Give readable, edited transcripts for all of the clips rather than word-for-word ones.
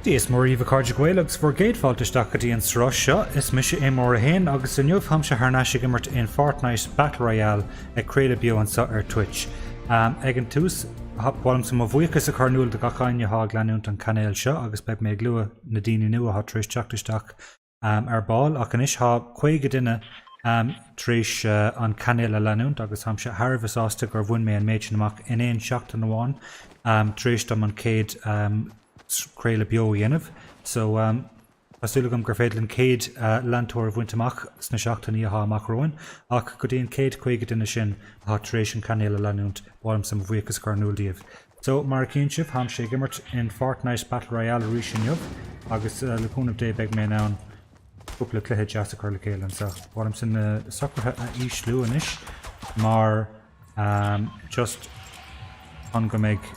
Dia is Muire dhaoibh a chairde Gael agus bhur gcéad fáilte isteach go dtí an sruth seo. Is mise Imreoir 1 agus inniu táimse thar n-ais ag imirt in Fortnite Battle Royale ag craoladh beo anseo ar Twitch. Ag an tús, ba mhaith liomsa mo bhuíochas a chur in iúl do gach éinne atá ag leanúint an cainéal seo agus beidh mé ag lua na daoine nua atá tar éis teacht isteach ar ball ach anois tá 50 duine tar éis an cainéal a leanúint agus táimse thar a bheith sásta gur bhain mé an méid sin amach in aon seachtain amháin tar éis dom an chéad craoladh beo a dhéanamh. So tá súil agam gur féidir linn 100 leantóir a bhaint amach sna seachtainí atá amach romhainn ach go dtí an chéad 50 duine sin atá tar éis an cainéal a leanúint, ba mhaith liomsa mo bhuíochas a chur in iúl daoibh. So, mar a chíonn sibh, táimse ag imirt in Fortnite Battle Royale arís inniu, agus le cúnamh Dé beidh mé in ann cúpla cluiche deas a chur le chéile anseo. Ba mhaith liomsa na socruithe a ísliú anois, mar just chun go mbeidh,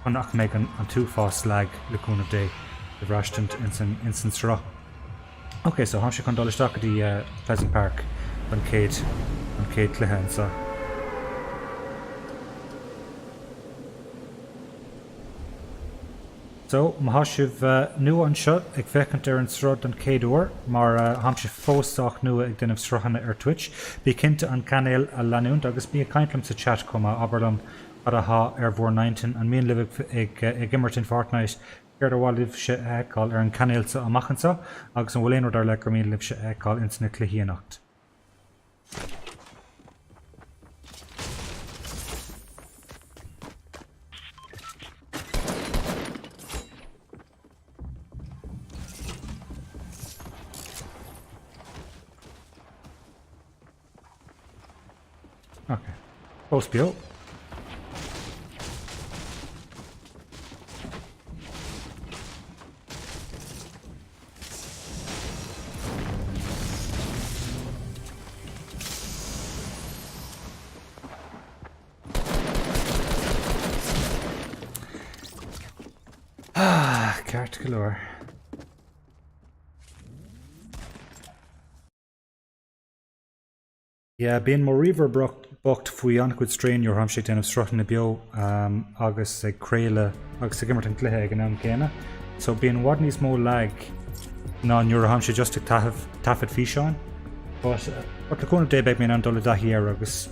chun nach mbeidh an t-uafás lag, le cúnamh Dé, le braistint ins an sruth. Ok, so táimse chun dul isteach go dtí Pleasant Park don chéad, an chéad cluiche anseo. So, má tá sibh nua anseo ag féachaint ar an sruth don chéad uair, mar táimse fós sách nua ag déanamh sruthanna ar Twitch, bí cinnte an cainéal a leanúint agus bí ag caint liom sa chat chomh maith, abair liom cad atá ar bhur n-intinn, an mian libh ag imirt in Fortnite, céard ar mhaith libhse a fheiceáil ar an cainéal seo amach anseo agus an bhfuil aon rud ar leith gur mian libhse a fheiceáil ins na cluichí anocht. Ok. Fós beo. Ah, ceart go leor. Yeah, bíonn mo ríomhaire bocht faoi an-chuid strain nuair atáimse ag déanamh sruthanna beo agus ag craoladh agus ag imirt an cluiche ag an am céanna. So bíonn i bhfad níos mó lag ná nuair atáimse just ag taifead físeáin. But, but le cúnamh Dé beidh mé in ann dul i dtaithí air agus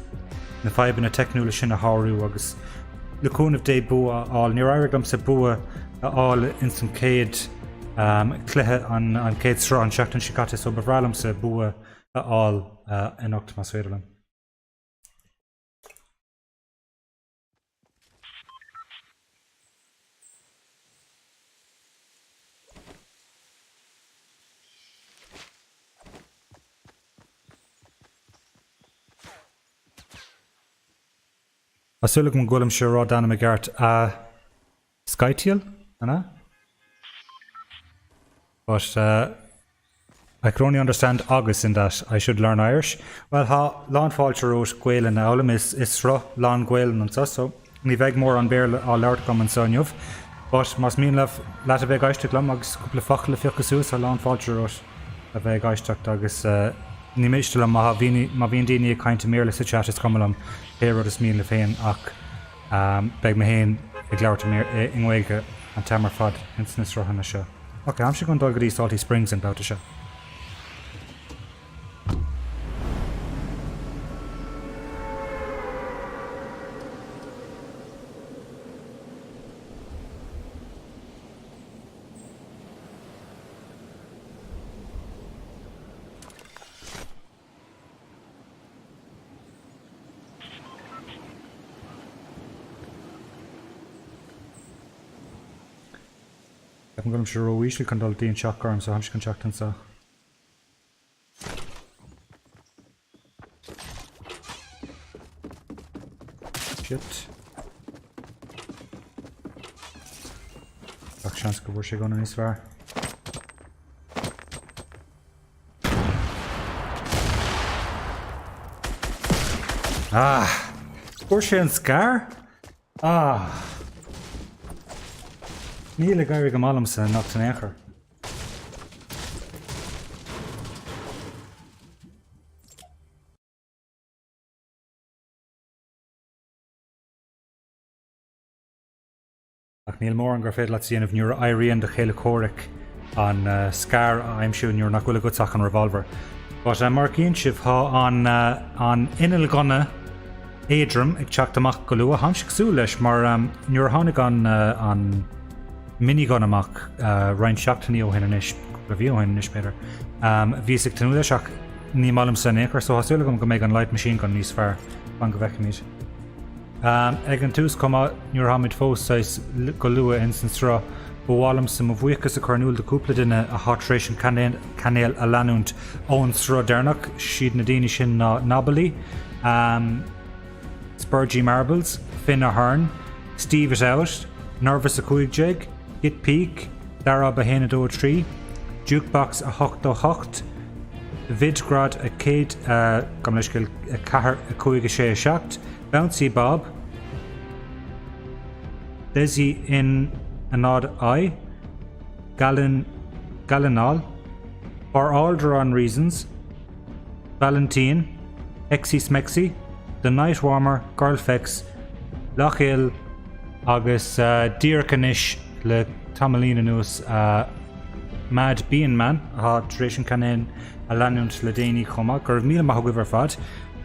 na fadhbanna teicniúla sin a shárú agus le cúnamh Dé bua a fháil. Níor éirigh liomsa bua a fháil ins an chéad cluiche, an chéad sruth an seachtain seo caite so ba bhreá liomsa bua a fháil anocht más féidir liom. Tá súil agam go bhfuilimse ag rá d'ainm i gceart. A Skytiel, an ea? But I could only understand agus in that I should learn Irish. Bhuel, tá lán fáilte romhat Gaelainn a fhoghlaim, is sruth lán Gaelainn anseo, so ní bheidh mórán Béarla á labhairt agam anseo inniu. But más mian leat a bheith ag éisteacht liom agus cúpla focal a phiocadh suas, tá lán fáilte romhat a bheith ag éisteacht agus ní miste liom má bhíonn daoine ag caint i mBéarla sa chat is cuma liom pé rud is mian libh féin ach beidh mé féin ag labhairt i nGaeilge an t-am ar fad ins na sruthanna seo. Ok, táimse chun dul go dtí Salty Springs an babhta seo. Ceapaim go bhfuilimse ró-íseal chun dul dtí an teach gorm so táimse chun teacht anseo. Shit. Gach seans go bhfuair sé gunna níos fearr. Ah! Fuair sé an scar? Ah! Níl ag éirí go maith liomsa anocht in aon chor. Ach níl mórán gur féidir leat a dhéanamh nuair a éiríonn do chéile comhraic an scar a aimsiú nuair nach bhfuil agat ach an revolver. But mar a chíonn sibh, tá an an inneallghunna éadrom ag teacht amach go luath. Táimse ag súil leis mar nuair a tháinig an an minigun amach roinnt seachtainí ó shin anois, cúpla mhí ó shin anois b'fhéidir, bhíos ag tnúth leis ach ní maith liomsa in aon chor so tá súil agam go mbeidh an light machine gun níos fearr. Fan go bhfeicfimid. Ag an tús chomh maith, nuair atáimid fós saghas go luath ins an sruth, ba mhaith liomsa mo bhuíochas a chur in iúl do cúpla duine athá tar éis an cainéal a leanúint ón sruth deireanach. Siad na daoine sin ná Nobily, Spurgy Marbles, Finn Ahern, Steve It Out, Nervous 15, Git Peak, Darob 1 2 3, Jukebox 88, Vidgrad 100, gabh mo leithscéal, 4 5 6 7, Bouncy Bob, Desi in 0 I, Galin, Galinal, For Alderaan Reasons, Valentin, Hexy Smexy, The Night Warmer, Girlfex, Loch Ill agus díreach anois le tamaillín anuas Mad Bean Man atá tar éis an cainéal a leanúint le déanaí chomh maith. Go raibh míle maith agaibh ar fad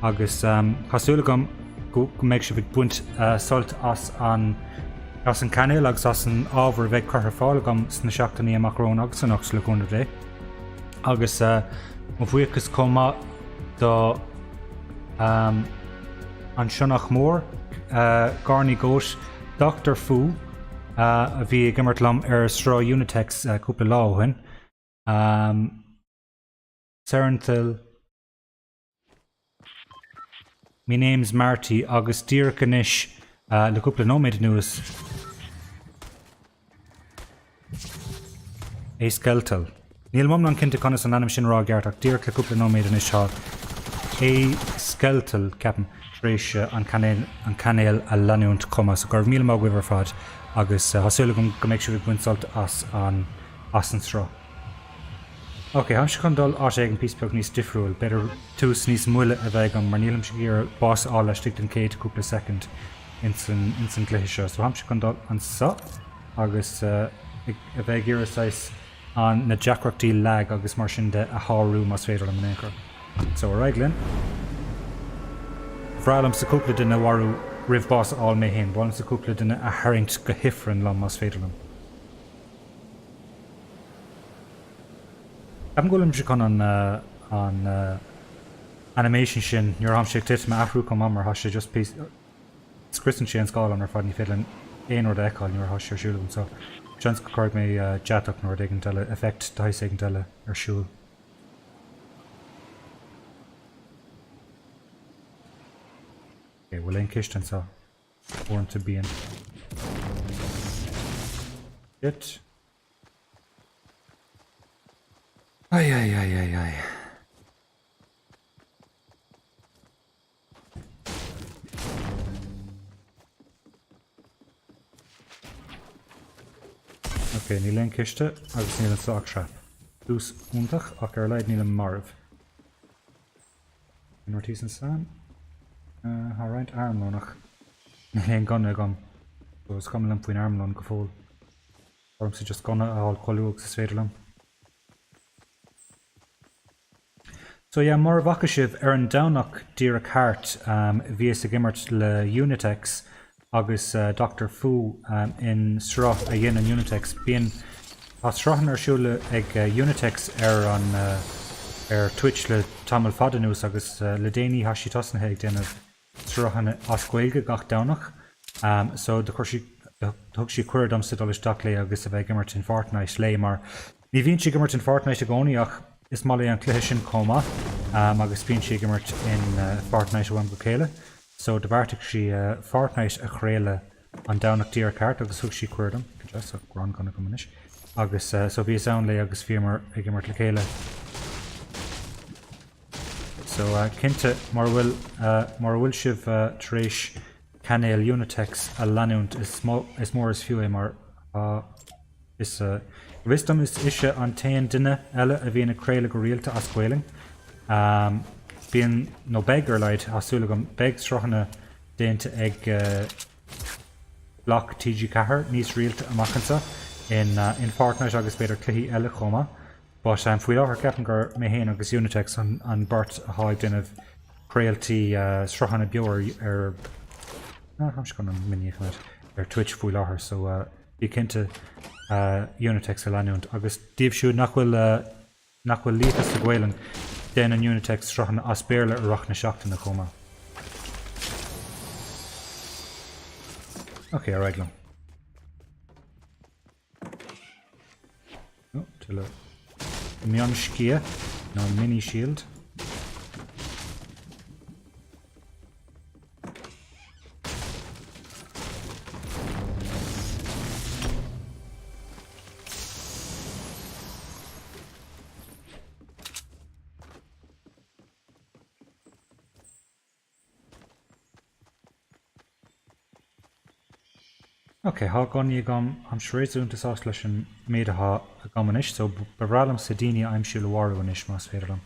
agus tá súil agam go mbeidh sibh ag baint sult as an as an cainéal agus as an ábhar a bheidh curtha ar fáil agam sna seachtainí amach romhainn agus anocht le cúnamh Dé. Agus mo bhuíochas chomh maith do An Sionnach Mór, Garnaí Goat, Doctor Fu, a bhí ag imirt liom ar sruth Unitex cúpla lá ó shin, Serenthil, Me name's Marty agus díreach anois le cúpla nóiméad anuas, Aeskeltal. Nílim iomlán cinnte conas an ainm sin a rá i gceart ach díreach le cúpla nóiméad anois tá Aeskeltal, ceapaim, tar éis an cainéal a leanúint chomh maith. So go raibh míle maith agaibh ar fad agus tá súil agam go mbeidh sibh ag baint sult as an as an sruth. Ok, táimse chun dul áit éigin píosa beag níos difriúil, b'fhéidir tús níos moille a bheith agam mar nílimse ag iarraidh bás a fháil laistigh den chéad cúpla soicind ins an ins an gcluiche seo. So táimse chun dul anseo agus a bheith ag iarraidh saghas an na deacrachtaí lag agus mar sin de a shárú más féidir liom in aon chor. So ar aghaidh linn. Ba bhreá liomsa cúpla duine a mharú roimh bás a fháil mé féin, ba mhaith liomsa cúpla duine a tharraingt go hifreann liom más féidir liom. Ceapaim go bhfuilimse chun an an animation sin nuair a tháimse ag titim a athrú chomh maith mar tá sé just píosa scriosann sé an scáileán ar fad ní féidir linn aon rud a fheiceáil nuair atá sé ar siúl agam so seans go cuirfidh mé deatach nó rud éigin eile effect de shaghas éigin eile ar siúl. Ok, bhfuil aon ciste anseo? Uaireanta bíonn. Shit. Ai ai ai ai ai. Ok, níl aon ciste agus níl anseo ach trap. Tús iontach ach ar a laghad nílim marbh. Aon rud thíos ansan? Tá roinnt armlón ach níl aon gunna agam so is cuma liom faoin armlón go fóill. Tá ormsa just gunna a fháil chomh luath agus is féidir liom. So yeah, mura bhfaca sibh, ar an Domhnach díreach thart bhíos ag imirt le Unitex agus Doctor Fu in sruth a dhéanann Unitex. Bíonn, tá sruthanna ar siúl ag Unitex ar an, ar Twitch le tamall fada anuas agus le déanaí tá sí tosnaithe ag déanamh sruthanna as Gaeilge gach Domhnach. So do chuir sí, thug sí cuireadh domsa dul isteach léi agus a bheith ag imirt in Fortnite léi mar ní bhíonn sí ag imirt in Fortnite i gcónaí ach is maith léi an cluiche sin chomh maith agus bíonn sí ag imirt in Fortnite ó am go chéile. So do bheartaigh sí Fortnite a chraoladh an Domhnach díreach thart agus thug sí cuireadh dom, go deas, tá gránghunna agam anois, agus so bhíos ann léi agus bhíomar ag imirt le chéile. So cinnte, mura bhfuil, mura bhfuil sibh tar éis cainéal Unitex a leanúint is mór is fiú é mar tá, Is go bhfios dom is ise an t-aon duine eile a bhíonn ag craoladh go rialta as Gaolainn. Bíonn, nó beidh ar a laghad, tá súil agam, beidh sruthanna déanta ag. Bloc TG4 níos rialta amach anseo in in Fortnite agus b'fhéidir cluichí eile chomh maith. But faoi láthair ceapaim gur mé féin agus Unitex an an beirt atá ag déanamh craoltaí sruthanna beo ar ar ah táimse chun an mini a choimeád ar Twitch faoi láthair so bí cinnte Unitex a leanúint agus daoibh siúd nach bhfuil nach bhfuil líofa sa Ghaelainn, déanann Unitex sruthanna as Béarla i rith na seachtaine chomh maith. Ok, ar aghaidh liom. Oh, tuilleadh mionsciath nó mini shield. Ok, thá gunnaí agam, táimse réasúnta sásta leis an méid athá agam anois, so ba bhreá liomsa daoine a aimsiú le mharú anois, más féidir liom.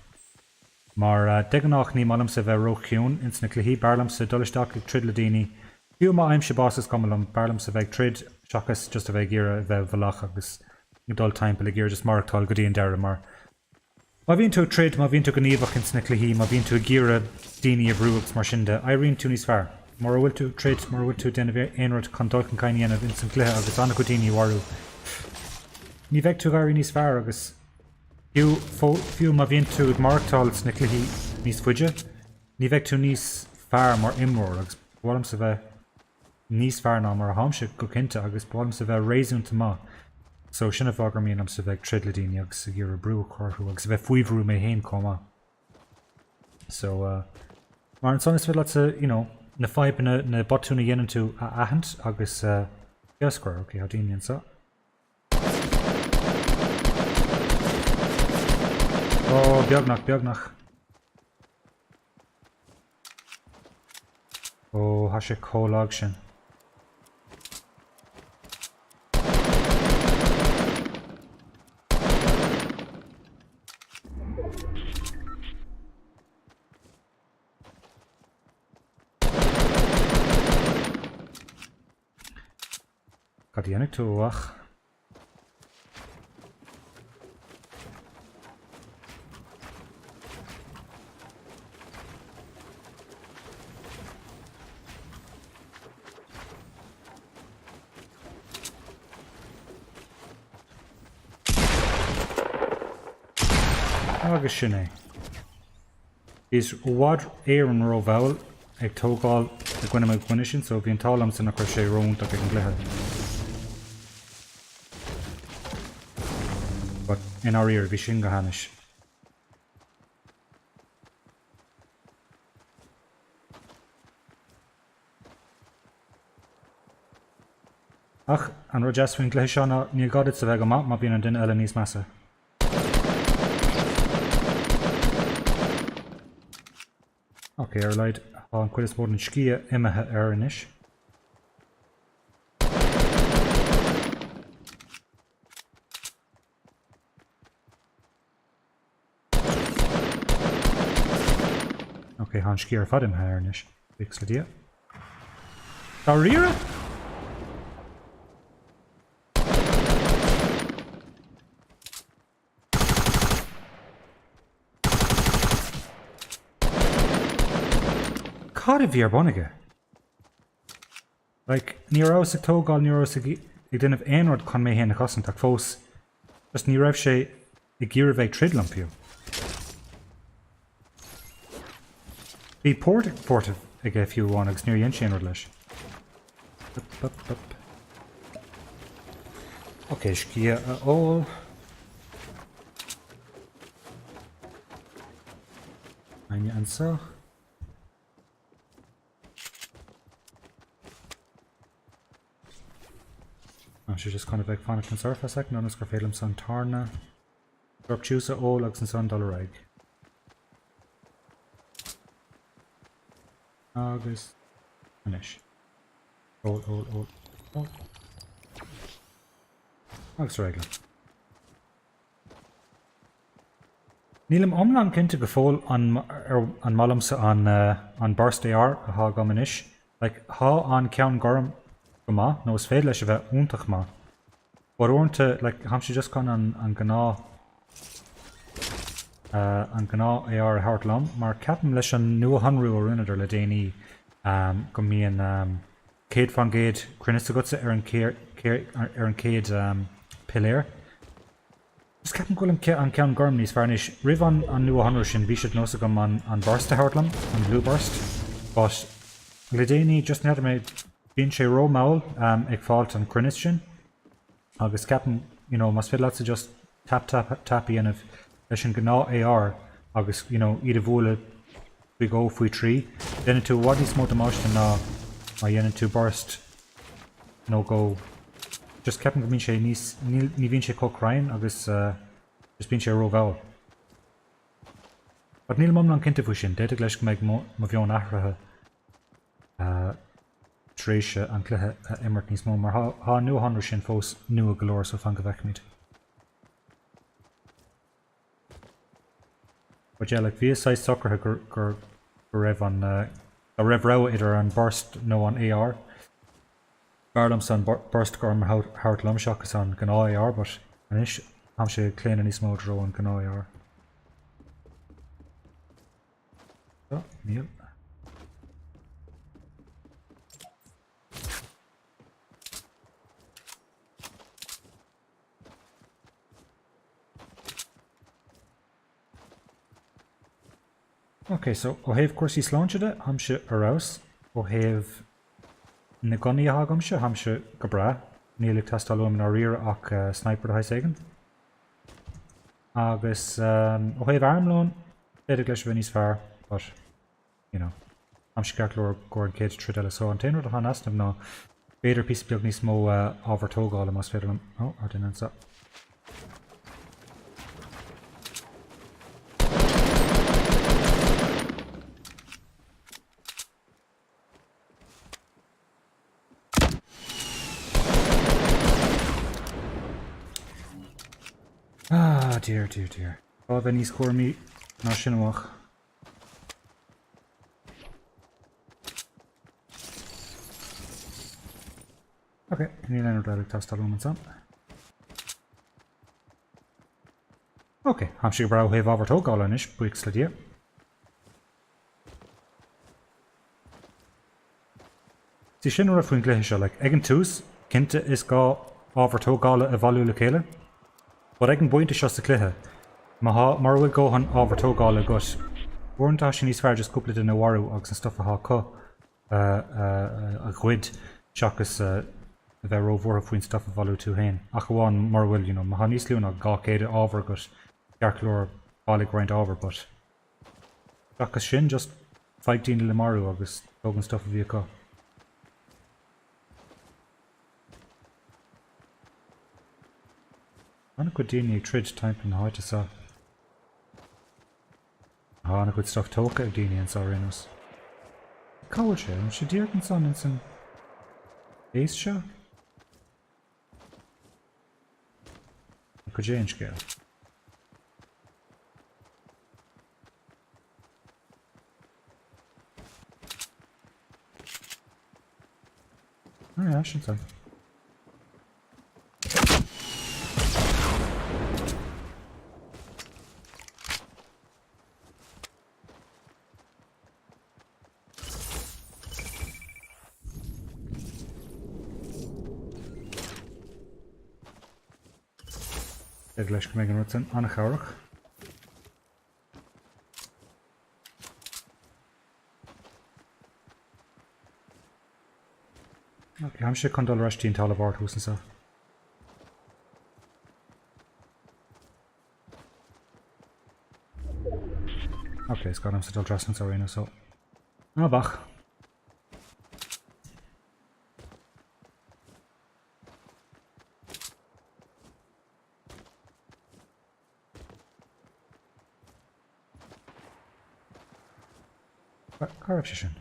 Mar de ghnách ní maith liomsa bheith ró-chiúin ins na cluichí, b'fhearr liomsa dul isteach ag troid le daoine, fiú má fhaighimse bás is cuma liom, b'fhearr liomsa bheith ag troid seachas just a bheith ag iarraidh a bheith i bhfolach agus ag dul timpeall ag iarraidh just maireachtáil go dtí an deireadh mar má bhíonn tú ag troid, má bhíonn tú gníomhach ins na cluichí, má bhíonn tú ag iarraidh daoine a bhrú agus mar sin de, éiríonn tú níos fearr. Mura bhfuil tú ag troid, mura bhfuil tú ag déanamh aon rud chun dul chun cinn a dhéanamh ins an gcluiche agus an-chuid daoine a mharú, ní bheidh tú ag éirí níos fearr agus Fiú, fiú má bhíonn tú ag maireachtáil sna cluichí níos faide, ní bheidh tú níos fearr mar imreoir agus ba mhaith liomsa bheith níos fearr ná mar atháimse, go cinnte, agus ba mhaith liomsa bheith réasúnta maith. So sin an fáth gur mian liomsa bheith ag troid le daoine agus ag iarraidh brú a chur orthu agus a bheith faoi bhrú mé féin chomh maith. So, uh, mar ansan is féidir leatsa, you know, na fadhbanna, na botúin a dhéanann tú a aithint agus uh, feabhas a chur, ok, tá daoine anseo. Ó, beagnach, beagnach. Ó, thá sé chomh lag sin. Cad a dhéanfaidh tú, a mhac? Agus sin é. Bhíos i bhfad Éireann rómhall ag tógáil i gcoinne mo dhuine sin so bhí an t-ádh liomsa nach raibh sé ró-iontach ag an gcluiche. But i ndáiríre bhí sin go hainnis. Ach an rud deas faoin gcluiche seo ná níl gá duit a bheith go maith má bhíonn an duine eile níos measa. Ok, ar a laghad tá an chuid is mó den sciath imithe air anois. Ok, tá an sciath ar fad imithe air anois. Buíochas le Dia. Dáiríre? Cad a bhí ar bun aige? Like, ní rabhas ag tógáil, ní rabhas ag déanamh aon rud chun mé féin a chosaint ach fós, just ní raibh sé ag iarraidh bheith ag troid liom fiú. Bhí Port-a-Fort aige fiú amháin agus níor dhein sé aon rud leis. Up, up, up. Ok, sciath a ól. Éinne anseo. Tá sé just chun a bheith ag fanacht anseo ar feadh soicind ionas gur féidir liomsa an tarna drop juice a ól agus ansan dul ar aghaidh. Agus anois. Ól, ól, ól, ól. Agus ar aghaidh liom. Nílim iomlán cinnte go fóill an an maith liomsa an an Burst AR atá agam anois. Like, thá an ceann gorm go go maith, nó is féidir leis a bheith iontach maith. But uaireanta, like, tháimse just chun an, an gnáth, eh, an gnáth AR a thabhairt liom, mar ceapaim leis an nuashonrú a rinneadar le déanaí, ehm, go mbíonn, ehm, 100% cruinneas agatsa ar an, ar an chéad, ehm, piléar. Just ceapaim go bhfuil an ceann gorm níos fearr anois. Roimh an an nuashonrú sin bhí sé de nós agam an an burst a thabhairt liom, an blue burst, but le déanaí just n'fheadar mé, bíonn sé ró mall ag fáilt an cruinneas sin agus ceapaim you know más féidir leatsa just tap tap tap a dhéanamh leis an gnáth AR agus you know iad a bhualadh faoi dhó faoi thrí, déanann tú i bhfad níos mó damáiste ná má dhéanann tú burst nó go just ceapaim go mbíonn sé níos ní ní bhíonn sé chomh cruinn agus just bíonn sé rómhall. But nílim iomlán cinnte faoi sin, d'fhéadfadh leis go mbeidh mo mo mheon athraithe tar éis an cluiche a imirt níos mó mar thá thá an nuashonrú sin fós nua go leor so fan go bhfeicfimid. But yeah, like bhíos saghas socraithe gur gur go raibh an dá raibh rogha idir an burst nó an AR. B'fhearr liomsa an burst gorm a thabhairt liom seachas an gnáth AR but anois táimse ag claonadh níos mó i dtreo an gnáth AR. So, níl. Ok, so ó thaobh cúrsaí sláinte de, tháimse ar fheabhas. Ó thaobh na gunnaí atá agamsa, tháimse go breá. Níl ag teastáil uaim i ndáiríre ach sniper de shaghas éigin. Agus ó thaobh armlóin, d'fhéadfadh leis a bheith níos fearr, but. you know, táimse ceart go leor i gcomhair an chéad troid eile. So an t-aon rud atá in easnamh ná b'fhéidir píosa beag níos mó ábhar tógála más féidir liom. Oh, tá duine anseo. Ah, dear, dear, dear. Gá bheith níos cúramaí ná sin amach. Ok, níl aon rud eile ag teastáil uaim ansan. Ok, tháimse go breá ó thaobh ábhar tógála anois, buíochas le Dia. See sin an rud faoin gcluiche seo, like, ag an tús, cinnte is gá ábhar tógála a bhailiú le chéile, but ag an bpointe seo sa chluiche, má thá, mura bhfuil dóthain ábhar tógála agat, uaireanta tá sé níos fearr just cúpla duine a mharú agus an stuff atá acu a ghoid seachas a bheith róbhuartha faoin stuff a bhailiú tú féin. Ach amháin mura bhfuil, you know, má thá níos lú ná 200 ábhar agat, ceart go leor bailigh roinnt ábhar, but. Seachas sin, just faigh daoine le marú agus tóg an stuff a bhí acu. An-chuid daoine ag troid timpeall na háite seo. Tá an-chuid stuff tógtha ag daoine anseo ar aon nós. Cá bhfuil sé? An bhfuil sé díreach ansan ins an base seo? Cad é an scéal? Ah, yeah, sin san. Beidh leis go mbeidh an rud sin an-chabhrach. Ok, táimse chun dul ar ais dtí an talamh ard thuas anseo. Ok, is gá domsa dul trasna anseo ar aon nós, so. Ná bac. Cá raibh sé sin?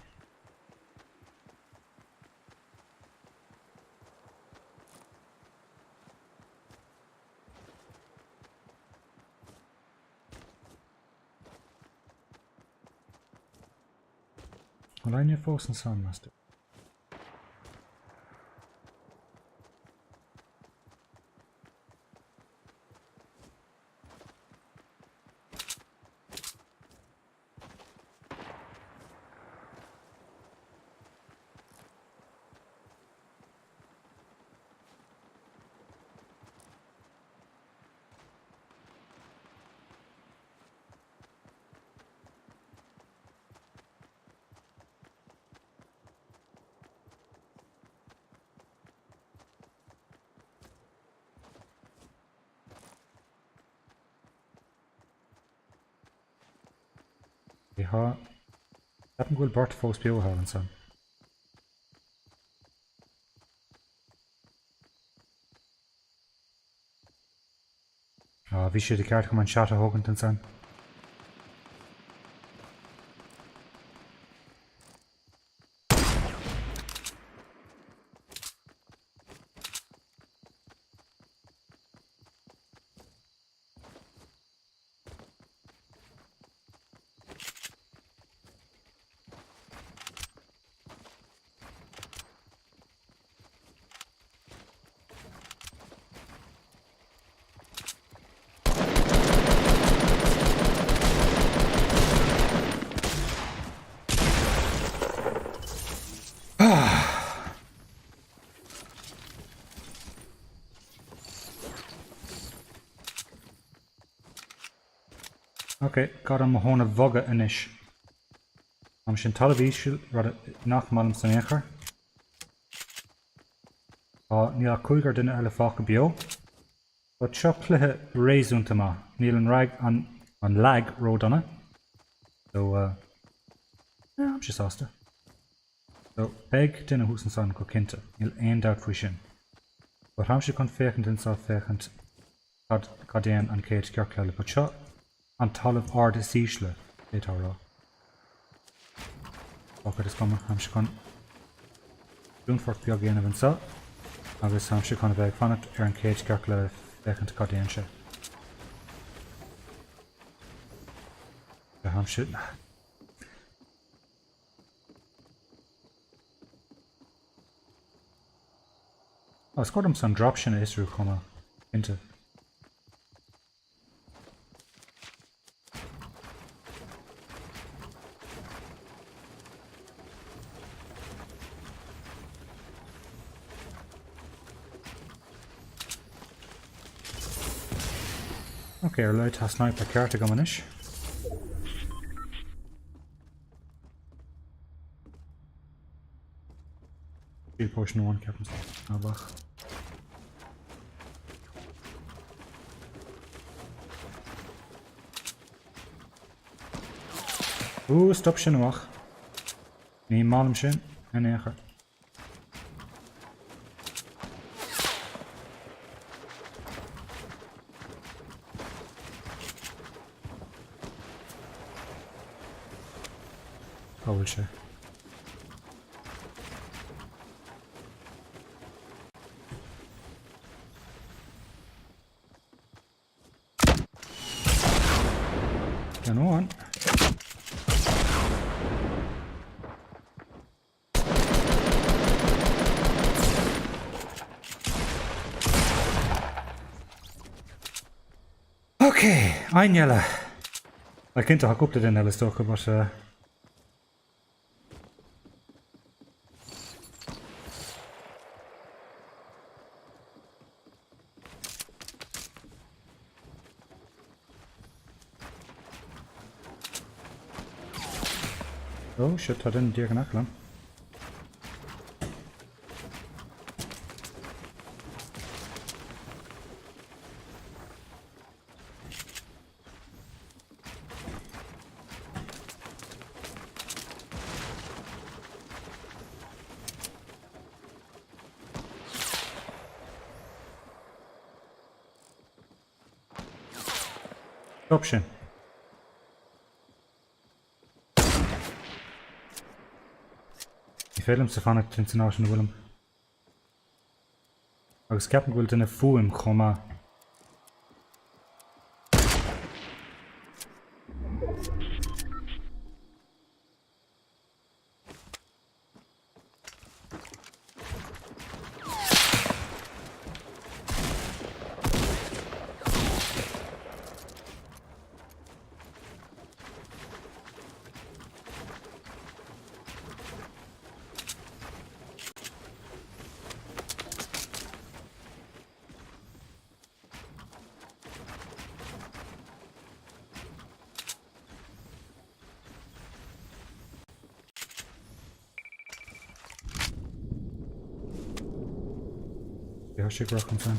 An bhfuil éinne fós ansan, meas tú? Tá. Ceapaim go bhfuil beirt fós beo thall ansan. Ah, bhí sé de cheart agam an shot a thógaint ansan. Ok, caithfidh mé mo thóin a bhogadh anois. Táimse in talamh íseal, rud nach maith liomsa in aon chor. Tá, níl ach cúigear duine eile fágtha beo. But seo cluiche réasúnta maith. Níl an rag, an, an lag ródhona. So, uh, yeah, táimse sásta. So, beidh duine thuas ansan go cinnte, níl aon dabht faoi sin. But táimse chun féachaint anseo féachaint cad, cad é an chéad ciorcal eile. But seo an talamh ard is ísle, d'fhéadfá a rá. Fuck it, is cuma, táimse chun dúnfort beag a dhéanamh anseo agus táimse chun a bheith ag fanacht ar an chéad ciorcal eile féachaint cad é sé. Táimse... Oh, is cóir domsa an drop sin a fhiosrú chomh maith, cinnte. Ok, ar a laghad tá sniper ceart agam anois. Shield potion amháin ceapaim ná bheadh. Ooh, stop sin amach. Ní maith liom sin in aon chor. Cá bhfuil sé? Ceann amháin. Ok, éinne eile. Bhuel cinnte tá cúpla duine eile is dócha but uh... Oh shit, tá duine díreach in aice liom. Stop sin. Ní féidir liomsa fanacht ins an áit ina bhfuilim. Agus ceapaim go bhfuil duine fúm chomh maith. Tá sé ag rith ansan.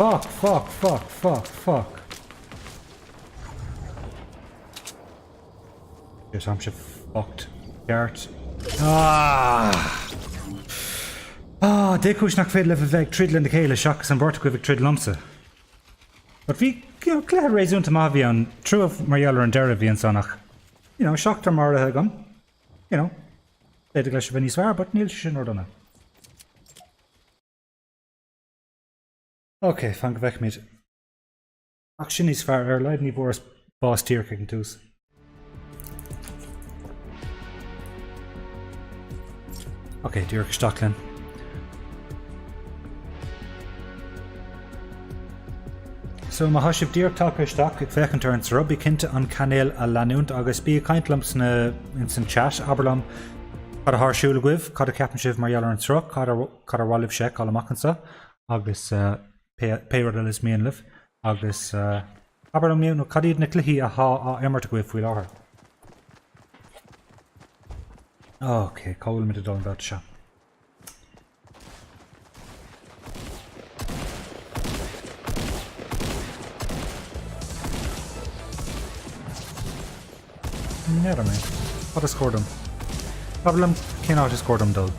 Fuck, fuck, fuck, fuck, fuck. Yes, táimse fucked. Ceart. Ah! Ah, dé cúis nach féidir libh a bheith ag troid lena chéile seachas an bheirt agaibh ag troid liomsa. But bhí, you know, cluiche réasúnta maith a bhí ann. Trua mar gheall ar an deireadh a bhí ansan ach, you know, seachtar maraithe agam. You know, b'fhéidir leis a bheith níos fearr, but níl sé sin ródhona. Ok, fan go bhfeicfimid. Ach sin níos fearr, ar a laghad ní bhfuaireas bás díreach ag an tús. Ok, díreach isteach linn. So má thá sibh díreach tagtha isteach ag féachaint ar an sruth, bí cinnte an cainéal a leanúint agus bí ag caint liom sna ins an chat, abair liom cad athá ar siúl agaibh, cad a cheapann sibh mar gheall ar an sruth, cad ar cad ar mhaith libh seiceáil amach anseo agus pé rud eile is mian libh agus abair liom nó cad iad na cluichí athá á imirt agaibh faoi láthair. Ok, cá bhfuilimid ag dul an babhta seo? N'fheadar mé. Cad is cóir dom? Abair liom cén áit is cóir dom dul.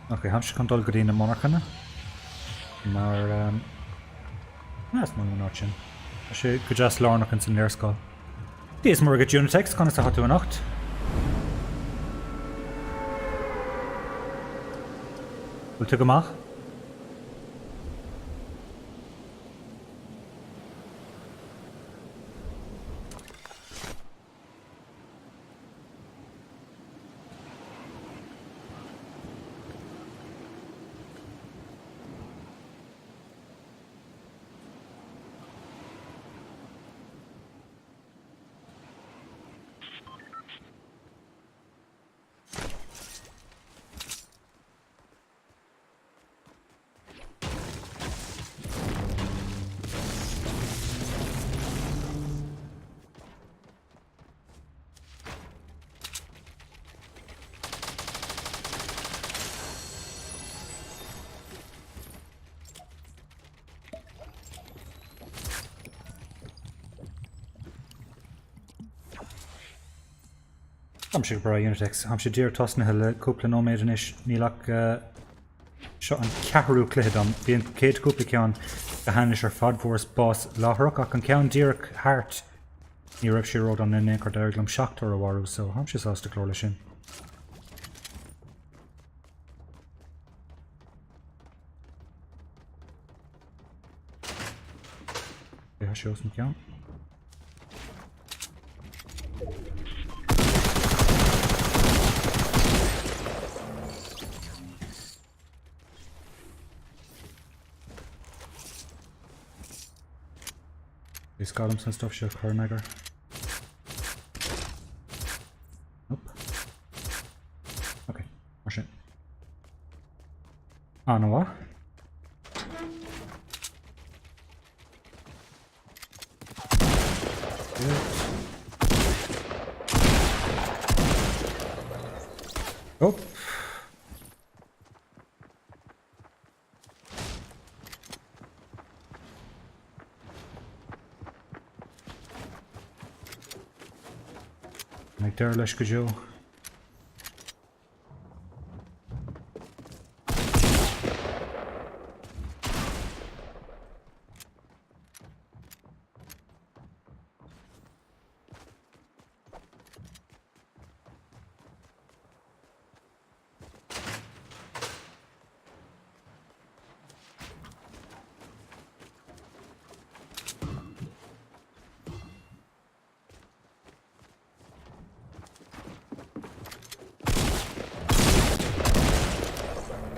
Ok, tháimse chun dul go dtí na monarchana mar um, ah, is maith liom an áit sin. Tá sé go deas lárnach ins an léarscáil. Dia is Muire dhuit Unitex, conas atá tú anocht? Bhfuil tú go maith? Táimse go breá Unitex. Táimse díreach tosnaithe le cúpla nóiméad anois. Níl ach seo an ceathrú cluiche dom. Bhí an chéad cúpla ceann go hainnis ar fad fuaireas bás láithreach ach an ceann díreach thart ní raibh sé ródhona in aon chor d'éirigh liom seachtar a mharú so táimse sásta go leor leis sin. Tá sé os mo chionn. Is gá liom an stuff seo a chur in eagar. Nope. Ok, mar sin. An-mhaith. Oh. An mbeidh deireadh leis go deo.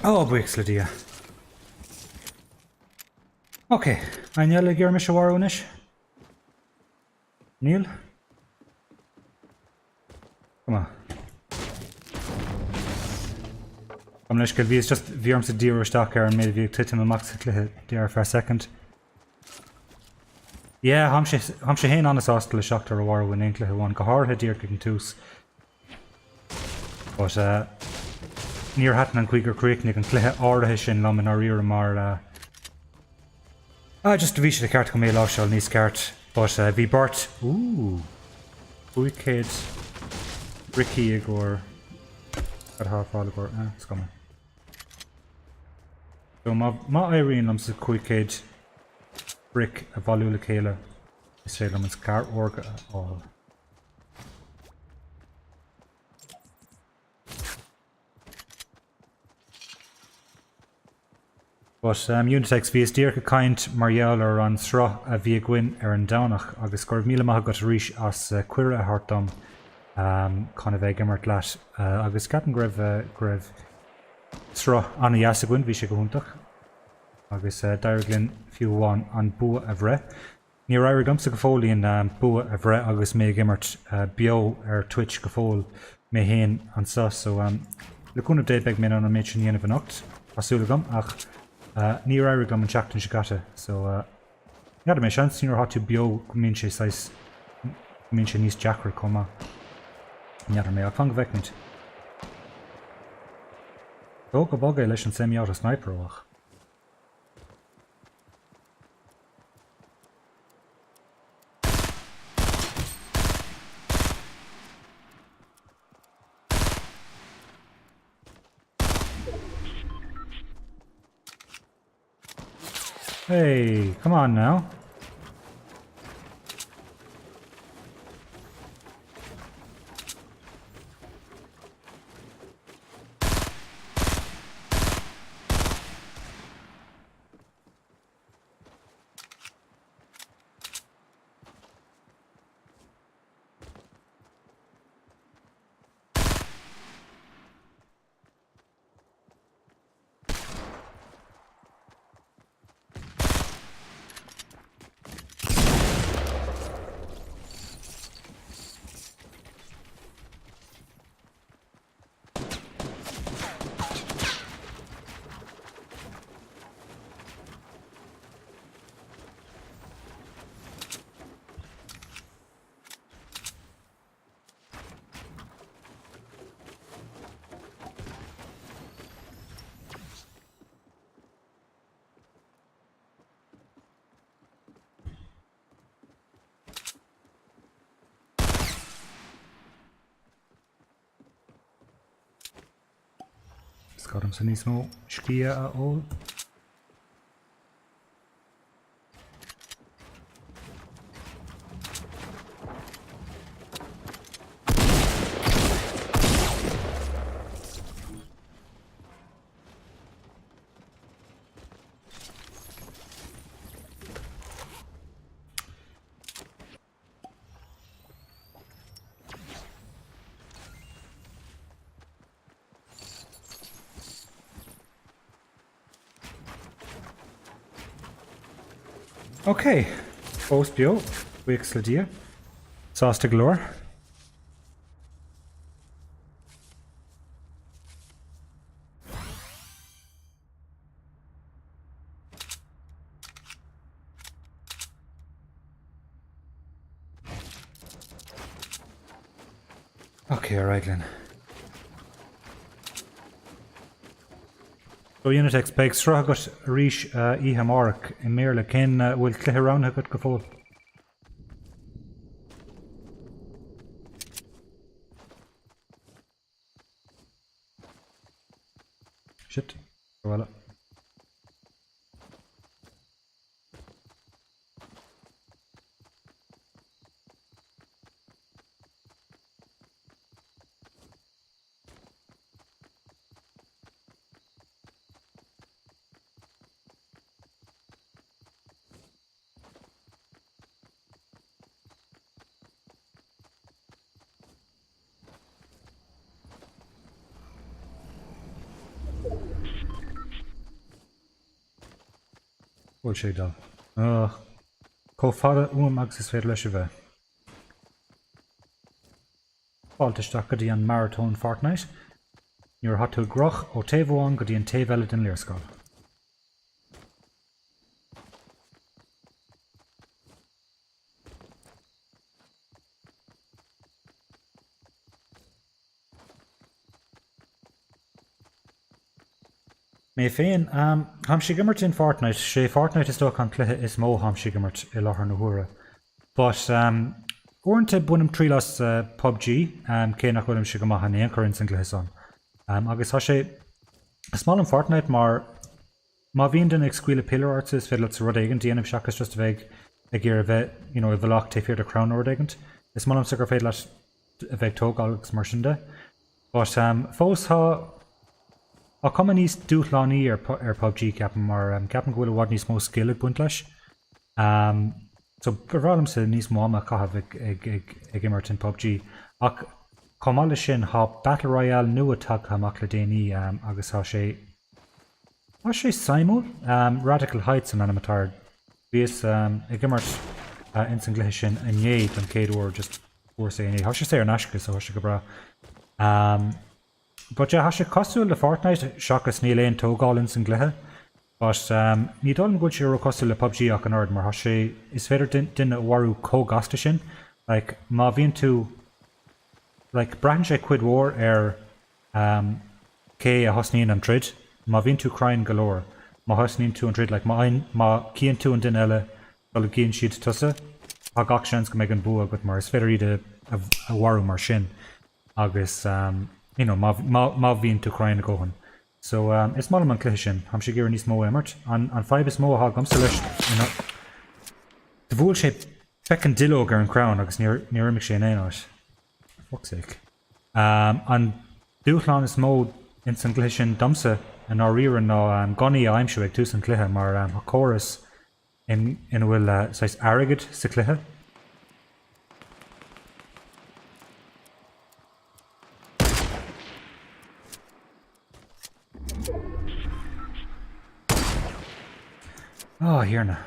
Ó, buíochas le Dia. Ok, éinne eile ag iarraidh mise a mharú anois? Níl? Go maith. Gabh mo leithscéal, bhíos just, bhí ormsa díriú isteach ar an méid a bhí ag titim amach sa chluiche there for a second. Yeah, tháimse, tháimse féin an-sásta le seachtar a mharú in aon chluiche amháin, go háirithe díreach ag an tús. But uh, níor thaitin an chaoi gur chríochnaigh an cluiche áirithe sin liom i ndáiríre mar uh, ah, just bhí sé de cheart agam é a láimhseáil níos ceart. But uh, bhí beirt, ooh, 500 bricí i gcomhair Cad atá ar fáil i gcomhair, eh, is cuma. So má, má éiríonn liomsa 500 brick a bhailiú le chéile, is féidir liom an scar órga a fháil. But um, Unitex, bhíos díreach ag caint mar gheall ar an sruth a bhí againn ar an Domhnach agus go raibh míle maith agat arís as uh, cuireadh a thabhairt dom um, chun a bheith ag imirt leat uh, agus ceapaim go raibh, uh, go raibh sruth an-dheas againn, bhí sé go hiontach agus uh, d'éirigh linn fiú amháin an bua a bhreith. Níor éirigh liomsa go fóill aon bua a bhreith agus mé ag imirt beo ar Twitch go fóill mé féin anseo so le cúnamh Dé beidh mé in ann an méid sin a dhéanamh anocht, tá súil agam, ach níor éirigh liom an tseachtain seo caite so n'fheadar mé, seans nuair atá tú beo go mbíonn sé saghas, go mbíonn sé níos deacra chomh maith, n'fheadar mé ach fan go bhfeicfimid. Tóg go bog é leis an semi-auto sniper ach. Hey, come on now. Is gá domsa níos mó sciath a ól. Ok, fós beo, buíochas le Dia. Sásta go leor. Ok, ar aghaidh linn. So Unitex, beidh sruth agat arís oíche amárach i mBéarla. Cén bhfuil cluiche roghnaithe agat go fóill? Shit. Go eile. Bhfuil sé dul? Ugh. Chomh fada uaim agus is féidir leis a bheith. Fáilte isteach go dtí an Maratón Fortnite. Nuair atá tú ag rith ó taobh amháin go dtí an taobh eile den léarscáil. Mé féin, táimse ag imirt in Fortnite, sé Fortnite is dócha an cluiche is mó atáimse ag imirt i láthair na huaire. But uaireanta bainim triail as PUBG, cé nach bhfuilimse go maith in aon chor ins an gcluiche san. Agus tá sé, is maith liom Fortnite mar má bhíonn duine ag scaoileadh piléar ortsa is féidir leatsa rud éigin a dhéanamh seachas just a bheith ag iarraidh a bheith you know i bhfolach taobh thiar de chrann nó rud éigint. Is maith liomsa gur féidir leat a bheith ag tógáil agus mar sin de. But fós tá tá cuma níos dúshlánaí ar ar PUBG ceapaim mar ceapaim go bhfuil i bhfad níos mó skill ag baint leis. So ba bhreá liomsa níos mó ama a chaitheamh ag ag ag ag imirt in PUBG. Ach chomh maith leis sin tá Battle Royale nua tagtha amach le déanaí agus tá sé Tá sé suimiúil. Radical Heights an ainm atá air. Bhíos ag imirt ins an gcluiche sin inné don chéad uair, just fuaireas é inné. Tá sé saor in aisce so tá sé go breá. But yeah, tá sé cosúil le Fortnite seachas níl aon tógáil ins an gcluiche. But ní dóigh liom go bhfuil sé ró-chosúil le PUBG ach an oiread mar tá sé, is féidir duine a mharú chomh gasta sin. Like má bhíonn tú, like braitheann sé cuid mhór ar Cé a thosnaíonn an troid? Má bhíonn tú cruinn go leor, má thosnaíonn tú an troid, like má má chíonn tú an duine eile sula gcíonn siad tusa, tá gach seans go mbeidh an bua agat mar is féidir iad a a mharú mar sin agus you know má má má bhíonn tú cruinn a dhóthain. So is maith liom an cluiche sin, táimse ag iarraidh níos mó a imirt. An an fadhb is mó atá agamsa leis ná do bhuail sé feckin' duilleog ar an chrann agus níor níor imigh sé in aon áit. Fuck's sake. An dúshlán is mó ins an gcluiche sin domsa i ndáiríre ná gunnaí a aimsiú ag tús an chluiche mar tá córas ina bhfuil saghas airgead sa chluiche. Á, a Thiarna.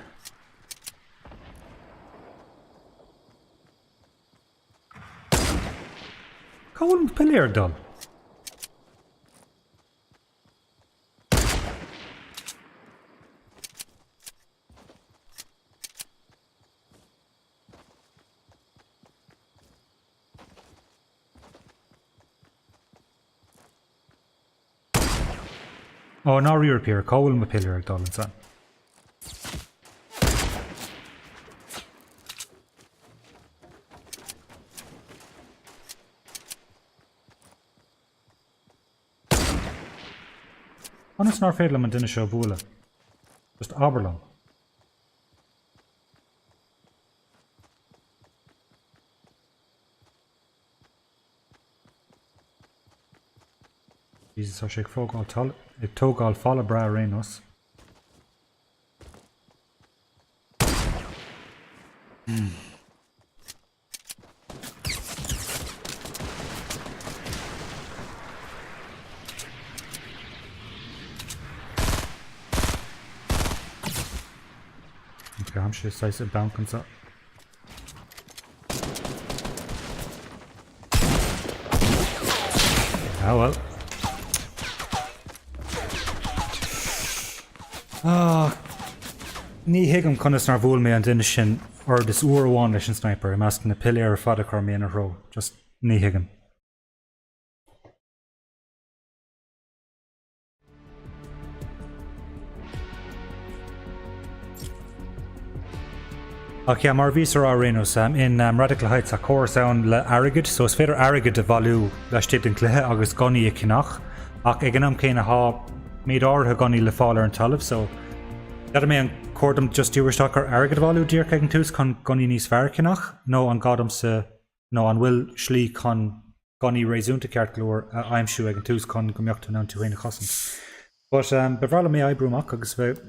Cá bhfuil an piléar ag dul? Ó, i ndáiríre píre, cá bhfuil mo piléar ag dul ansan? Conas nár féidir liom an duine seo a bhualadh? Just abair liom. Jesus, tá sé ag fógáil ag tógáil falla breá ar aon nós. Ok, táimse saghas i bponc anseo. Ah well. Ah, ní thuigim conas nár bhuail mé an duine sin oiread is uair amháin leis an sniper i measc na piléir ar fad a chuir mé ina threo. Just ní thuigim. Ach yeah, mar a bhíos a rá ar aon nós, in Radical Heights tá córas ann le airgead, so is féidir airgead a bhailiú laistigh den chluiche agus gunnaí a cheannach, ach ag an am céanna tá méid áirithe gunnaí le fáil ar an talamh, so n'fheadar mé an cóir dom just díriú isteach ar airgead a bhailiú díreach ag an tús chun gunnaí níos fearr a cheannach, nó an gá domsa nó an bhfuil slí chun gunnaí réasúnta ceart go leor a aimsiú ag an tús chun go mbeadh tú in ann tú féin a chosaint. But um, ba bhreá liom é a oibriú amach agus bheith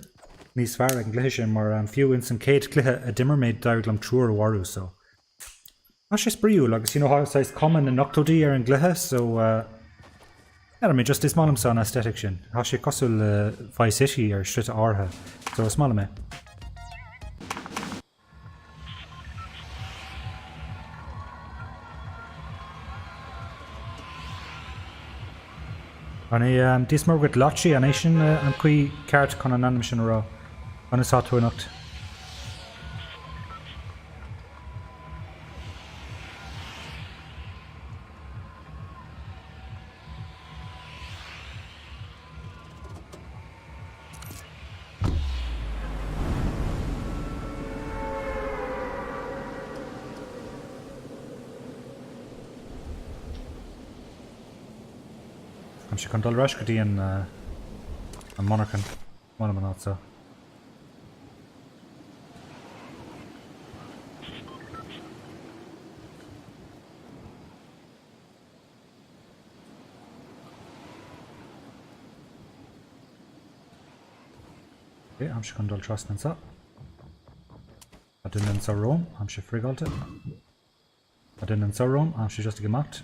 níos fearr ag an gcluiche sin mar um, fiú ins an chéad chluiche a d'imir mé d'éirigh liom triúr a mharú so tá sé spraíúil agus you know tá saghas cuma na n-ochtóidí ar an gcluiche so uh, I mean, just is maith liomsa an aesthetic sin. Tá sé cosúil le Vice City ar shlite áirithe, so is maith liom é. An é Dia is Muire dhuit Lottie, an é sin an chaoi ceart chun an ainm sin a rá? Conas tá tú anocht? Táimse chun dul ar ais go dtí an an monarchan. M'anam an áit seo. Ok, táimse chun dul trasna anseo. Tá duine anseo romham, táimse frigáilte. Tá duine anseo romham, táimse just ag imeacht.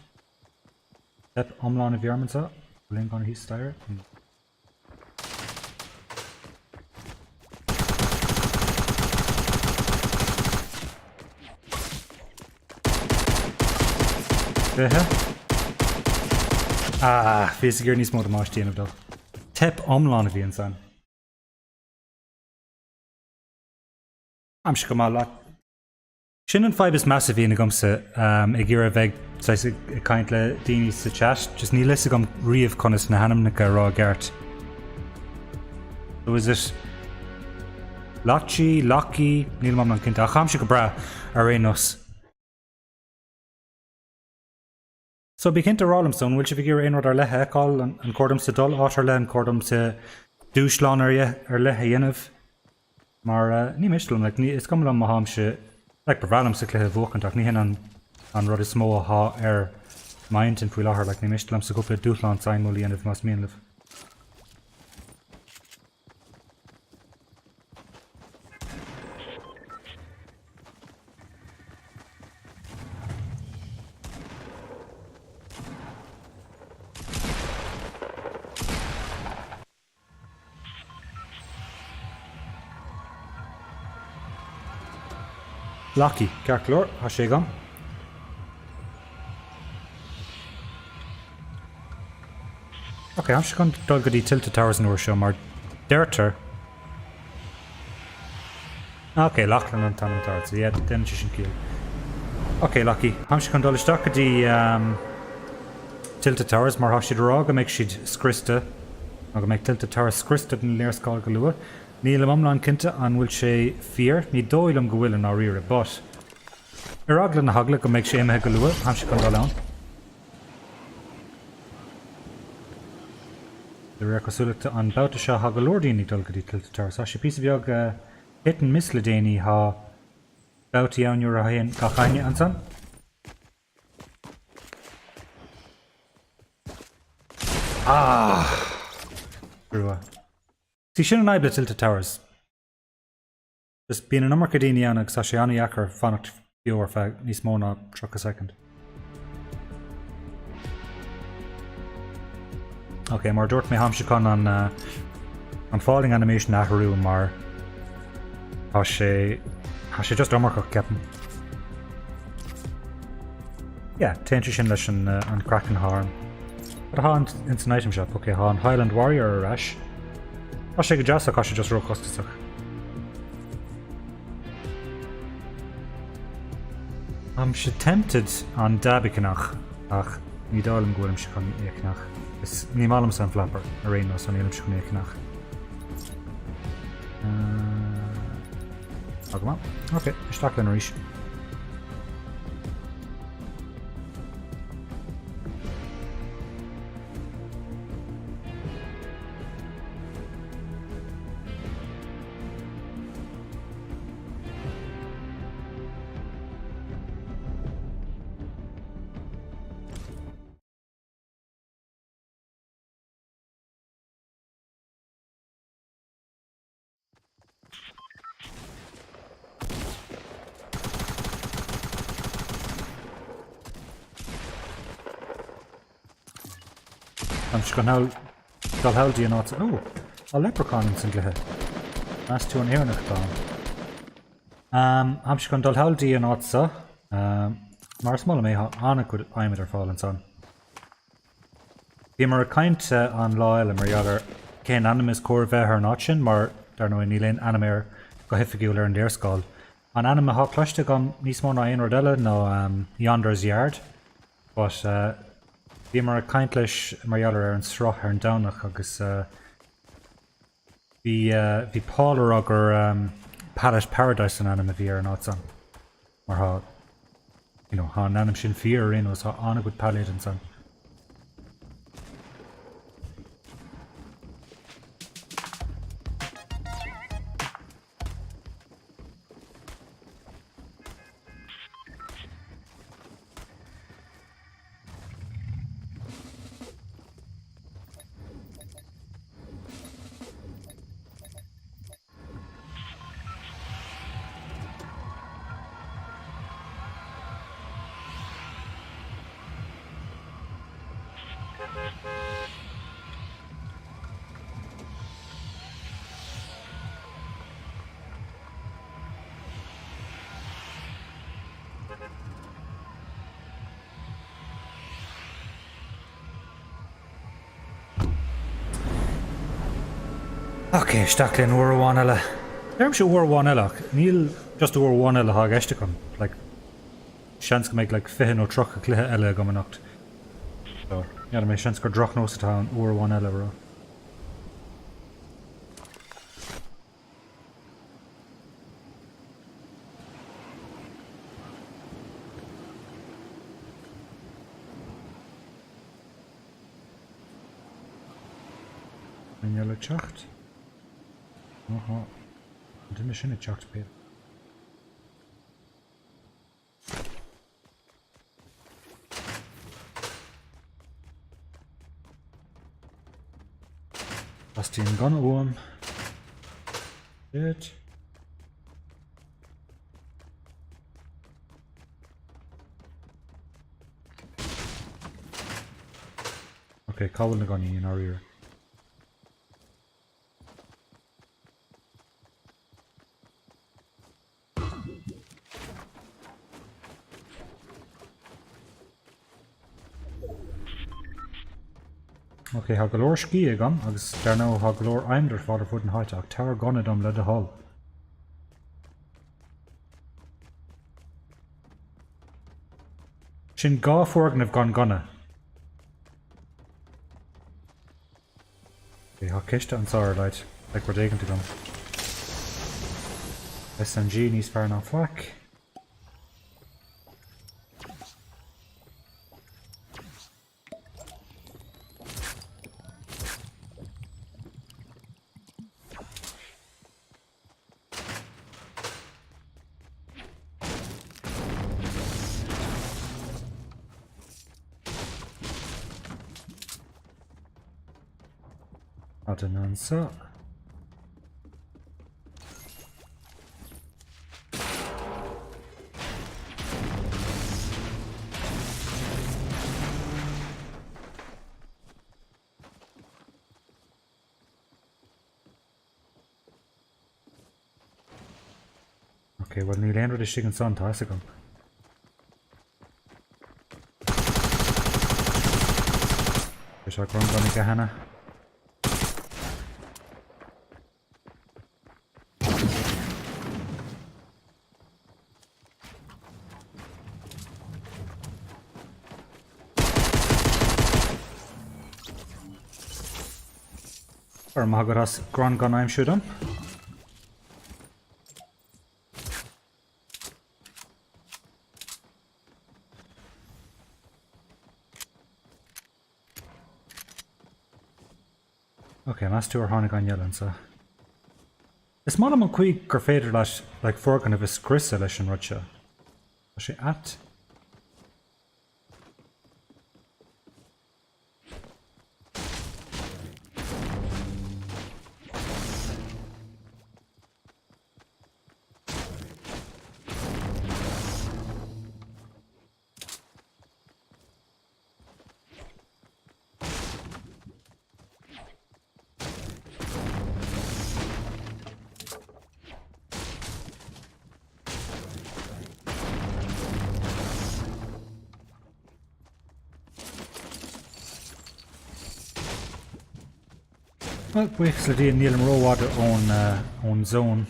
Teip iomlán a bhí orm anseo. Bhfuil aon gunna thíos staighre? 20. Ah, bhíos ag iarraidh níos mó damáiste a dhéanamh dó. Teip iomlán a bhí ansan. Táimse go maith leat. Sin an fadhb is measa a bhíonn agamsa ag iarraidh a bheith saghas ag caint le daoine sa chat, just níl fhios agam riamh conas na hainmneacha a rá i gceart. So is it Lachie, Lockie, nílim iomlán cinnte, ach táimse go breá ar aon nós. So bí cinnte a rá liomsa, an bhfuil sibh ag iarraidh aon rud ar leith a fheiceáil? An cóir domsa dul áit ar leith? An cóir domsa dúshlán ar ar leith a dhéanamh? Mar ní miste liom, like, ní, is cuma liom má tháimse, like, ba bhreá liomsa cluiche a bhuachaint ach ní hin an an rud is mó athá ar m'intinn faoi láthair, like, ní miste liomsa cúpla dúshlán suimiúil a dhéanamh más mian libh. Lockie, ceart go leor, tá sé agam. Ok, táimse chun dul go dtí Tilted Towers an uair seo mar deirtear Ok, Lachlan an t-ainm atá ort, so yeah, déanann sé sin ciall. Ok, Lockie, táimse chun dul isteach go dtí um, Tilted Towers mar tá siad ag rá go mbeidh siad scriosta, nó go mbeidh Tilted Towers scriosta den léarscáil go luath. Nílim iomlán cinnte an bhfuil sé fíor, ní dóigh liom go bhfuil i ndáiríre, but ar eagla na heagla go mbeidh sé imithe go luath, táimse chun dul ann. De réir cosúlachta, an babhta seo tá go leor daoine ag dul go dtí Tilted Towers. Tá sé píosa beag hit and miss le déanaí, tá babhtaí ann nuair a théann gach éinne ansan. Ah! Trua. See, sin an fhadhb le Tilted Towers. Just bíonn an iomarca daoine ann agus tá sé an-dheacair fanacht beo ar feadh níos mó ná 30 soicind. Ok, mar a dúirt mé tháimse chun an an falling animation a athrú mar tá sé tá sé just iomarcach ceapaim. Yeah, téann sé sin leis an an craiceann atá orm. Cad atá in san item shop? Ok, tá an Highland Warrior ar ais. Tá sé go deas ach tá sé just róchostasach. Táimse tempted an dab a cheannach ach ní dóigh liom go bhfuilimse chun é a cheannach. Is ní maith liomsa an flapper ar aon nós so nílimse chun é a cheannach. Tá go maith. Ok, isteach linn arís. Táimse chun dul thall go dtí an áit Ó! Tá leprechaun ins an gcluiche. Meas tú an Éireannach atá ann? Táimse chun dul thall go dtí an áit seo. Mar is maith liom é, tá an-chuid adhmaid ar fáil ansan. Bhíomar ag caint an lá eile mar gheall ar cén ainm is cóir a bheith ar an áit sin mar, dar ndóigh, níl aon ainm air go hoifigiúil ar an léarscáil. An ainm atá cloiste agam níos mó ná aon rud eile ná Yonder's Yard but bhíomar ag caint leis mar gheall ar an sruth ar an Domhnach agus bhí bhí Paul a rá gur Pallet Paradise an ainm a bhí ar an áit san mar thá you know thá an ainm sin fíor ar aon nós, thá an-chuid pailéad ansan. Ok, isteach linn uair amháin eile. Deirimse uair amháin eile ach níl just uair amháin eile atá i gceist agam. Like, seans go mbeidh like 20 nó 30 cluiche eile agam anocht. So, n'fheadar mé, seans gur drochnós atá ann uair amháin eile a rá. Duine eile ag teacht? Aha. An duine sin ag teacht, b'fhéidir. Teastaíonn gunna uaim. Shit. Ok, cá bhfuil na gunnaí i ndáiríre? Ok, tá go leor sciath agam agus dar ndóigh tá go leor adhmad ar fáil ar fud na háite ach tabhair gunna dom le do thoil. Sin gá foirgneamh gan gunna. Ok, tá ciste anseo ar a laghad. Beidh rud éigint agam. SMG níos fearr ná faic. Tá duine anseo. Ok, bhuel níl aon rud istigh ansan, tá fhios agam. Tá grun gun aige cheana. Go raibh maith agat as grun gun a aimsiú dom. Ok, meas tú ar tháinig éinne eile anseo? Is maith liom an chaoi gur féidir leat like foirgnimh a scriosadh leis an rud seo. Tá sé ait. Bhuel, buíochas le Dia nílim rófhada ón ón zone.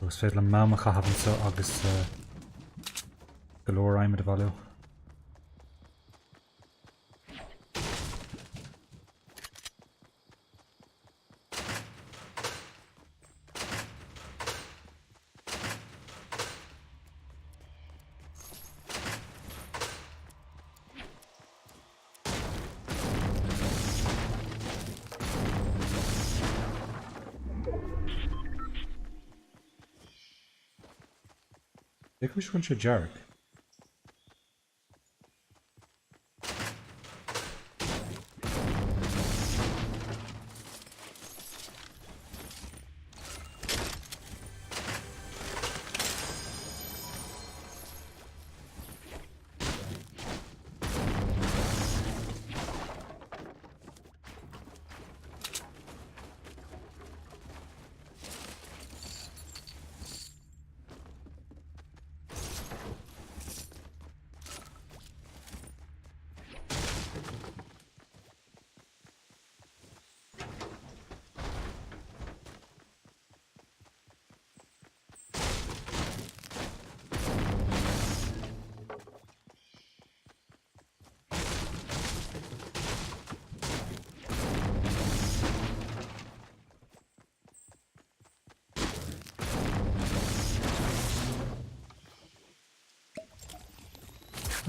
Is féidir liom m'am a chaitheamh anseo agus go leor adhmaid a bhailiú. Cé chúis a bhfuil sé dearg?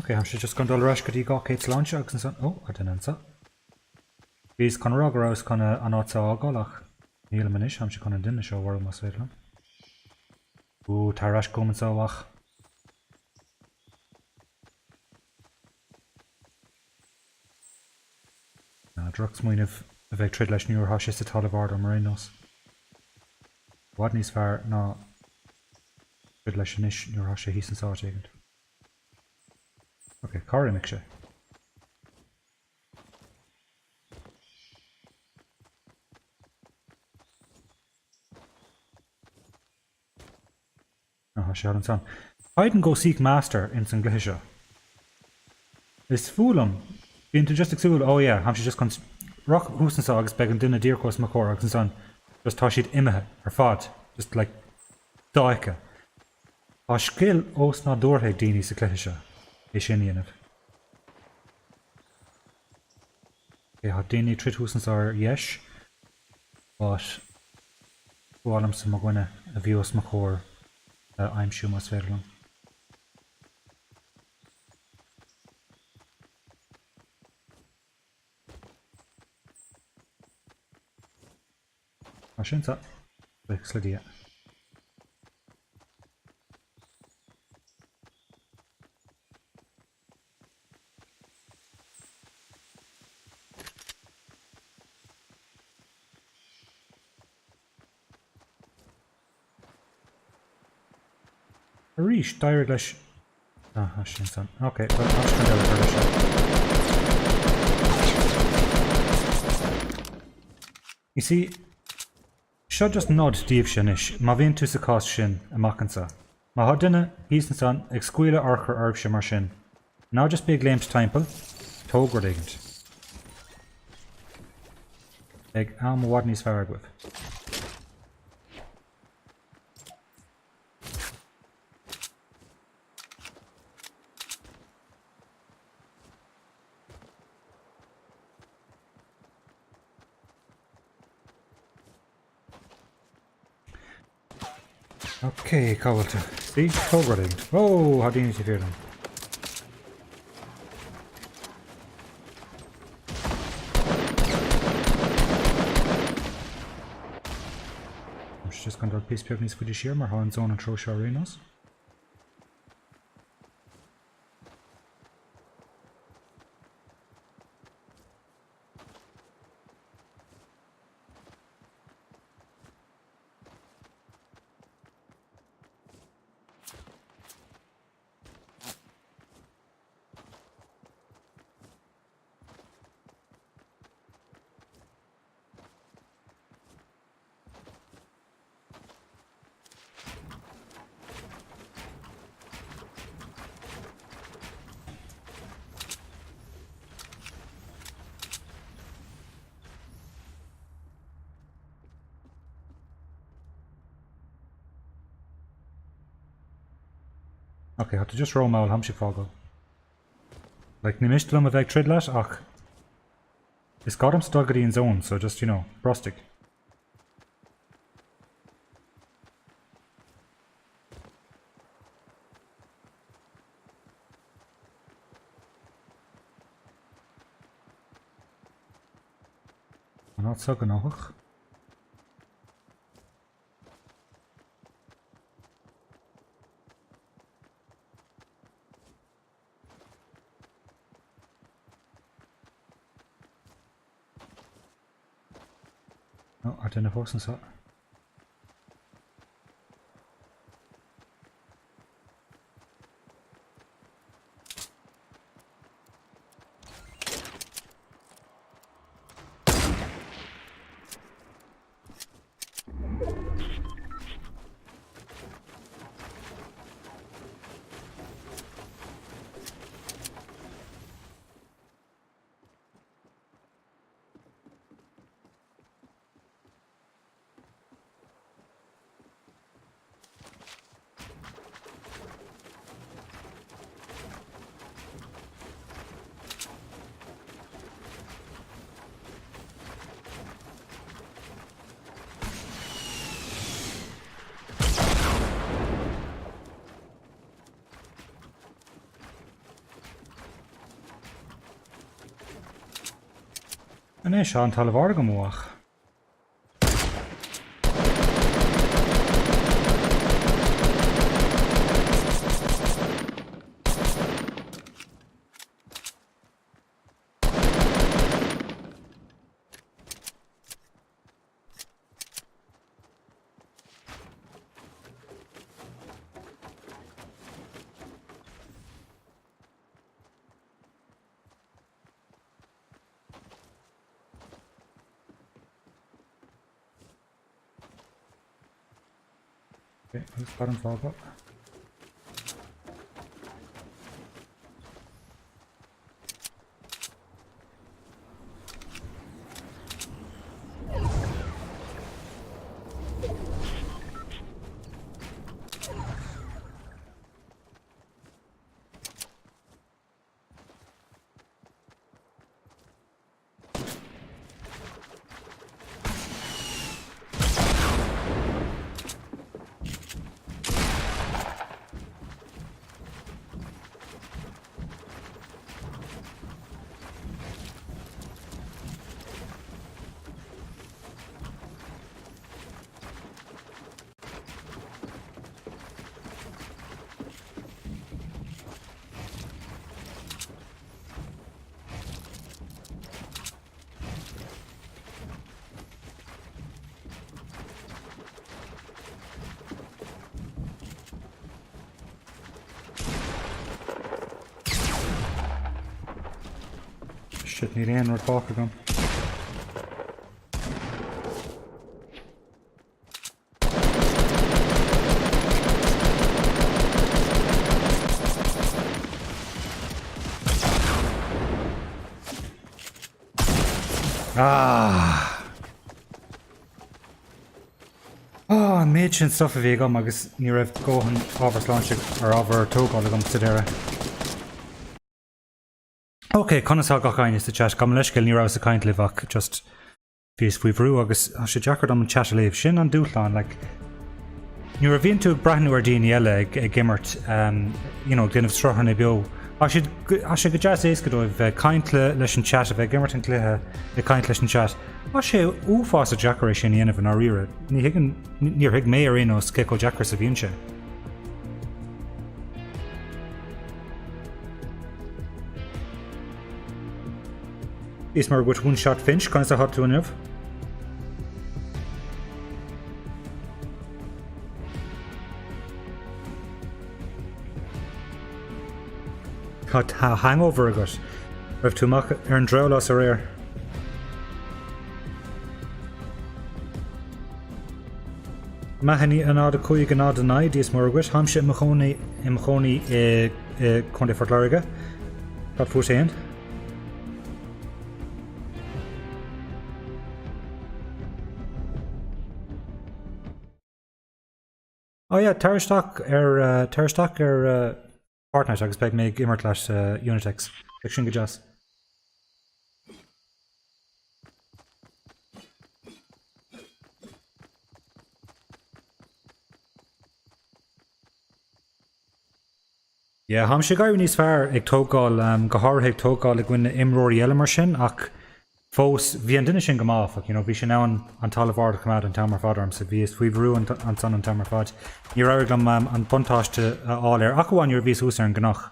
Ok, tá sé just chun dul ar ais go dtí 200 sláinte agus ansan, ó, tá duine anseo. Bhíos chun rá go rabhas chun an áit seo a fhágáil ach nílim anois, táimse chun an duine seo a mharú más féidir liom. Ó, tar ar ais chugam anseo, a mhac. Drochsmaoineamh a bheith ag troid leis nuair atá sé sa talamh ard orm ar aon nós. I bhfad níos fearr ná troid leis anois nuair atá sé thíos anso áit éigint. Ok, cár imigh sé? Tá sé thall ansan. Hide and go seek master ins an gcluiche seo. Is fuath liom. Bíonn tú just ag súil, oh yeah, táimse just chun rachaidh thuas anso agus beidh an duine díreach os mo chomhair agus ansan just tá siad imithe ar fad. Just like dofheicthe. Tá scil osnádúrtha ag daoine sa chluiche seo é sin a dhéanamh. Ok, tá daoine ag troid thuas anso ar dheis. But ba mhaith liomsa mo dhuine a bhí os mo chomhair a aimsiú más féidir liom. Tá sé anseo. Buíochas le Dia. Arís, d'éirigh leis. Ah, tá sé ansan. Ok, bhuel, tá sé chun deireadh a chur leis seo. You see, Seo just nod daoibhse anois, má bhíonn tú sa cás sin amach anseo. Má thá duine thíos ansan ag scaoileadh urchar oraibhse mar sin, ná just bí ag léimt timpeall, tóg rud éigint. Beidh am i bhfad níos fearr agaibh. Ok, cá bhfuil tú? See? Tóg rud éigin. Ó, tá daoine taobh thiar dom. Just chun dul píosa beag níos faide siar mar thá an zone an treo seo ar aon nós. Ok, tá tú just rómhall, táimse ag fágáil. Like, ní miste liom a bheith ag troid leat ach is gá domsa dul go dtí an zone, so just, you know, brostaigh. An áit seo gnóthach. Nó, tá duine fós anseo. Anois, tá an talamh ard agam uach. Okay, agus cad an fágáil? Shit, níl aon rud fágtha agam. Ah! Ah, an méid sin stuff a bhí agam agus ní raibh dóthain ábhar sláinte ar ábhar tógáil agam sa deireadh. Ok, conas tá gach éinne sa chat? Gabh mo leithscéal, ní rabhas ag caint libh ach just Bhíos faoi bhrú agus tá sé deacair dom an chat a léamh. Sin an dúshlán, like, nuair a bhíonn tú ag breathnú ar daoine eile ag, ag imirt, um, you know, ag déanamh sruthanna beo, tá siad, tá sé go deas éasca dóibh bheith ag caint le, leis an chat, a bheith ag imirt an cluiche, ag caint leis an chat. Tá sé uafásach deacair é sin a dhéanamh i ndáiríre. Ní thuigeann, níor thuig mé ar aon nós cé chomh deacair is a bhíonn sé. Is mar agat One Shot Finch, conas atá tú inniu? Tá hangover agat. Raibh tú amach ar an drabhlás aréir? Maithne 0 5 0 9 Dia is Muire dhuit. Táimse i mo chónaí i mo chónaí i Contae Phort Láirge. Cad fút féin? Oh yeah, tar isteach ar tar isteach ar. Fortnite agus beidh mé ag imirt leat Unitex. Beidh sin go deas. Yeah, táimse ag éirí níos fearr ag tógáil, go háirithe ag tógáil i gcoinne imreoirí eile mar sin, ach fós, bhí an duine sin go maith, áfach, you know, bhí sé in ann an talamh ard a choimeád an t-am ar fad ormsa, bhíos faoi bhrú ansan an t-am ar fad. Níor éirigh liom an buntáiste a fháil air, ach amháin nuair a bhíos thuas ar an gcnoc,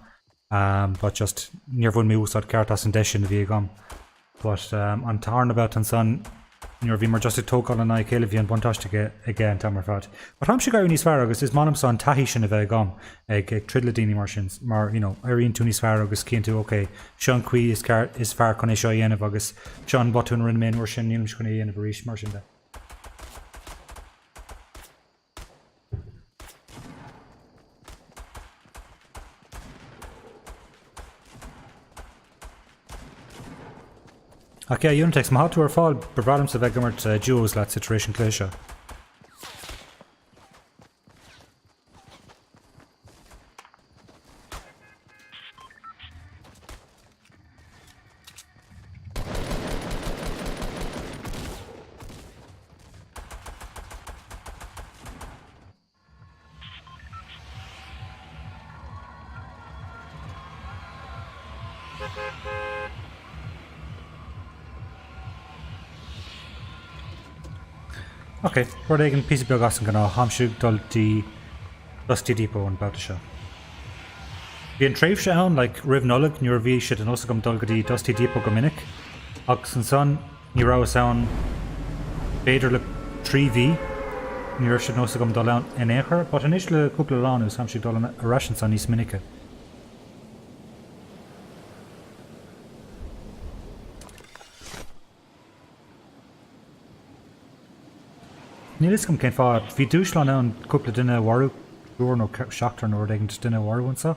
but just níor bhain mé úsáid ceart as an deis sin a bhí agam. But an tarna babhta ansan, nuair a bhíomar just ag tógáil in aghaidh a chéile, bhí an buntáiste aige aige an t-am ar fad. But táimse ag éirí níos fearr agus is maith liomsa an taithí sin a bheith agam ag ag troid le daoine mar sin mar you know éiríonn tú níos fearr agus cíonn tú ok, seo an chaoi is ceart is fearr chun é seo a dhéanamh agus seo an botún a rinne mé an uair sin, nílimse chun é a dhéanamh arís mar sin de. Ach yeah, Unitex, má tá tú ar fáil, ba bhreá liomsa bheith ag imirt duos leatsa tar éis an cluiche seo. Ok, rud éigin píosa beag as an ngnáth, táimse ag dul dtí Dusty Depot an babhta seo. Bhí an tréimhse ann, like, roimh Nollaig nuair a bhí sé de nós agam dul go dtí Dusty Depot go minic, agus ansan ní rabhas ann b'fhéidir le 3 mhí, ní raibh sé de nós agam dul ann in aon chor, but anois le cúpla lá anuas táimse ag dul ar ais ansan níos minice. Níl fhios agam cén fáth. Bhí dúshlán ann cúpla duine a mharú, triúr nó seachtar nó rud éigin duine a mharú anseo.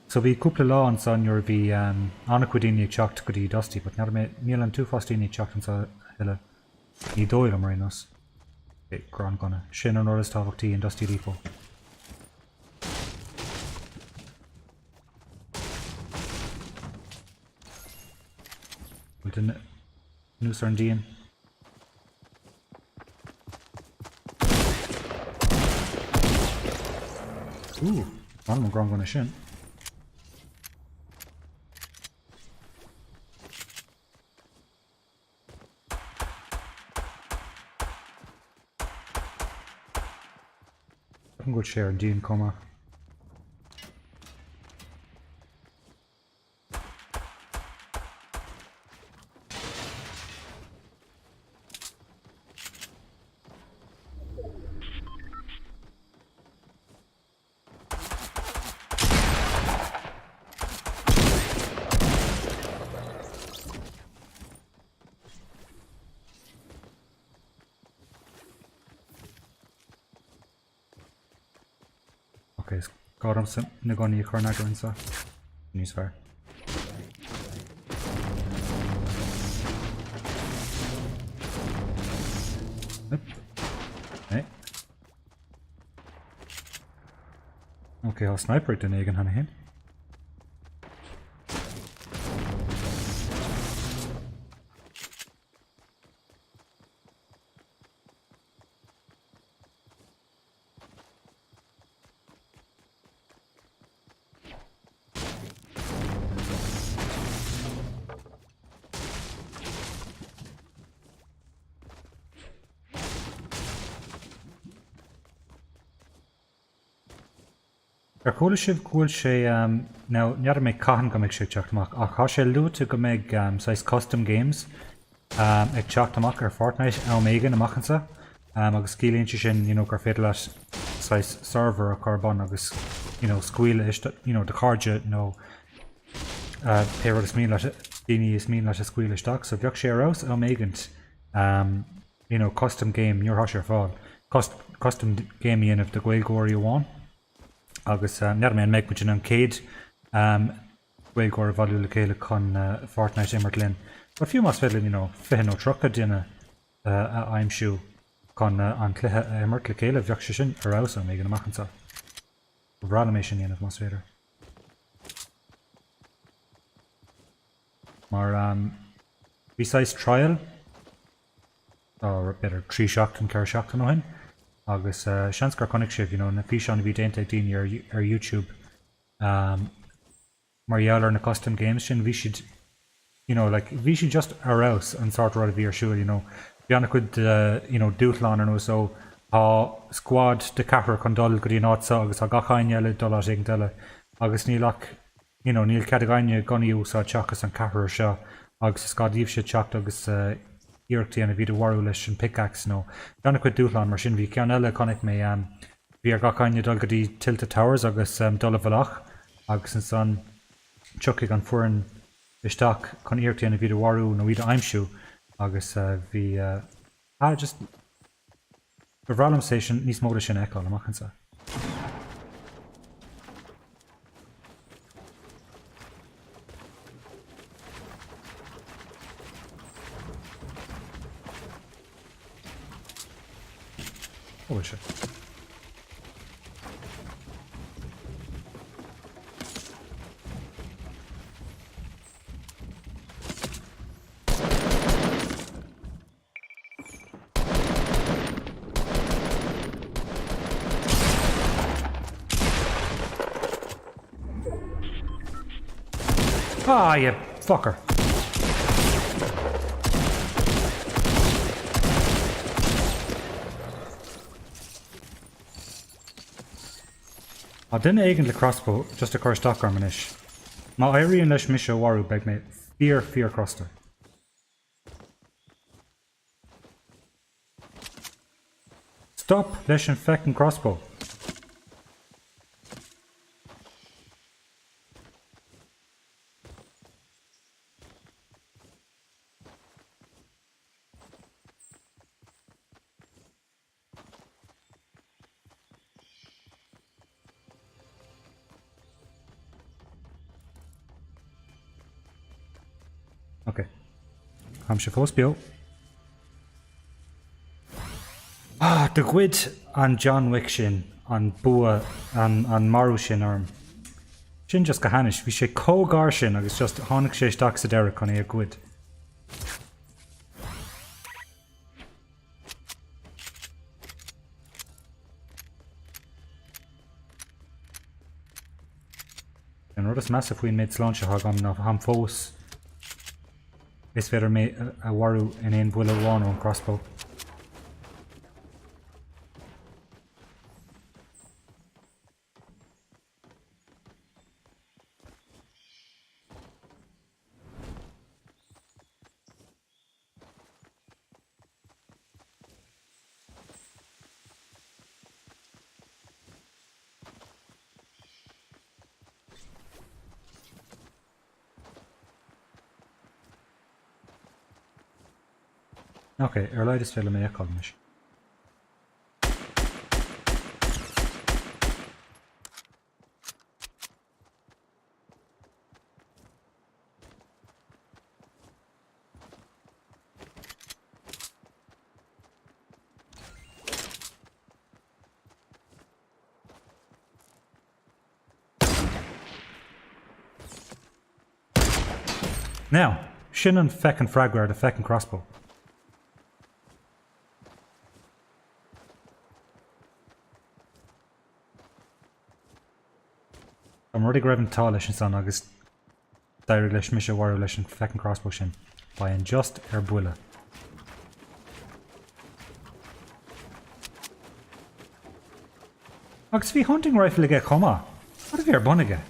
So bhí cúpla lá anseo nuair a bhí an-chuid daoine ag teacht go dtí Dusty but n'fheadar mé, níl an t-uafás daoine ag teacht anseo a thuilleadh. Ní dóigh liom ar aon nós. Ok, gránghunna. Sin an rud is tábhachtaí in Dusty Depot. Bhfuil duine anuas ar an díon? Ooh, an an gránghunna sin. An bhfuil sé ar an díon chomh maith? Ok, is gá domsa na gunnaí a chur in eagar anseo. Níos fearr. Hey. Ok, tá sniper ag duine éigin cheana féin. Ar chuala sibh go bhfuil sé, now n'fheadar mé cathain go mbeidh sé ag teacht amach, ach tá sé luaite go mbeidh saghas custom games ag teacht amach ar Fortnite am éigin amach anseo agus ciallaíonn sé sin you know gur féidir leat saghas server a chur ar bun agus you know scaoileadh isteach you know do chairde nó pé rud is mian leat daoine is mian leat a scaoileadh isteach so bheadh sé ar fheabhas am éigint you know custom game nuair atá sé ar fáil custom game a dhéanamh do Ghaeilgeoirí amháin agus n'fheadar mé an mbeidh muid in ann 100 Gaeilgeoir a bhailiú le chéile chun Fortnite a imirt linn. But fiú más féidir linn you know 20 nó 30 duine a aimsiú chun an cluiche a imirt le chéile, bheadh sé sin ar fheabhas am éigin amach anseo. Ba bhreá liom é sin a dhéanamh más féidir. Mar bhí saghas trial b'fhéidir 3 seachtain, 4 seachtain ó shin agus seans gur chonaic sibh you know na físeáin a bhí déanta ag daoine ar ar YouTube mar gheall ar na custom games sin bhí siad you know like bhí siad just ar fheabhas an sort rud a bhí ar siúl you know bhí an-chuid de you know dúshlán ar nós ó tá squad de ceathrar chun dul go dtí an áit seo agus tá gach éinne eile ag dul áit éigin eile agus níl ach you know níl cead ag éinne gunnaí a úsáid seachas an ceathrar seo agus is gá daoibhse teacht agus iarracht a dhéanamh iad a mharú leis an pickaxe nó bhí an-chuid dúshlán mar sin bhí ceann eile a chonaic mé bhí ar gach éinne dul go dtí Tilted Towers agus dul i bhfolach agus ansan tiocfaidh an foireann isteach chun iarracht a dhéanamh iad a mharú nó iad a aimsiú agus bhí ah just ba bhreá liom é sin níos mó de sin a fheiceáil amach anseo. Cá bhfuil sé? Ah, you fucker. Tá duine éigin le crossbow just ag cur isteach orm anois. Má éiríonn leis mise a mharú beidh mé fíor fíor crosta. Stop leis an feckin crossbow. Ok. Táimse fós beo. Ah, do ghoid an John Wick sin an bua, an, an marú sin orm. Sin just go hainnis. Bhí sé chomh gar sin agus just tháinig sé isteach sa deireadh chun é a ghoid. An rud is measa faoin méid sláinte atá agam ná táim fós is féidir mé a mharú in aon bhuille amháin ón crossbow. Ok, ar a laghad is féidir liom é a fheiceáil anois. Now, sin an feckin freagra ar do feckin crossbow. Dá mba rud é go raibh an t-ádh leis ansan agus d'éirigh leis mise a mharú leis an feckin crossbow sin, bheinn just ar buile. Agus bhí hunting rifle aige chomh maith. Cad a bhí ar bun aige?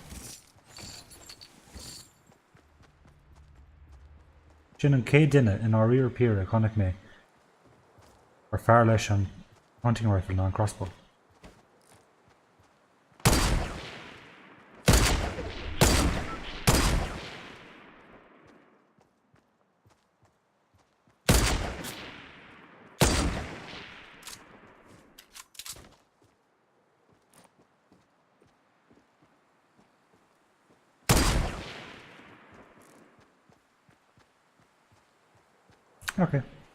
Sin an chéad duine i ndáiríre píre a chonaic mé gur fearr leis an hunting rifle ná an crossbow. Ok,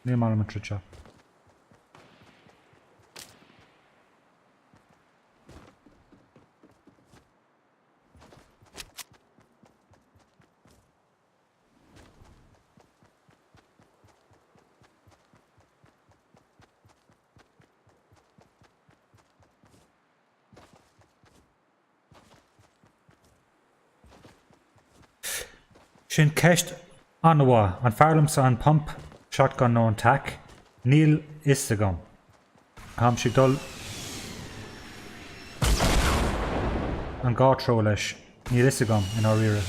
níl maith liom an troid seo. Sin ceist an-mhaith. An fearr liomsa an pump shotgun nó an tac? Níl fhios agam. Táimse ag dul an dhá treo leis. Níl fhios agam, i ndáiríre.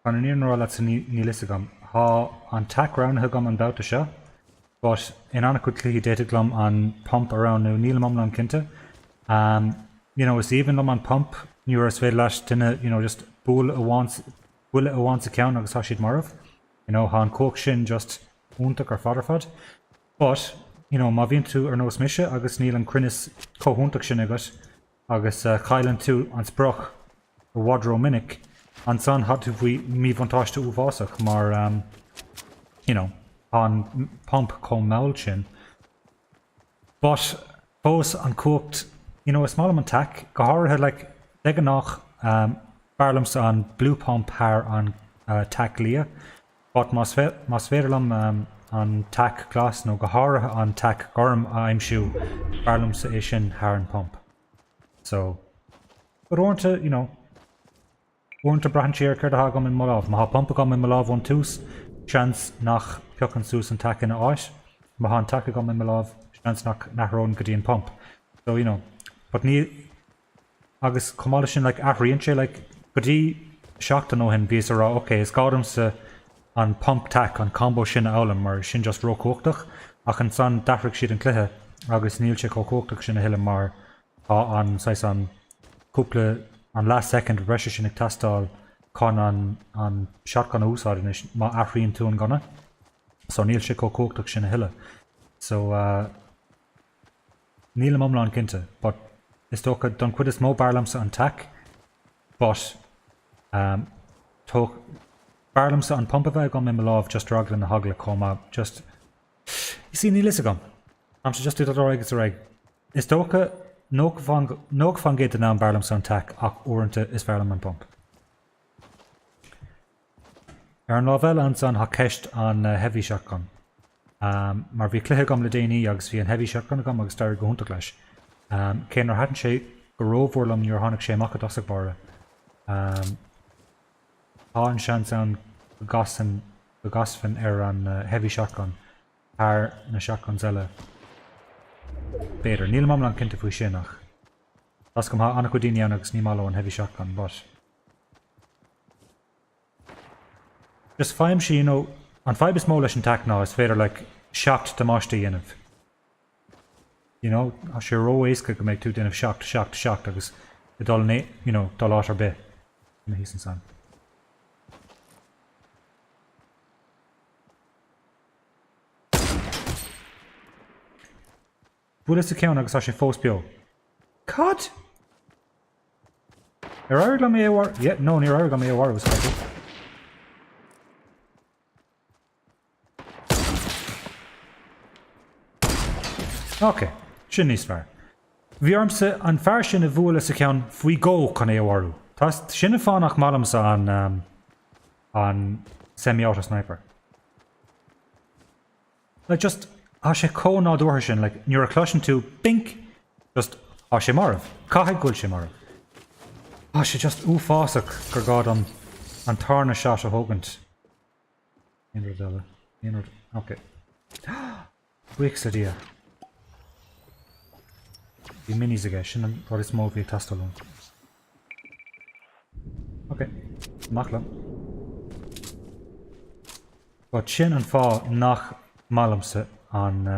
Chun an fhírinne a rá leatsa níl fhios agam. Tá an tac roghnaithe agam an babhta seo but in an-chuid cluichí d'fhéadfadh liom an pump a roghnú, nílim iomlán cinnte. You know, is aoibhinn liom an pump nuair is féidir leat duine you know just bualadh amháin buille amháin sa cheann agus tá siad marbh. You know, tá an chumhacht sin just iontach ar fad ar fad. But, you know, má bhíonn tú ar nós mise agus níl an cruinneas chomh hiontach sin agat, agus cailleann tú an sprioc i bhfad ró-mhinic, ansan tá tú faoi mhíbhuntáiste uafásach mar you know tá an pump chomh mall sin. But fós an chumhacht, you know is maith liom an tac, go háirithe like de ghnáth b'fhearr liomsa an blue pump thar an tac liath but más más féidir liom an tac glas nó go háirithe an tac gorm a aimsiú, b'fhearr liomsa é sin thar an pump. So, but uaireanta, you know, uaireanta braitheann sé ar céard atá agam i mo lámh. Má tá pump agam i mo lámh ón tús, seans nach bpiocfainn suas an tac ina áit. Má tá an tac agam i mo lámh, seans nach n-athróinn go dtí an pump. So, you know, but ní, Agus chomh maith leis sin like athraíonn sé like go dtí seachtain ó shin bhíos a rá ok is gá domsa an pump tac an combo sin a fhoghlaim mar sin just róchumhachtach ach ansan d'athraigh siad an cluiche agus níl sé chomh cumhachtach sin a thuilleadh mar tá an saghas an cúpla an leath second breise sin ag teastáil chun an an shotgun a úsáid anois má athraíonn tú an gunna so níl sé chomh cumhachtach sin a thuilleadh so uh, Nílim iomlán cinnte, but is dócha don chuid is mó b'fhearr liomsa an tac, but um b'fhearr liomsa an pump a bheith agam i mo lámh just ar eagla na heagla chomh maith, just you see níl fhios agam. Táimse just ag dul ar aghaidh is ar aghaidh. Is dócha 90% den am b'fhearr liomsa an tac ach uaireanta is fearr liom an pump. Ar an lámh eile ansan tá ceist an heavy shotgun. Mar bhí cluiche agam le déanaí agus bhí an heavy shotgun agam agus d'éirigh go hiontach leis. Cé nár thaitin sé go rómhór liom nuair a tháinig sé amach i dtosach báire. Tá an seans ann go gcasfainn go gcasfainn ar an heavy shotgun thar na shotguns eile. B'fhéidir. Nílim iomlán cinnte faoi sin ach tá 's agam tá an-chuid daoine ann agus ní maith leo an heavy shotgun but. Just faighimse, you know, an fadhb is mó leis an tac ná is féidir like 7 damáiste a dhéanamh. You know, tá sé ró-éasca go mbeidh tú ag déanamh 7, 7, 7 agus ag dul, you know, dul áit ar bith. Ina thíos ansan. Bualadh sa cheann agus tá sé fós beo. Cad? Ar éirigh liom é a mharú? Yeah, no, níor éirigh liom é a mharú, is cosúil. Ok, sin níos fearr. Bhí ormsa an fear sin a bhualadh sa cheann faoi dhó chun é a mharú. Tá sin an fáth nach maith liomsa an, um, an semi-auto sniper. Like just, tá sé chomh nádúrtha sin, like nuair a chloiseann tú bink, just tá sé marbh. Caithfidh go bhfuil sé marbh. Tá sé just uafásach gur gá dom an tarna shot a thógaint. Aon rud eile? Aon rud? Ok. Buíochas le Dia. Bhí minis aige, sin an rud is mó a bhí ag teastáil uaim. Ok, amach liom. But sin an fáth nach maith liomsa an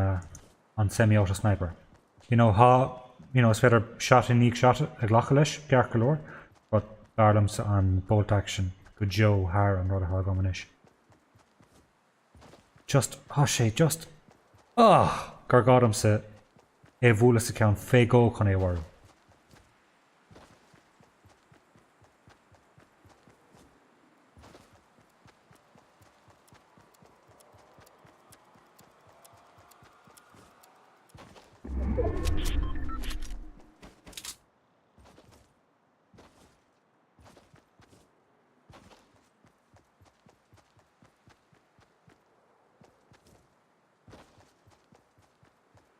an semi-auto sniper. You know, thá, you know, is féidir shot i ndiaidh shot a ghlacadh leis, ceart go leor, but b'fhearr liomsa an bolt action go deo thar an rud atá agam anois. Just, tá sé just, ah! Gur gá domsa é a bhualadh sa cheann fé dhó chun é a mharú.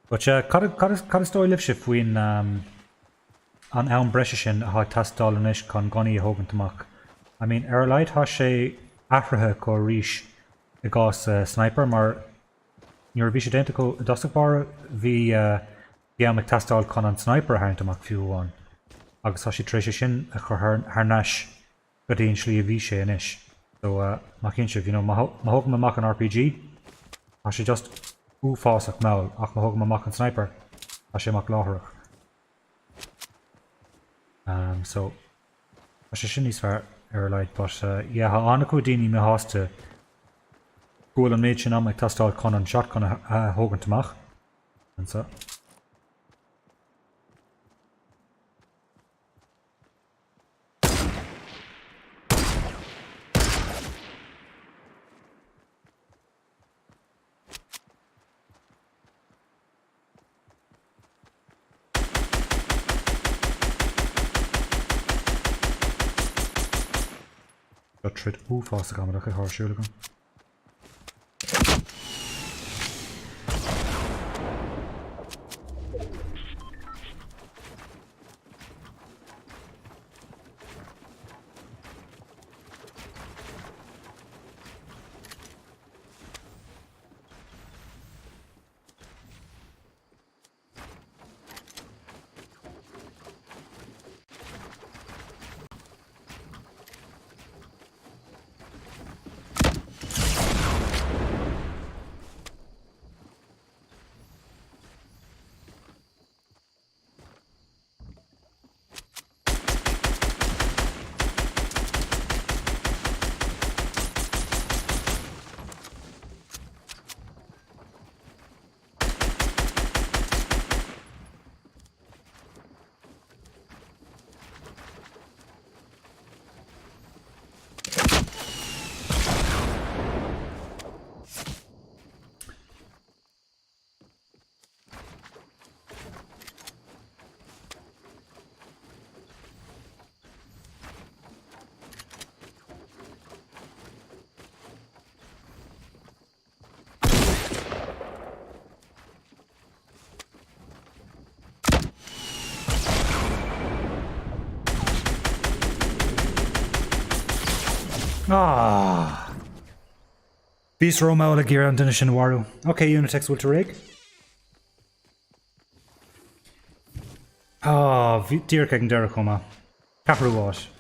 But yeah, cad, cad, cad is dóigh libhse faoin um, an am breise sin atá ag teastáil anois chun gunnaí a thógaint amach? I mean, ar a laghad tá sé athraithe acu arís i gcás uh, sniper mar nuair a bhí sé déanta acu i dtosach báire bhí uh, bhí am ag teastáil chun an sniper a tharraingt amach fiú amháin agus tá siad tar éis é sin a chur thar, thar n-ais go dtí an slí a bhí sé anois. So má chíonn sibh, you know, má thógaim amach an RPG, tá sé just uafásach mall, ach má thógaim amach an sniper, tá sé amach láithreach. Um, so, tá sé sin níos fearr ar a laghad, but uh, yeah, tá an-chuid daoine míshásta go bhfuil an méid sin ama ag teastáil chun an shotgun a, a thógaint amach. Anseo. Seo troid uafásach amaideach atá ar siúl agam. Ah! Bhíos rómhall ag iarraidh an duine sin a mharú. Ok, Unitex, bhfuil tú réidh? Ah, bhí díreach ag an deireadh chomh maith. Ceathrú áit.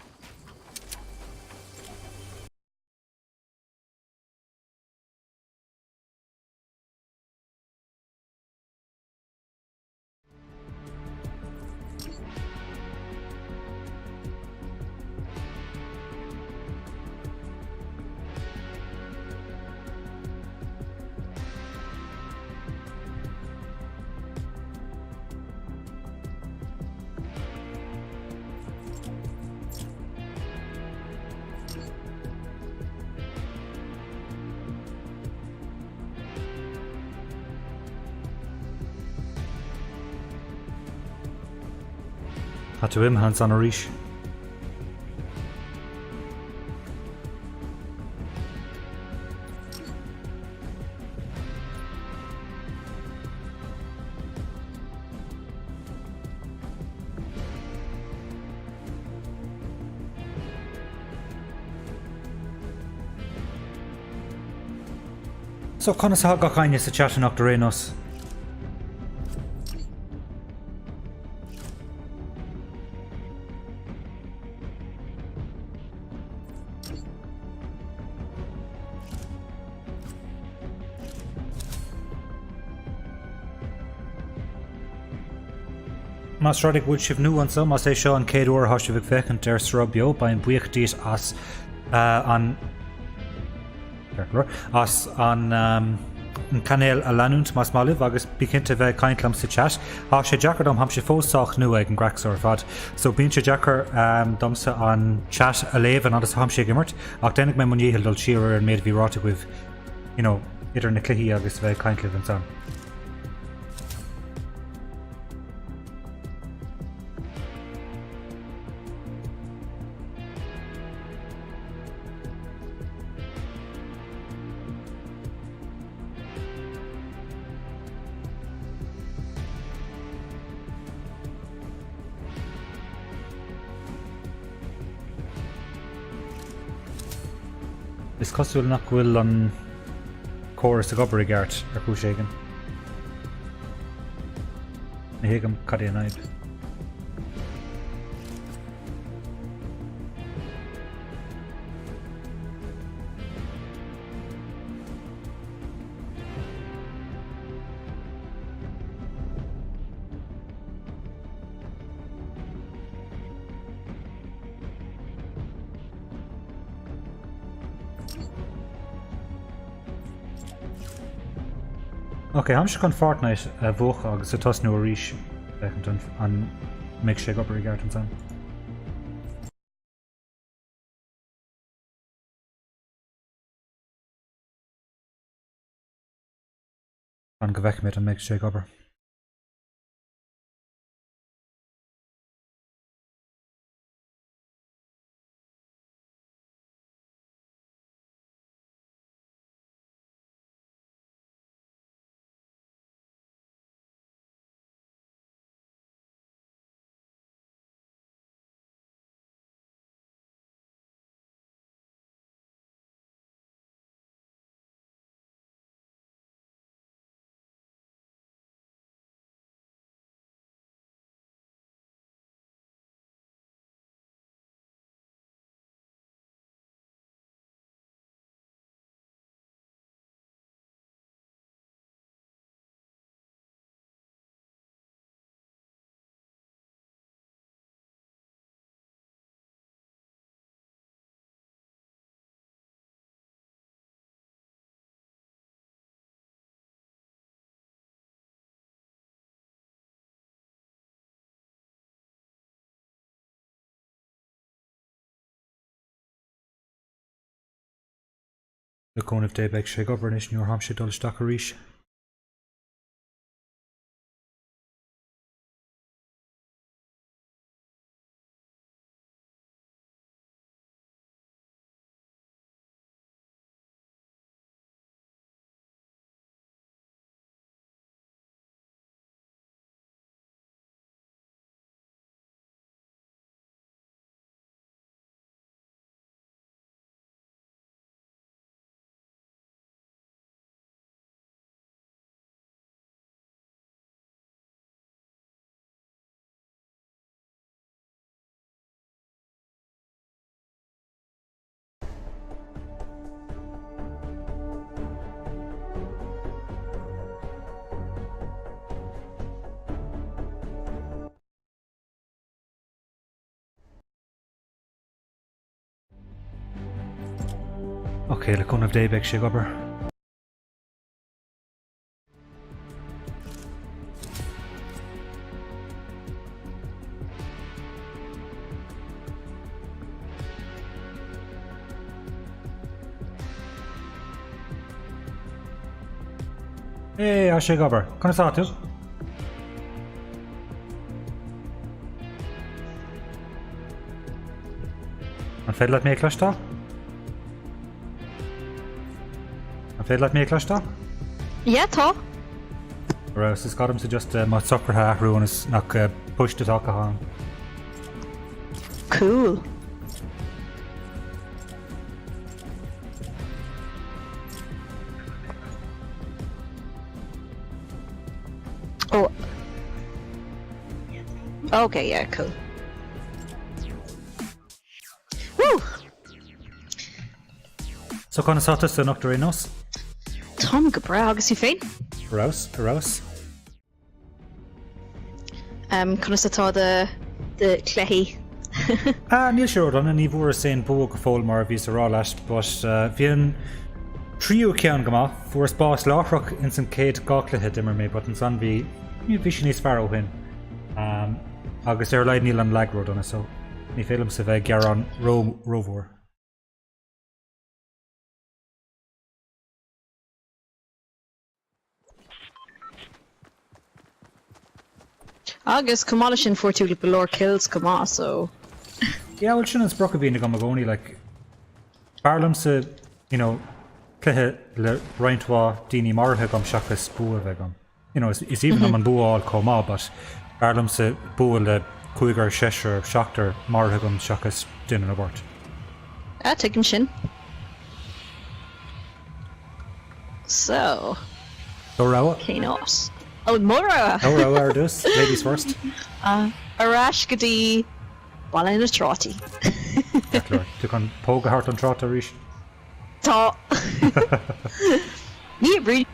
Tá tú imithe ansan arís. So conas atá gach éinne sa chat anocht ar aon nós? Más rud é go bhfuil sibh nua anseo, más é seo an chéad uair atá sibh ag féachaint ar Sruth Beo, beinn buíoch díot as an as an an cainéal a leanúint más maith libh agus bí cinnte bheith ag caint liom sa chat. Tá sé deacair dom, táimse fós sách nua ag an gcraic seo ar fad, so bíonn sé deacair domsa an chat a léamh an fhad is atáimse ag imirt, ach déanfaidh mé mo dhícheall dul siar ar an méid a bhí ráite agaibh you know, idir na cluichí agus bheith ag caint libh ansan. Is cosúil nach bhfuil an córas ag obair i gceart ar chúis éigin. Ní thuigim cad é an fhadhb. Ok, táimse chun Fortnite a mhúchadh agus a tosnú arís féachaint an mbeidh sé ag obair i gceart ansan. Fan go bhfeicfimid an mbeidh sé ag obair. Le cúnamh Dé beidh sé ag obair anois nuair atáimse ag dul isteach arís. Ok, le cúnamh Dé beidh sé ag obair. Hey, tá sé ag obair. Conas tá tú? An féidir leat mé a chloisteáil? An féidir leat mé a chloisteáil? Yeah, tá. Raibh is gá domsa just mo shocruithe a athrú ionas nach push to talk atá ann. Cool. Oh. Okay, yeah, cool. Woo! So conas tá tusa anocht ar aon nós? Táim go breá agus tú féin? Ar fheabhas, ar fheabhas. Um, conas atá do do chluichí? Ah, níl sé ródhona, ní bhfuaireas aon bua go fóill mar a bhíos a rá leat, but uh, bhí an tríú ceann go maith, fuaireas bás láithreach ins an chéad dá chluiche d'imir mé, but ansan bhí bhí sé níos fearr ó shin. Um, agus ar a laghad níl an lag ródhona, so ní féidir liomsa bheith ag gearán ró rómhór. Agus chomh maith leis sin fuair tú go leor kills chomh maith so. Yeah bhuel sin an sprioc a bhíonn agam i gcónaí like b'fhearr liomsa you know cluiche le roinnt mhaith daoine maraithe agam seachas bua a bheith agam. You know is aoibhinn liom an bua a fháil chomh maith but b'fhearr liomsa bua le cúigear, seisear, seachtar maraithe agam seachas duine nó beirt. Ah tuigim sin. So. Do rogha. Cén áit? Ó, mo rogha! Do rogha ar dtús, ladies first. Ar ais go dtí Baile na Trátaí. Ceart go leor. Tú chun póg a thabhairt don tráta arís? Tá. Ní oibríonn.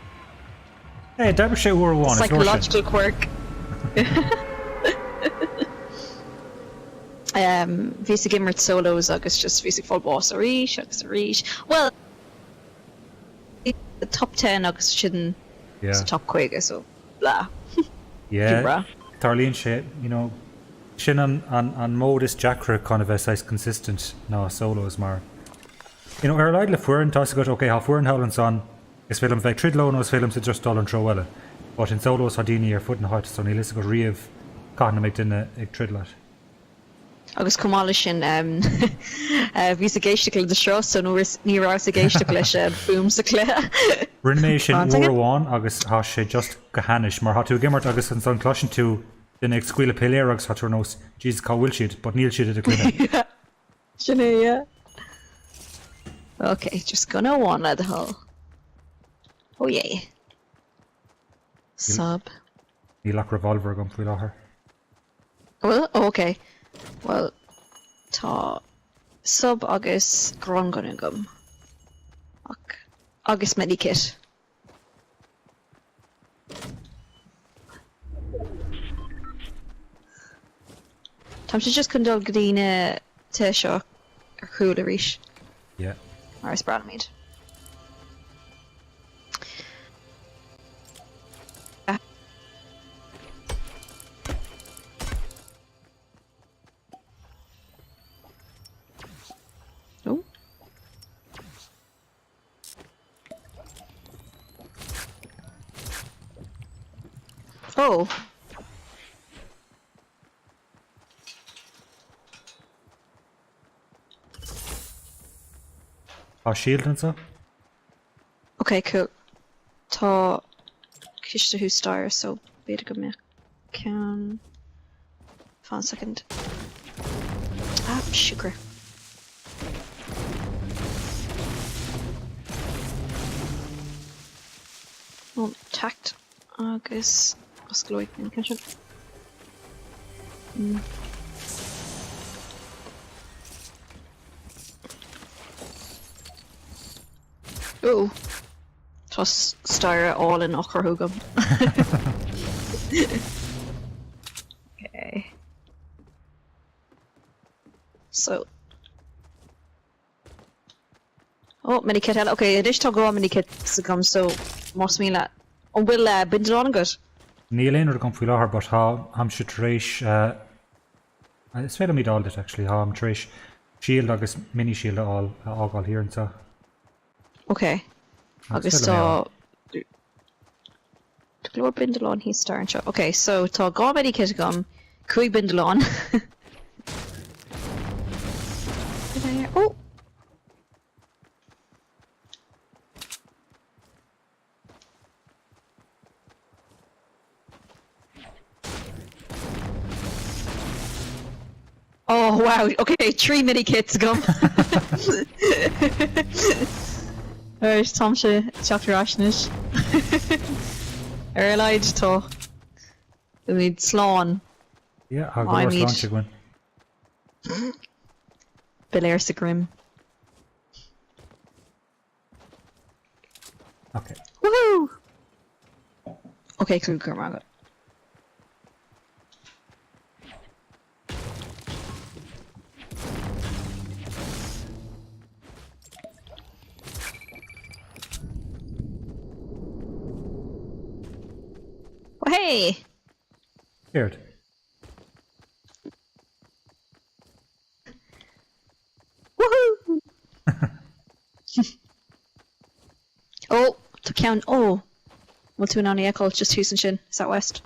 Hey, d'oibrigh sé uair amháin, is leor sin. Psychological quirk. Bhíos ag imirt solos agus just bhíos ag fáil bás arís agus arís. Bhuel, top ten agus ansin sa top 50 so blah. Yeah, tarlaíonn sé, you know, sin an an mód is deacra chun a bheith saghas consistent ná solos mar, you know, ar a laghad le foireann tá 'fhios agat, ok, tá foireann thall ansan, is féidir liom bheith ag troid leo nó is féidir liomsa just dul an treo eile. But in solos tá daoine ar fud na háite so níl 'fhios agat riamh cathain a mbeidh duine ag troid leat. Agus chomh maith leis sin, bhíos ag éisteacht le do shruth so ní rabhas ag éisteacht leis an fuaim sa chluiche. Rinne mé sin uair amháin agus tá sé just go hainnis mar tá tú ag imirt agus ansan cloiseann tú duine ag scaoileadh piléar agus tá tú ar nós Jesus cá bhfuil siad but níl siad i do chluiche. Sin é, yeah. Ok, just gunna amháin le do thoil. Oh yeah. Sub. Níl ach revolver agam faoi láthair. Bhfuil? Oh ok. Bhuel, tá sub agus gránghunna agam. Ach, agus medikit. Táimse just chun dul go dtí na tithe seo ar chúl arís. Yeah. Mar is breá liom iad. Oh. Oh. Tá shield anseo? Ok cool. Tá ciste thuas staighre so b'fhéidir go mbeadh ceann. Fan second. Ah, siúcra. Ó, tact agus osclóidh mé an ceann seo. Mm. Ooh. Tá staighre álainn á chruthú agam. Okay. So. Oh, medikit eile. Ok, anois tá dhá medikit agam so más mian leat. An bhfuil eh, bindealán agat? Níl aon rud agam faoi láthair but tá táimse tar éis eh, Is féidir liom iad a fháil duit actually, táim tar éis shield agus mini shield a fháil, a fhágáil thiar anseo. Ok. Agus tá tá go leor bindealán thíos staighre anseo. Ok, so tá 2 medikit agam, 5 bindealán. Oh! Oh wow, ok, 3 medikits agam. Alright, táimse ag teacht ar ais anois. Ar a laghad tá muid slán. Yeah, tá go leor sláinte againn. Piléar sa droim. Ok. Woohoo! Ok, cool, go raibh maith agat. Oh hey! Céard? Woohoo! Ó, tá ceann, ó! Bhfuil tú in ann é a fheiceáil just thuas ansin, south west?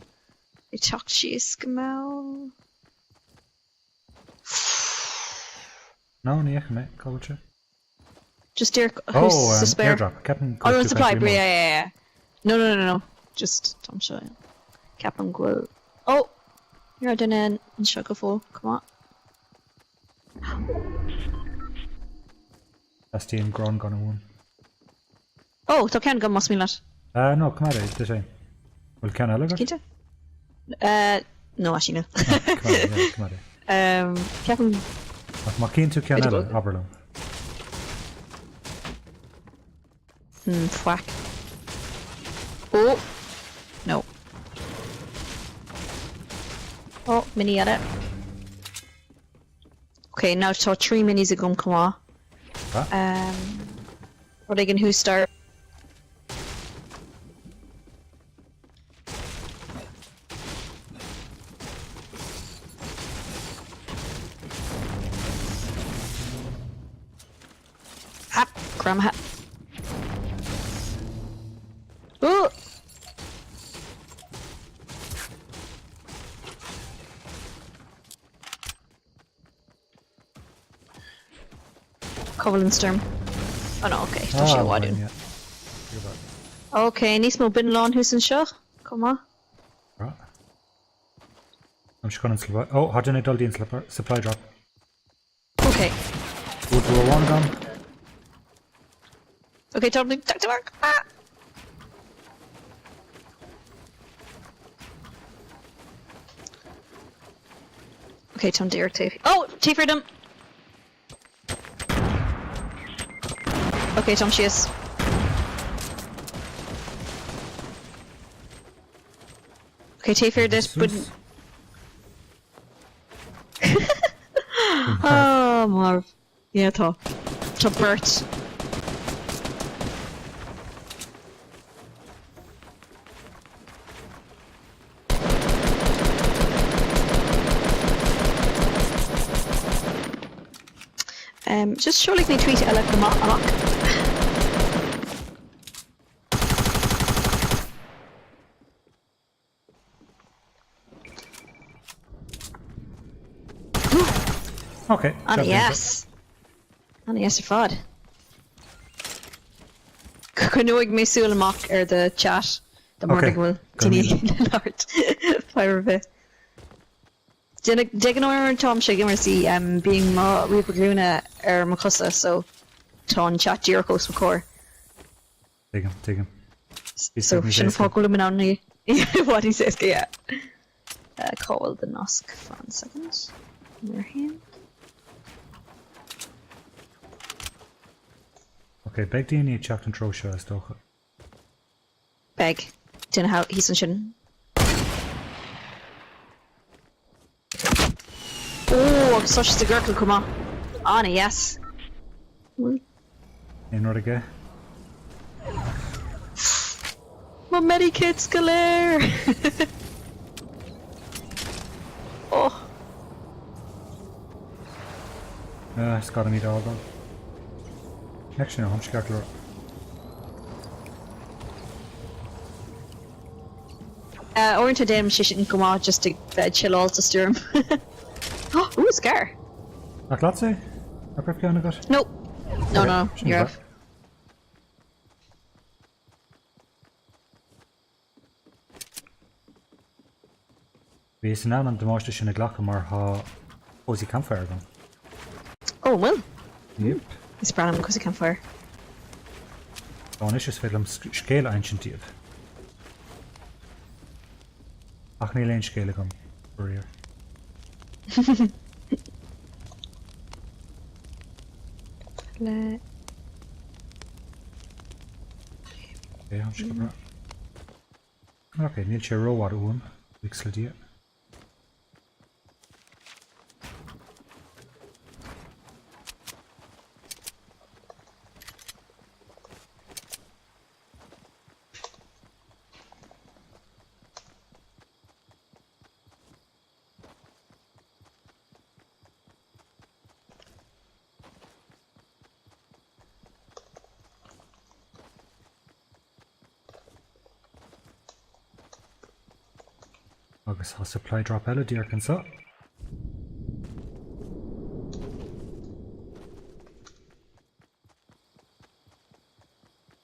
Ag teacht síos go mall. No, ní fheicim é, cá bhfuil sé? Just díreach thuas sa spéir. Airdrop, ceapaim go bhfuil tú ag caint faoi yeah, yeah, yeah. No, no, no, no, just táim seo. Ceapaim go bhfuil, ó! Ní raibh duine anseo go fóill, come on. Teastaíonn gránghunna uaim. Oh, tá ceann agam más mian leat. Ah, no, coimeád é, duit é. Bhfuil ceann eile agat? Cinnte? Uh, no, actually no. Ah, coimeád é, yeah, coimeád é. Um, ceapaim... Ach má chíonn tú ceann eile, abair liom. Hmm, faic. Oh! No. Oh, mini eile. Ok, now tá 3 minis agam chomh maith. Ah. Um, rud éigin thuas staighre. Ah, greamaithe. Ooh! Cá bhfuil an stoirm? Oh no, ok, tá sé i bhfad uainn. Ok, níos mó binnealán thuas anseo, chomh maith. Táimse chun an supply... Oh, tá duine ag dul dtí an supply drop. Ok. Buaiteoir amháin agam. Ok, tá mé ag teacht amach! Ah! Ok, táim díreach taobh. Oh! Taobh thiar dom! Ok, táim síos. Ok, taobh thiar duit, but... Oh, marbh. Yeah, tá. Tá beirt. Um, just seolfaidh mé tweet eile go maith amach. Ok. An-deas. An-deas ar fad. Coinneoidh mé súil amach ar do chat dá mba rud é go bhfuil daoine ag labhairt fadhb ar bith. De ghnáth nuair atáimse ag imirt bíonn mo ríomhaire glúine ar mo chosa so tá an chat díreach os mo chomhair. Tuigim, tuigim. So sin an fáth go bhfuilim in ann i bhfad níos éasca, yeah. Cá bhfuil do nasc? Fan second. Mar haon. Ok, beidh daoine ag teacht an treo seo, is dócha. Beidh. Duine thíos ansin. Ó, agus tá sé sa gciorcal chomh maith. An-deas. Aon rud aige? Mo medikits go léir! Oh. Ah, is gá dom iad a fhágáil. Actually, no, táimse ceart go leor. Uaireanta déanaim sé sin go maith just ag bheith ag chilleáil sa stoirm. Ooh, scar! Nach leatsa é? Nach raibh ceann agat? No. No, no, ní raibh. Bhíos in ann an damáiste sin a ghlacadh mar tá Cozy Campfire agam. Oh, an bhfuil? Yep. Is breá liom an Cozy Campfire. Tá anois is féidir liom scéal a insint daoibh. Ach níl aon scéal agam, faraor. Le. Ok, tá sé go breá. Ok, níl sé rófhada uaim, buíochas le Dia. Agus tá supply drop eile díreach anseo.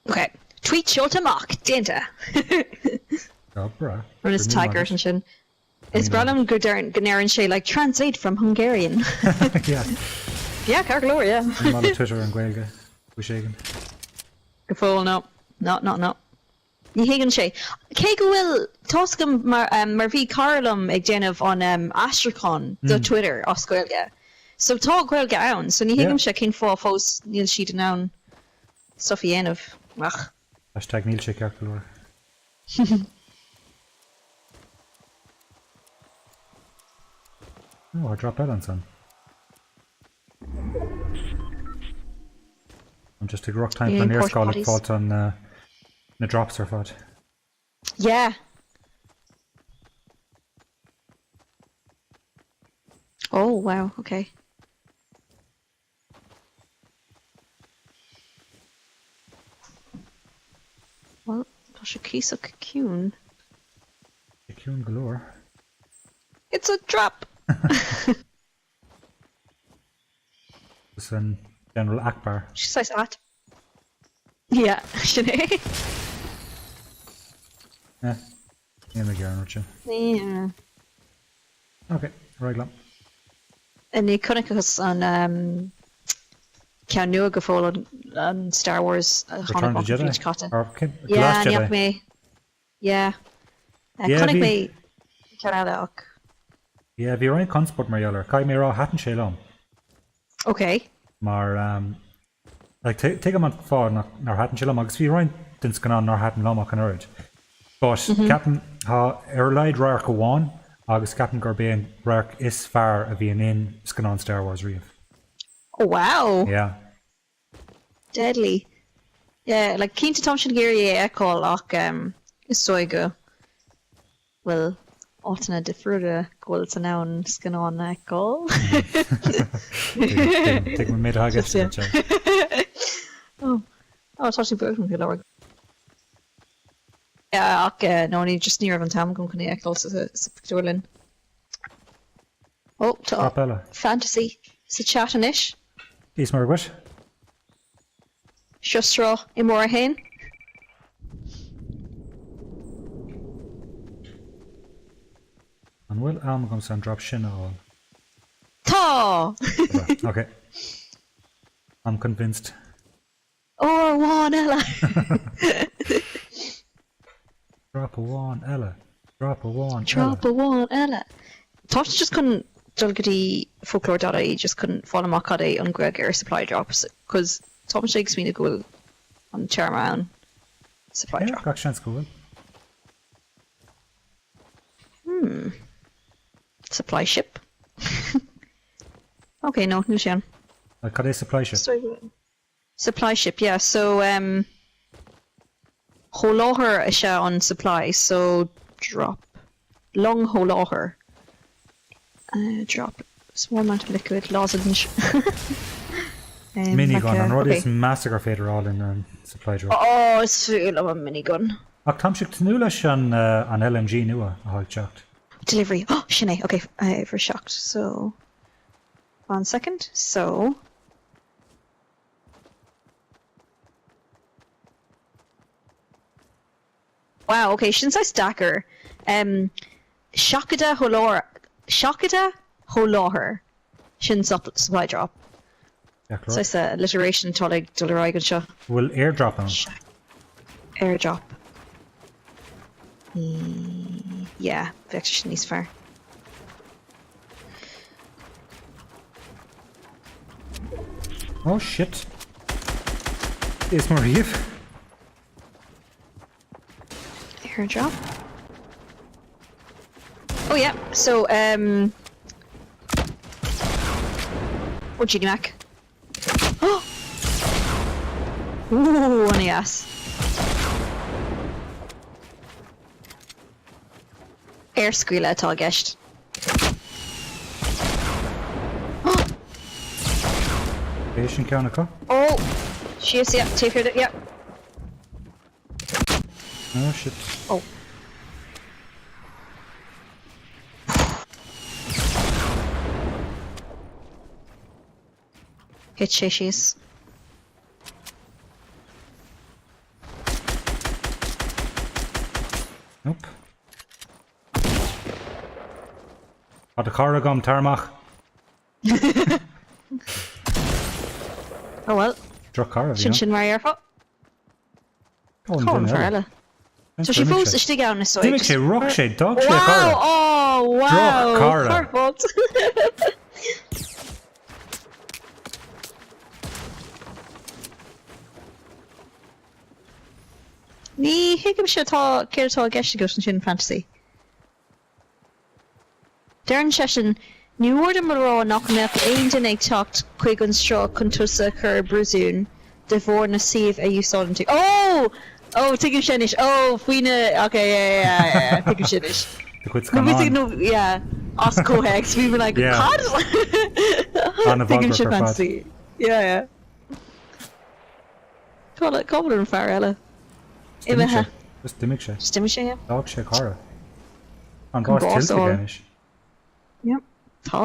Ok, tweet seolta amach, déanta! Go breá. Rinneas tag ort ansin. Is breá liom go ndeireann sé like translate from Hungarian. Yeah. Yeah, ceart go leor, yeah. Ní maith le Twitter an Ghaeilge, cúis éigin. Go fóill, no. No, no, no. Ní thuigeann sé. Cé go bhfuil, tá's agam mar, mar bhí cara liom ag déanamh an aistriúchán do Twitter as Gaeilge. So tá Gaeilge ann, so ní thuigimse cén fáth fós níl siad in ann stuff a dhéanamh. Ach. Hashtag níl sé ceart go leor. Ó, tá drop eile ansan. I'm just ag rith timpeall an léarscáil ag fáilt an na drops ar fad. Yeah. Oh wow, okay. Well, tá sé cuíosach ciúin. Sé ciúin go leor. It's a trap! Agus an General Ackbar. Saghas ait. Yeah, sin é. Eh, níl mé ag iarraidh an rud sin. Yeah. Ok, ar aghaidh liom. Ní chonaiceas an ceann nua go fóill, an Star Wars a tháinig Return of amach the an bhliain Jedi? seo caite. Or cén, The Yeah, Last ní fhaca Jedi? mé. Yeah. Yeah, Chonaic bhí. mé ceann eile ach. Yeah, bhí roinnt conspóid mar gheall air. Caithfidh mé a rá, thaitin sé liom. Ok. Mar, like, tuigim an fáth nach, nár thaitin sé liom agus bhí roinnt den scannán nár thaitin liom ach an oiread. But, ceapaim, tá ar a laghad radharc amháin agus ceapaim gurb é an radharc is fearr a bhí in aon scannán Star Wars riamh. Oh wow! Yeah. Deadly. Yeah, like cinnte táimse ag iarraidh é a fheiceáil ach is dóigh go bhfuil áiteanna difriúla go bhfuil tú in ann scannáin a fheiceáil. Tuigim an méid atá i gceist agat, yeah. Oh, oh tá sé buailte go leor. Yeah, ach no, ní just ní raibh an t-am agam chun é a fheiceáil sa pictiúrlann. Ó, tá Drop eile. Fantasy sa chat anois. Dia is Muire dhuit. Seo sruth imreoir 1. An bhfuil am agamsa an drop sin a fháil? Tá! Ok. I'm convinced. Uair amháin eile! Drop amháin eile. Drop amháin eile. Drop amháin eile. Tá sé just chun dul go dtí folklore dot ie just chun fáil amach cad é an Ghaeilge ar supply drops cos táimse ag smaoineamh go bhfuil an téarma ann supply Yeah, drop. gach seans go bhfuil. Hmm. Supply ship? Ok, no, níl sé ann. Cad é supply ship? Supply ship, yeah, so um sholáthar is ea an supply, so drop long sholáthar uh drop small amount of liquid lozenge um Minigun, like a an rud okay. is measa gur féidir a fháil in an supply drop. Oh, is fuath liom an minigun. Ach táimse ag tnúth leis an an LMG nua atá ag teacht. Delivery, oh, sin é, okay, uimhir 7, so one second, so. Wow, ok, sin saghas deacair. Em, seachadadh sholáthar, seachadadh sholáthar, sin supply drop. Deacair. Saghas alliteration atá ag dul ar aghaidh anseo. Bhfuil airdrop ann? Airdrop. Yeah, bheadh sé sin níos fearr. Oh shit. Is mar riamh. Airdrop. Oh yeah, so um Oh Genie Mac. Oh! Ooh, an-deas. Aerscaoileadh atá i gceist. B'é sin ceann acu. Ó! Síos, yeah, taobh thiar de, yeah. Oh shit. Oh. Thit sé síos. Nope. Tá do chara agam, tar amach. Oh well. Droch-chara a bhí Sin ann. sin mar a dhéarfá. Cá bhfuil an fear eile? Tá sé fós istigh ann is dóigh. D'imigh sé, rug sé, d'fhág sé a chara. Wow! Oh, wow! Droch-chara. Droch-chara. Ní thuigimse tá céard atá i gceist agat ansin, Fantasy. Deireann seisean, Ní mór dom a rá nach mbeadh aon duine ag teacht chuig an sruth chun tusa a chur i bpríosún de bharr na suímh a úsáideann tú. Oh! Oh, tuigimse anois. Oh, faoi na, ok, yeah, yeah, yeah, yeah, tuigimse anois. Do chuid No, bhí scannán. no, yeah, as comhthéacs, bhí mé like, Yeah. cad? An-bhagrach Tuigimse ar fad. fantasy. Yeah, yeah. Cá bhfuil an fear eile? D'imigh Imithe. sé. Just d'imigh sé. Just d'imigh sé, yeah. D'fhág sé a chara. Tá an An bás bás tuillte aige fháil. anois. Yep. Tá.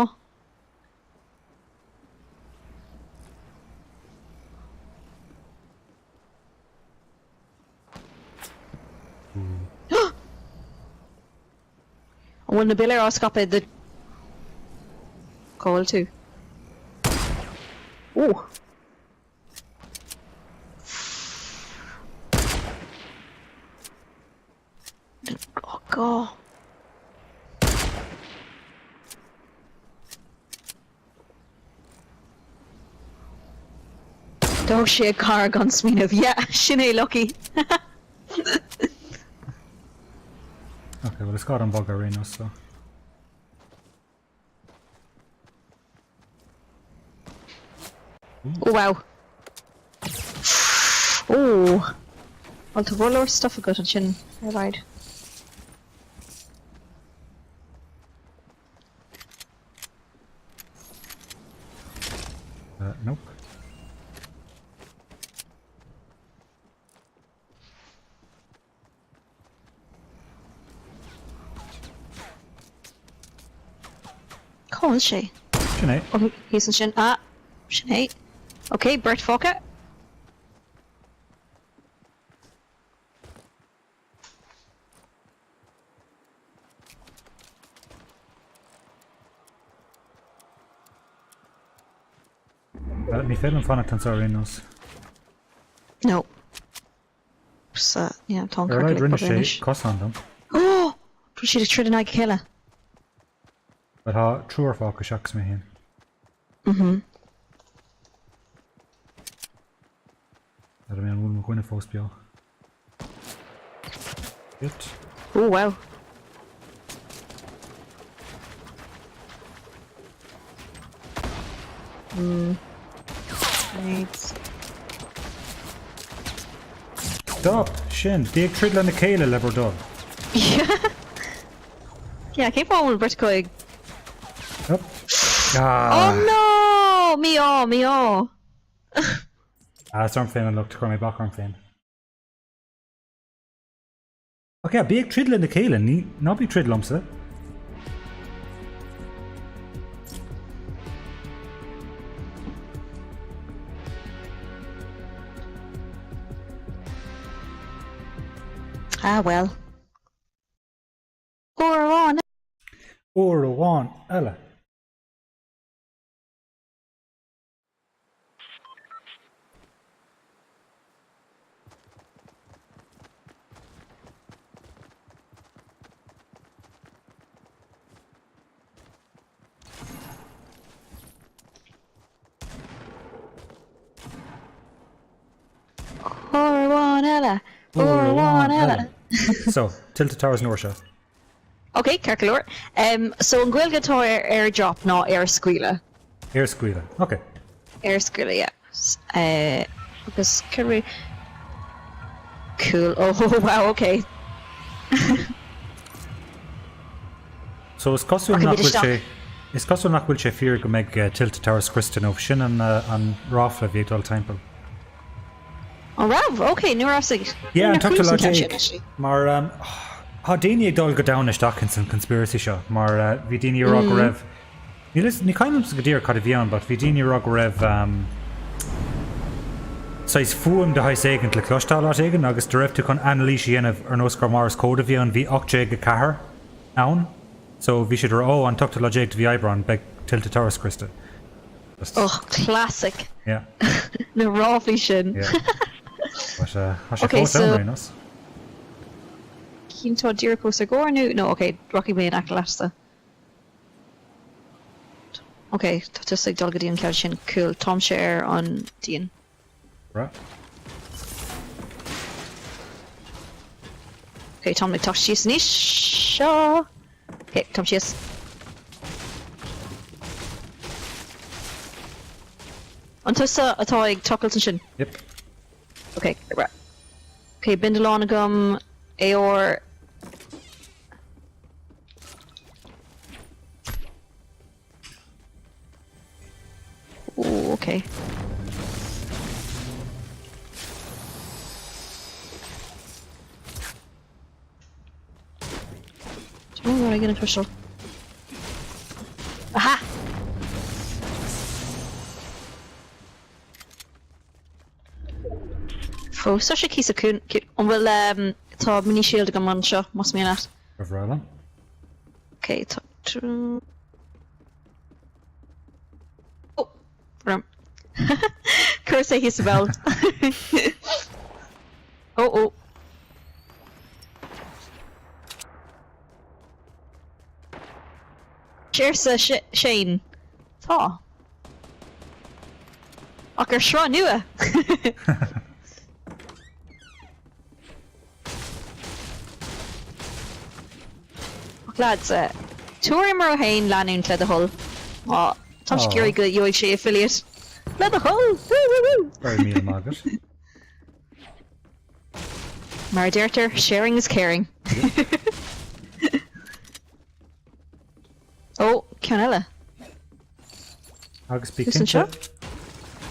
An bhfuil na piléir á scaipeadh do Cá bhfuil tú? Ó! Oh God. D'fhág sé a chara gan smaoineamh. Yeah, sin é Lucky. Ok, well is gá dom bogadh ar aon nós so. Oh wow. Oh. Bhuel tá go leor stuff agat ansin ar a laghad. Uh, nope. Cá bhfuil sé? Sin é. Ó, thíos ansin. Ah, sin é. Ok, beirt fágtha. Ní féidir liom fanacht anseo ar aon nós. No. Sa, yeah, tá an Ar ciorcal aghaidh ag rinne bogadh sé anois. cosán dom. Oh! Tá siad ag troid in aghaidh a chéile. But tá triúr fágtha seachas mé féin. Mhm. N'fheadar mé an bhfuil mo dhuine fós beo. Shit. Oh wow. Mm. Right. Stop! Sin! Bí ag troid lena chéile le bhur dtoil. Yeah, cén fáth a bhfuil beirt acu ag... Up. Ah. Oh no! Mí-ádh, mí-ádh! Ah, is orm féin an locht, chuir mé bac orm féin. Ok, bí ag troid lena chéile, ní, ná bí ag troid liomsa. Ah well. Uair amháin. Uair amháin eile. Uair amháin eile. Uair amháin eile. So, Tilted Towers an uair seo. Ok, ceart go leor. So an Ghaeilge atá ar airdrop ná aerscaoileadh. Aerscaoileadh, ok. Aerscaoileadh, yeah. Agus cur Cool, oh wow, ok. So is cosúil nach bhfuil sé Is cosúil nach bhfuil sé fíor go mbeidh Tilted Towers scriosta inniu, sin an an ráfla a bhí ag dul timpeall. An raibh? Ok, ní raibh a fhios ag. Yeah, an t-ochtú lá déag. Mar tá daoine ag dul go domhain isteach ins an conspiracy seo, mar bhí daoine ag rá go raibh, níl fhios, ní cuimhin liomsa go díreach cad a bhí ann, but bhí daoine ag rá go raibh saghas fuaim de shaghas éigint le cloisteáil áit éigin agus dá raibh tú chun anailís a dhéanamh ar nós gur Morse code a bhí ann, bhí 1804 ann, so bhí siad ag rá, oh, an t-ochtú lá déag de mhí Aibreáin, beidh Tilted Towers scriosta. Och, classic. Yeah. Na ráflaí sin. Yeah. But. tá sé Ok, fós so ann ar aon nós. Cinn tá díreach os ár gcomhair nó no ok rachaidh mé in aice leatsa. Ok tá tusa ag dul go dtí an ceann sin cool táimse ar an díon. Right. Ok táim ag teacht síos anois seo. Ok táim síos. An tusa atá ag tochailt ansin? Yep. Ok right. Ok bindealán agam AR. Ooh, ok. Do you know what I'm gonna push up? Aha! Fós tá sé cíosa cún an bhfuil ehm tá mini shield agam anseo más mian leat. Ba bhreá liom. Ok tá Oh! Rm. Cuir sé thíos sa bhall. Oh oh. Arsa Shane. Tá. Ach ar shruth nua! Ach lads, tabhair imreoir a haon leanúint le do thoil. Má tá sé ag iarraidh go gheobhaidh sé affiliate. Le do thoil! Woo woo woo! Go raibh míle maith agat. Mar a deirtear, sharing is caring. Ó, ceann eile. Agus bí cinnte,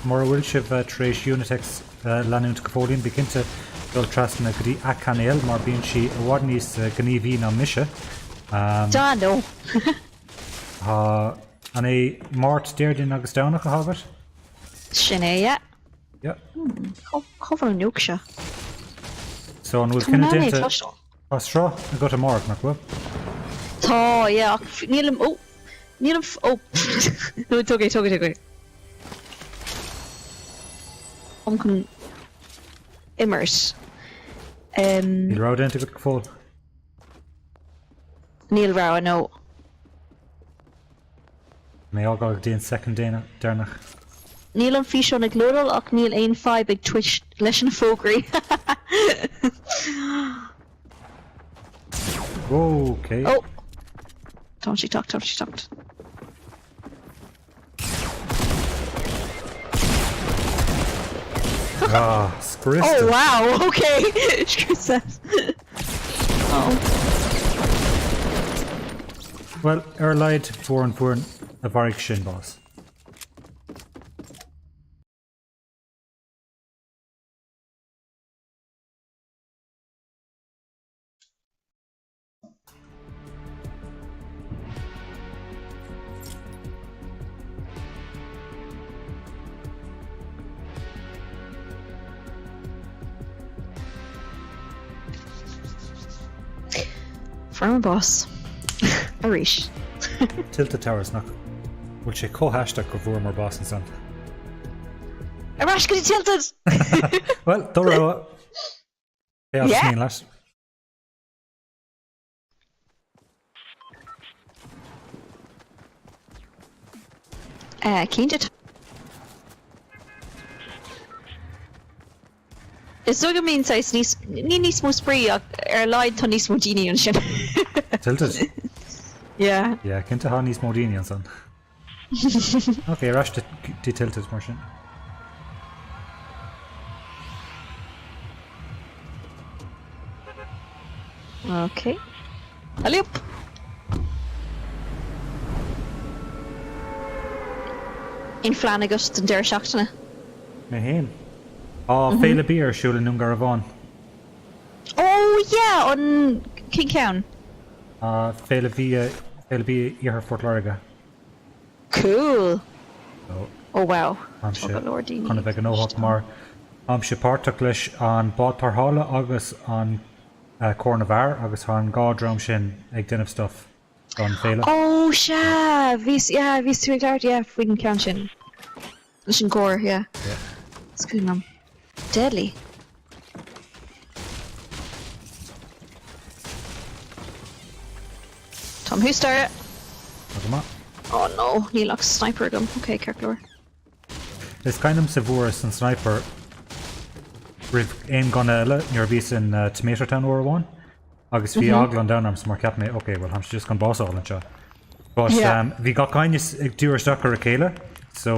mura bhfuil sibh tar éis Unitex a leanúint go fóillín, bí cinnte dul trasna go dtí a cainéal mar bíonn sí i bhfad níos gníomhaí ná mise. Da, no. Tá, an é Máirt, Déardaoin agus Domhnach atá agat? Sin é, yeah. Yeah. Cá bhfuil an nuke seo? So an bhfuil cinneadh déanta? Tá sruth agat amárach, nach bhfuil? Tá, yeah, ach nílim, oh, nílim, oh, no, tóg é, tóg é, tóg é. Táim chun imirt. Níl rogha déanta agat go fóill? Níl rogha, no. Mé á ghabháil go dtí an soicind deireanach. Níl an físeán ag lódáil ach níl aon fadhb ag Twitch leis na fógraí. Ok. Oh! Tá sí teacht, tá sí teacht. Ah, scriosta. Oh wow, ok! Scriosta. Oh. Bhuel, ar a laghad fuair an foireann a mharaigh sin bás. Fuair mé bás. Arís. Tilted Towers nach bhfuil sé chomh haisteach go bhfuaireamar bás ansan. Ar ais go dtí Tilted! Bhuel, do rogha. Pé áit is Yeah. mian leat. Cinnte. Is dóigh go mbíonn saghas níos, ní níos mó spraoi ach ar a laghad tá níos mó daoine ansin. Tilted. Yeah. Yeah, cinnte tá níos mó daoine ansan. Ok, ar ais go dtí Tilted mar sin. Ok. Alley-oop! Aon phlean agat don deireadh seachtaine? Mé fhéin? Tá Féile Bia ar siúl i nDún Garbhán. Oh yeah! An cén ceann? Féile Bhia, Féile Bia Iarthar Phort Láirge. Cool! So, Oh wow. Táimse Tá go leor daoine chun a bheith gnóthach mar táimse páirteach leis an Bád Tarrthála agus an Cór na bhFear agus tá an dhá dream sin ag déanamh stuff don féile. Oh sea! Bhíos, yeah, bhíos tú ag labhairt, yeah, faoin ceann sin. Leis an gcór, yeah. Yeah. Is cuimhin liom. Deadly. Táim thuas staighre. Tá go maith. Oh no, níl ach sniper agam. Ok, ceart go leor. Is cuimhin liomsa bhfuaireas an sniper roimh aon gunna eile nuair a bhíos in Tomato Town uair amháin agus bhí eagla an domhain ormsa mar cheap mé ok well táimse just chun bás a fháil anseo. But bhí gach éinne ag díriú isteach ar a chéile so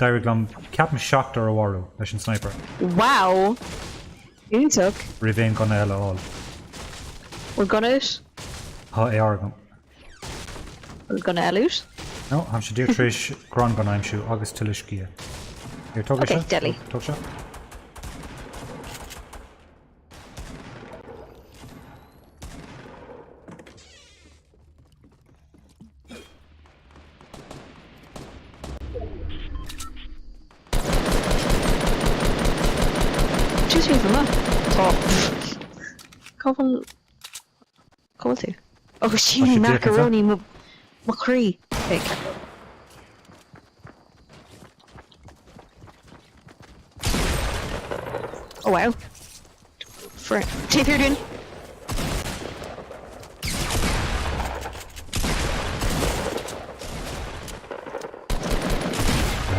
d'éirigh liom ceapaim seachtar a mharú leis an sniper. Wow! Iontach. Roimh aon gunna eile a fháil. Bhfuil gunna agat? Tá AR agam. Bhfuil gunna eile agat? No, táimse díreach tar éis gránghunna a aimsiú agus tuilleadh sciath. Here, tóg é seo. Ok, deadly. Tóg seo. Tús mé fuma. Tá. Cá bhfuil Cá bhfuil tú? Oh sin macaroni mo mo chroí. Okay. Oh wow. For taobh thiar dúinn.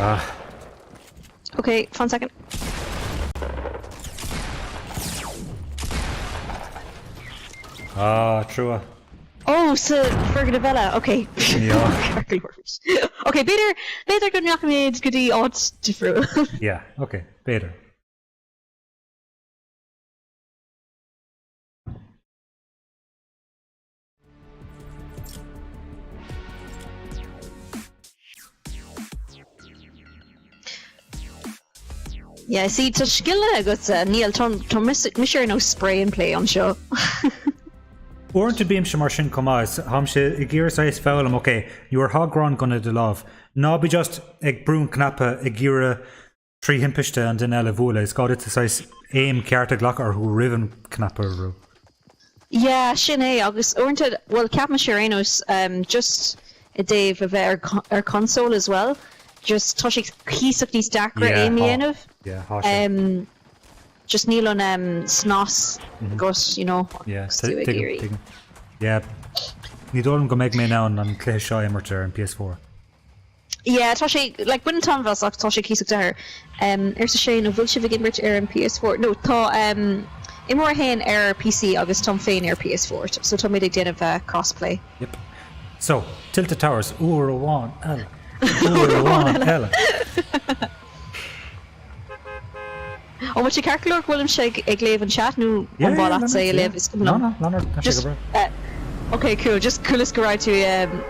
Ah. Ok, fan second. Ah, trua. Oh, sa foirgneamh eile, ok. Yeah. Ok, b'fhéidir, b'fhéidir go ndeachaimid go dtí áit difriúil. Yeah, ok, b'fhéidir. Yeah, see, tá scileanna agatsa, Níl, tá, tá mise mise ar nós spray and play anseo. Uaireanta bímse mar sin chomh maith, is táimse ag iarraidh saghas foghlaim, ok, nuair atá gránghunna i do lámh, ná bí just ag brú an cnaipe ag iarraidh 3 thimpiste an duine eile a bhualadh, is gá duit saghas aim ceart a ghlacadh orthu roimh an cnaipe a bhrú. Yeah, sin é, agus uaireanta, bhuel ceapaimse ar aon nós, just i dtaobh a bheith ar ar console as well, just tá sé cuíosach níos deacra Yeah, aim a tá. dhéanamh. Yeah, tá sé. Just níl an snas agat, you know, Yeah, agus tú ag tuigim, iarraidh. tuigim. Yeah, ní dóigh liom go mbeidh mé in ann an cluiche seo a imirt ar an PS4. Yeah, tá sé, like, baineann an-taitneamh as ach tá sé cuíosach deacair. Um, arsa Shane, an bhfuil sibh ag imirt ar an PS4? No, tá um, imreoir 1 ar PC agus táim féin ar PS4, so táimid ag déanamh uh, crossplay. Yep. So, Tilted Towers, uair amháin eile. Uair amháin eile. An bhfuil sé ceart go leor go bhfuilimse ag, ag léamh an chat nó Yeah, an yeah, mhaith leatsa é a yeah. léamh? Is cuma No, liom. no, lean ort, tá sé Just, go breá. uh, ok, cool, just chuala go raibh tú um,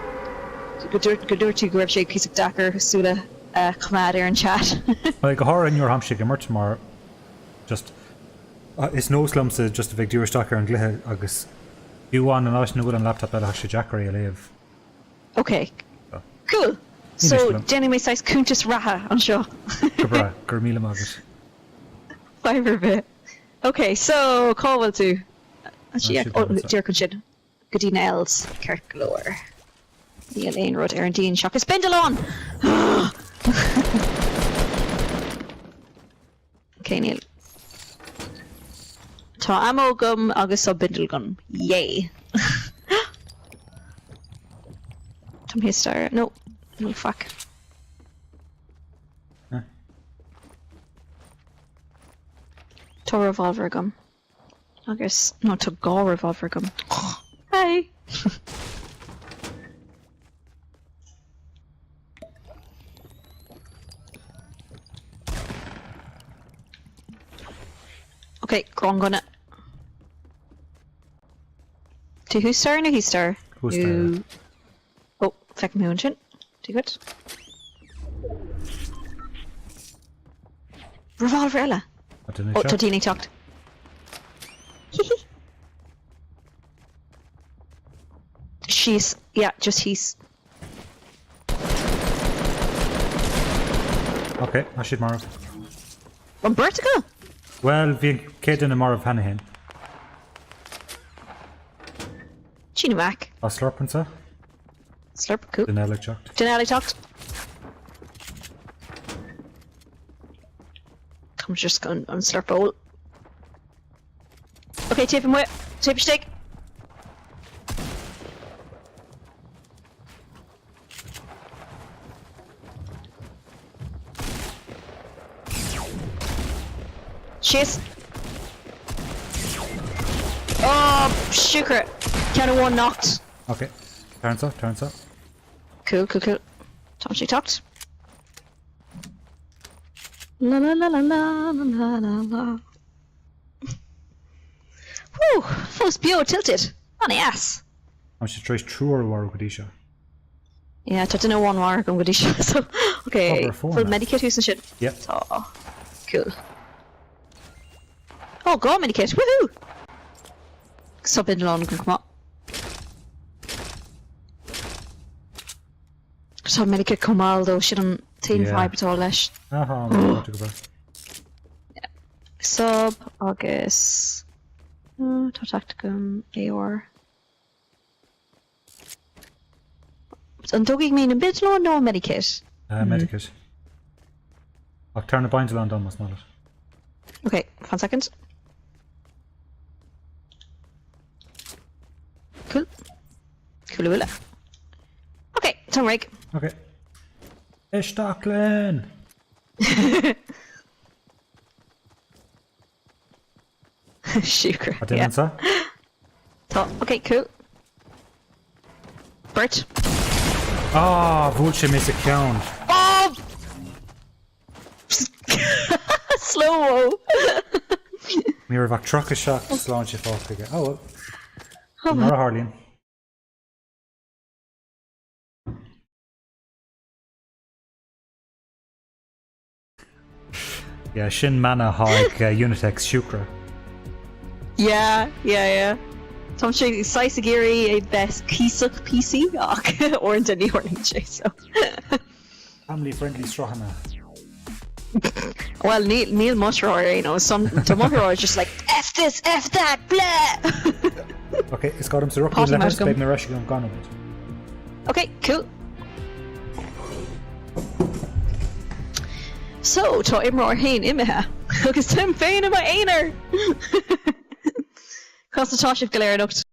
go dúirt, go dúirt tú go raibh sé cuíosach deacair súil a uh, choimeád ar an chat. Well, go háirithe nuair atáimse ag imirt mar just uh, is nós liomsa just a bheith ag díriú isteach ar an gcluiche agus fiú amháin an áit ina bhfuil an laptop eile tá sé deacair é a léamh. Ok. So. Cool! Ní So, miste liom. déanfaidh mé saghas cuntas reatha anseo. Go breá, go raibh míle maith agat. Fadhb ar bith. Ok, so, cá bhfuil tú? Tá Yeah, siad oh, agamsa. díreach ansin. Go dtí na L's, ceart go leor. Níl aon rud ar an díon seachas bindealán! Ok, níl. Tá ammo agam agus tá bindle agam. Yay! Táim thíos staighre. No, no, fuck. Tá revolver agam. Agus, no, tá dhá revolver agam. Hi! Ok, gránghunna. Tú thuas staighre nó thíos staighre? Thuas staighre. Ó, feicim thú ansin. Dia dhuit. Revolver eile! Tá duine Ó, ag tá teacht. daoine ag teacht. Hihi. Síos, yeah, just thíos. Ok, tá siad marbh. An bheirt acu? Bhuel, bhí an chéad duine marbh cheana féin. Gina Mac. Tá slurp anseo. Slurp, cool. Duine eile ag teacht. Duine eile ag teacht. Táim just chun an slurp a ól. Ok, taobh amuigh, taobh istigh. Síos. Oh, siúcra! Ceann amháin knocked. Ok. Tar anseo, tar anseo. Cool, cool, cool. Táimse ag teacht. La la la la la la la la. Whew! Fós beo Tilted! An-deas! Táimse tar éis triúr a mharú go dtí seo. Yeah, tá duine amháin marbh agam go dtí seo, so, ok, bhfuil medikit thuas ansin? Yeah. Tá. Cool. Oh, dhá medikit, woohoo! Sub bindealán agam chomh maith. Tá medikit chomh mall though, sin an t-aon fadhb atá leis. Aha, go breá. Sub agus tá teacht agam AR. An dtógfaidh mé na bindealáin nó an medikit? Medikit. Ach tabhair na bindealáin dom, más maith leat. Ok, fan second. Cool. Cool uile. Ok, táim réidh. Ok. Isteach linn! Siúcra. Tá duine anseo? Tá, ok, cool. Beirt. Ah, bhuail sé mé sa cheann. Oh! Slow-mo! Ní raibh ach 37 sláinte fágtha aige. Oh well. Mar a tharlaíonn. Yeah, sin mana atá ag Unitex siúcra. Yeah, yeah, yeah. Táimse saghas ag iarraidh é bheith cuíosach PC ach uaireanta ní tharlaíonn sé so. Family friendly sruthanna. Well, níl níl mo sruth ar aon nós. Some tá mo sruth just like F this, F that, blah! Ok, is gá domsa rith chun leithris, beidh mé ar ais i gceann dhá nóiméad. Ok, cool. So, tá imreoir a haon imithe, agus táim féin i m'aonar! Conas atá sibh go léir anocht?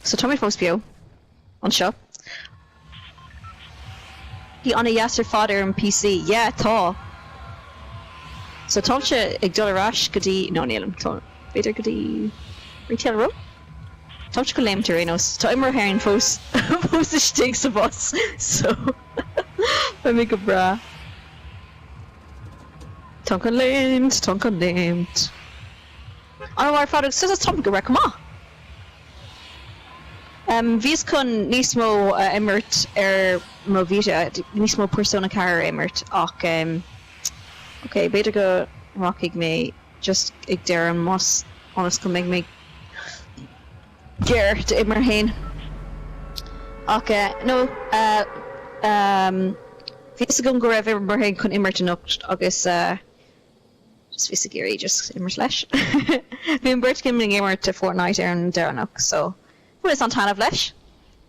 So tá mé fós beo anseo. Bhí ana-dheas ar fad ar an PC. Yeah, tá. So táimse ag dul ar ais go dtí, no nílim, tá, b'fhéidir go dtí Retail Row? Táimse chun léimt ar aon nós. Tá imreoir a haon fós fós istigh sa bhus so beidh mé go breá. Táim chun léimt, táim chun léimt. An-mhaith ar fad agus táim go breá chomh maith. Bhíos chun níos mó a imirt ar mo Vita, níos mó Persona 4 a imirt ach ok, b'fhéidir go rachaidh mé just ag deireadh an bhus ionas go mbeidh mé gar d'imreoir a haon. Ach no, bhí fhios agam go raibh imreoir a haon chun imirt anocht agus just bhíos ag iarraidh just imirt leis. Bhí an bheirt againn ag imirt Fortnite ar an Domhnach so bhaineas an-taitneamh leis,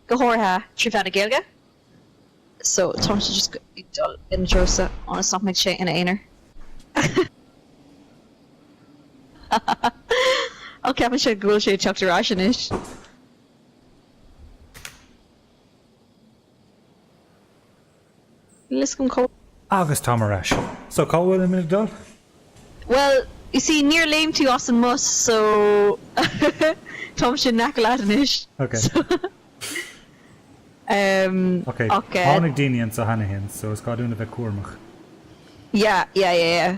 go háirithe trí mheán na Gaeilge. So táimse just ag dul ina dtreosa ionas nach mbeidh sé ina aonar. Ó ceapann sé go bhfuil sé ag teacht ar ais anois. Níl fhios agam cá. Agus táim ar ais. So cá bhfuil muid ag dul? Bhuel, you see, níor léim tú as an mbus so táimse in aice leat anois. Ok. So Ok, tháinig daoine anseo cheana féin so is gá dúinn a bheith cúramach. Yeah, yeah, yeah, yeah.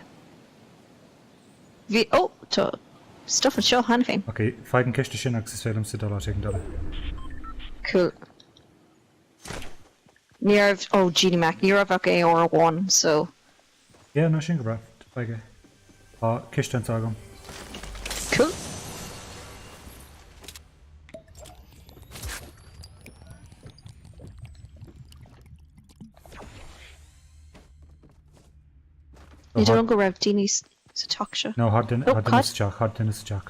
Bhí, oh, tá stuff anseo cheana féin. Ok, faigh an ciste sin agus is féidir liomsa dul áit éigin eile. Cool. Ní raibh, oh, Genie Mac, ní raibh ach AR amháin, so. Yeah, no, sin go breá. Faigh é. Tá ciste anseo agam. Cool. Ní dóigh liom go raibh daoine sa teach seo. No, thá duine sa teach, thá duine sa teach.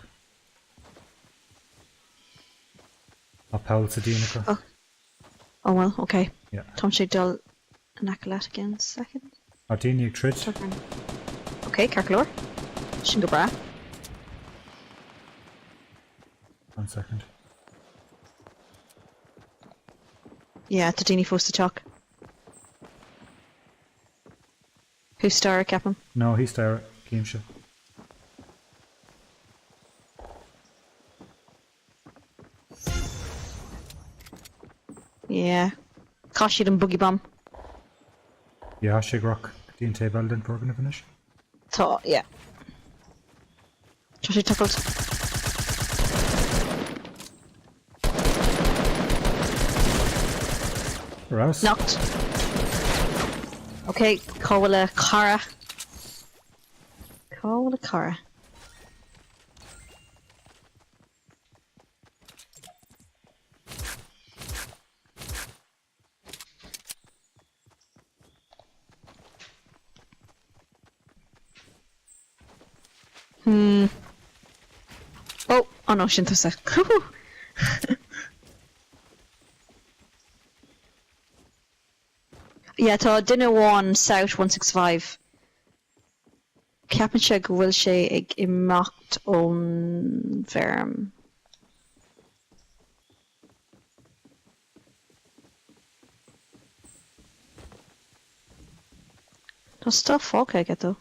poll sa díon acu. Oh. Oh well, ok. Yeah. Táimse ag dul in aice leat again, second. Tá daoine ag troid. Ok, ceart go leor. Sin go breá. One second. Yeah, tá daoine fós sa teach. Thuas staighre, ceapaim. No, thíos staighre, címse. Yeah. Chaith siad an boogie bomb. Yeah, tá sé ag rith go dtí an taobh eile den foirgneamh anois. Tá, yeah. Tá sé tochailt. Rouse. Knocked. Ok, cá bhfuil a cara? Cá bhfuil a cara? Hmm. Oh, oh no, sin tusa. Yeah, tá duine amháin south 165. Ceapaimse go bhfuil sé ag imeacht ón bhfeirm. Tá stuff fágtha aige though.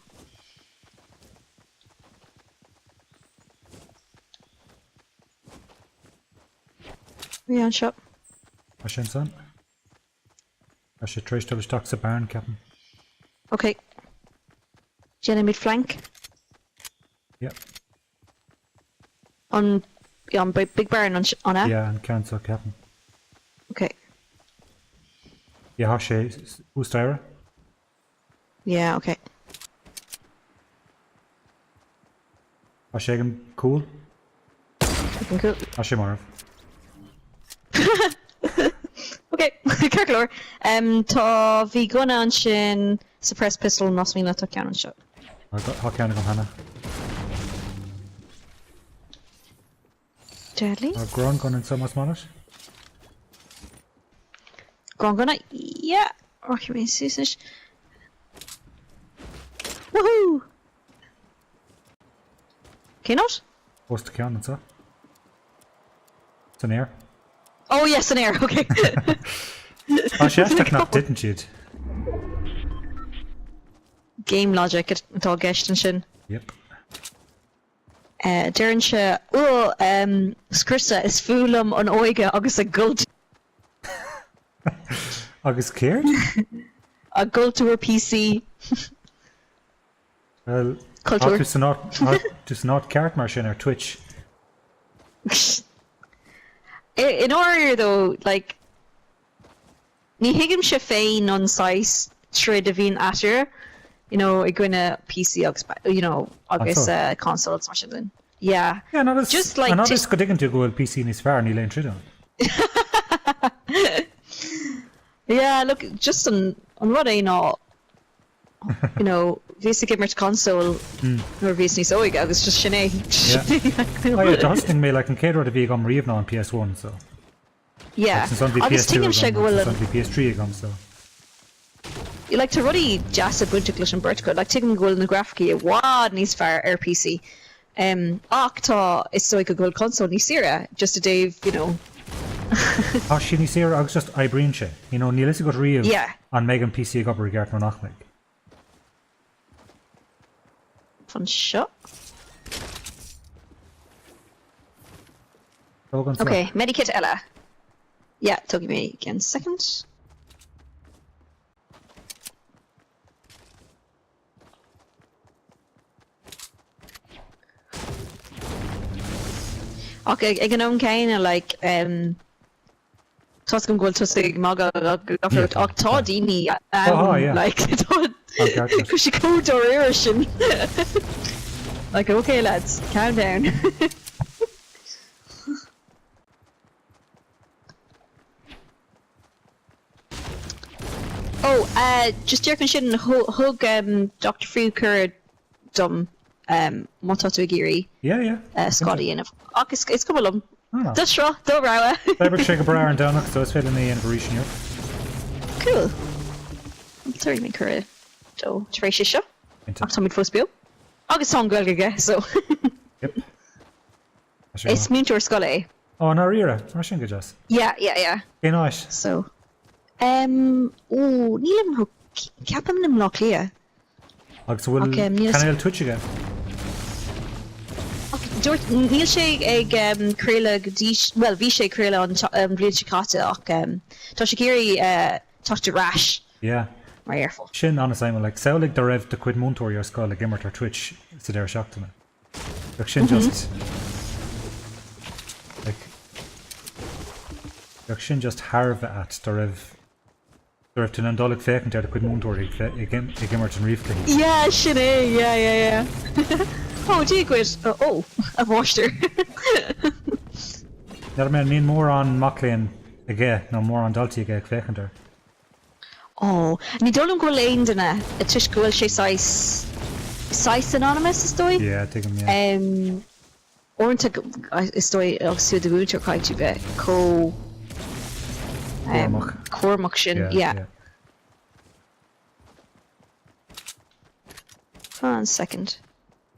Bhí anseo. Tá sé ansan. Tá sé tar éis dul isteach sa barn, ceapaim. Ok. Déanaimid flank. Yep. An, an big barn an ea? Yeah, an ceann seo, ceapaim. Ok. Yeah, tá sé thuas staighre. Yeah, ok. Tá sé ag an cúl. Ag an cúl. Tá sé marbh. Ok, ceart go leor. Tá, bhí gunna ansin, suppressed pistol, más mian leat tá ceann anseo. Tá ceann agam cheana. Deadly. Tá grán gun anseo más maith leat. Grán gunna? Yeah! Rachaidh mé suas anois. Woohoo! Cén áit? Os do chionn anseo. San aer. Oh yes, san aer, ok. Tá sé aisteach nach dtiteann siad. Game logic atá i gceist ansin. Yep. Deireann sé, Ó, scriosadh, is fuath liom an óige agus a gcultúr. Agus céard? A gcultúr PC. Bhuel, tá tú san áit, tá tú san áit ceart mar sin ar Twitch. I ndáiríre though, like, ní thuigimse féin an saghas troid a bhíonn eatarthu, you know, i gcoinne PC agus, you know, agus console agus mar sin de. Yeah. Yeah, an fhad is, Just like an fhad is go dtuigeann tú go bhfuil PC níos fearr, níl aon troid ann. Yeah, look, just an, an rud é ná you know, bhíos ag imirt console nuair a bhíos níos óige agus just sin é. Yeah. Oh yeah, thosnaigh mé like an chéad rud a bhí agam riamh ná an PS1 so. Yeah. Agus ansan bhí Agus PS2 tuigimse agam go bhfuil agus an ansan bhí PS3 agam so. Like tá rudaí deasa bainteach leis an bheirt acu, like tuigim go bhfuil na grafaicí i bhfad níos fearr ar PC. Um, ach tá, is dóigh go bhfuil console níos saoire, just i dtaobh, you know. Tá sé níos saoire agus just oibríonn sé. You know, níl fhios agat riamh Yeah. an mbeidh an PC ag obair i gceart nó nach mbeidh. Anseo. Tóg anseo. Ok, medikit eile. Yeah, tógfaidh mé again second. Ach ag an am céanna, like, um, tá 's agam go bhfuil tusa ag magadh ach tá daoine ann, like, tá sé chomh dáiríre sin. Like, okay lads, calm down. Oh, eh, just díreach ansin, thug Doctor Frew cuireadh dom má tá tú ag iarraidh Yeah, yeah. squad a dhéanamh. Ach is cuma liom. Do shruth, do rogha. D'oibrigh sé go breá ar an Domhnach so is féidir liom é a dhéanamh arís inniu. Cool. Tabharfaidh mé cuireadh dó tar éis seo. Ach táimid fós beo. Agus tá an Ghaeilge aige, so. Yep. Is múinteoir scoile é. Ó, i ndáiríre? Mar sin go deas. Yeah, yeah, yeah. Cén áit? So. Um, ó, nílim ró, ceapaim i mBleá Cliath. Agus an bhfuil cainéal Twitch aige? Ach dúirt, níl sé ag craoladh go dtí, bhuel bhí sé ag craoladh an bhliain seo caite ach tá sé ag iarraidh teacht ar ais. Yeah. Mar a dhéarfá. Sin an-suimiúil. Like, samhlaigh dá raibh do chuid múinteoirí ar scoil ag imirt ar Twitch sa deireadh seachtaine. Bheadh sin just, like, bheadh sin just thar a bheith ait dá raibh, dá raibh tú in ann dul ag féachaint ar do chuid múinteoirí ag, ag imirt an ríomhchluichí. Yeah, sin é, yeah, yeah, yeah. Ó, Dia dhuit, ó, a mháistir. N'fheadar mé an mbíonn mórán mac léinn aige nó mórán daltaí aige ag féachaint air. Ó, ní dóigh liom go bhfuil aon duine, toisc go bhfuil sé saghas, saghas anonymous is dóigh. Yeah, tuigim, yeah. Uaireanta is dóigh agus tú i do mhúinteoir caithfidh tú bheith chomh Cúramach. cúramach sin, Yeah, yeah. yeah. One second.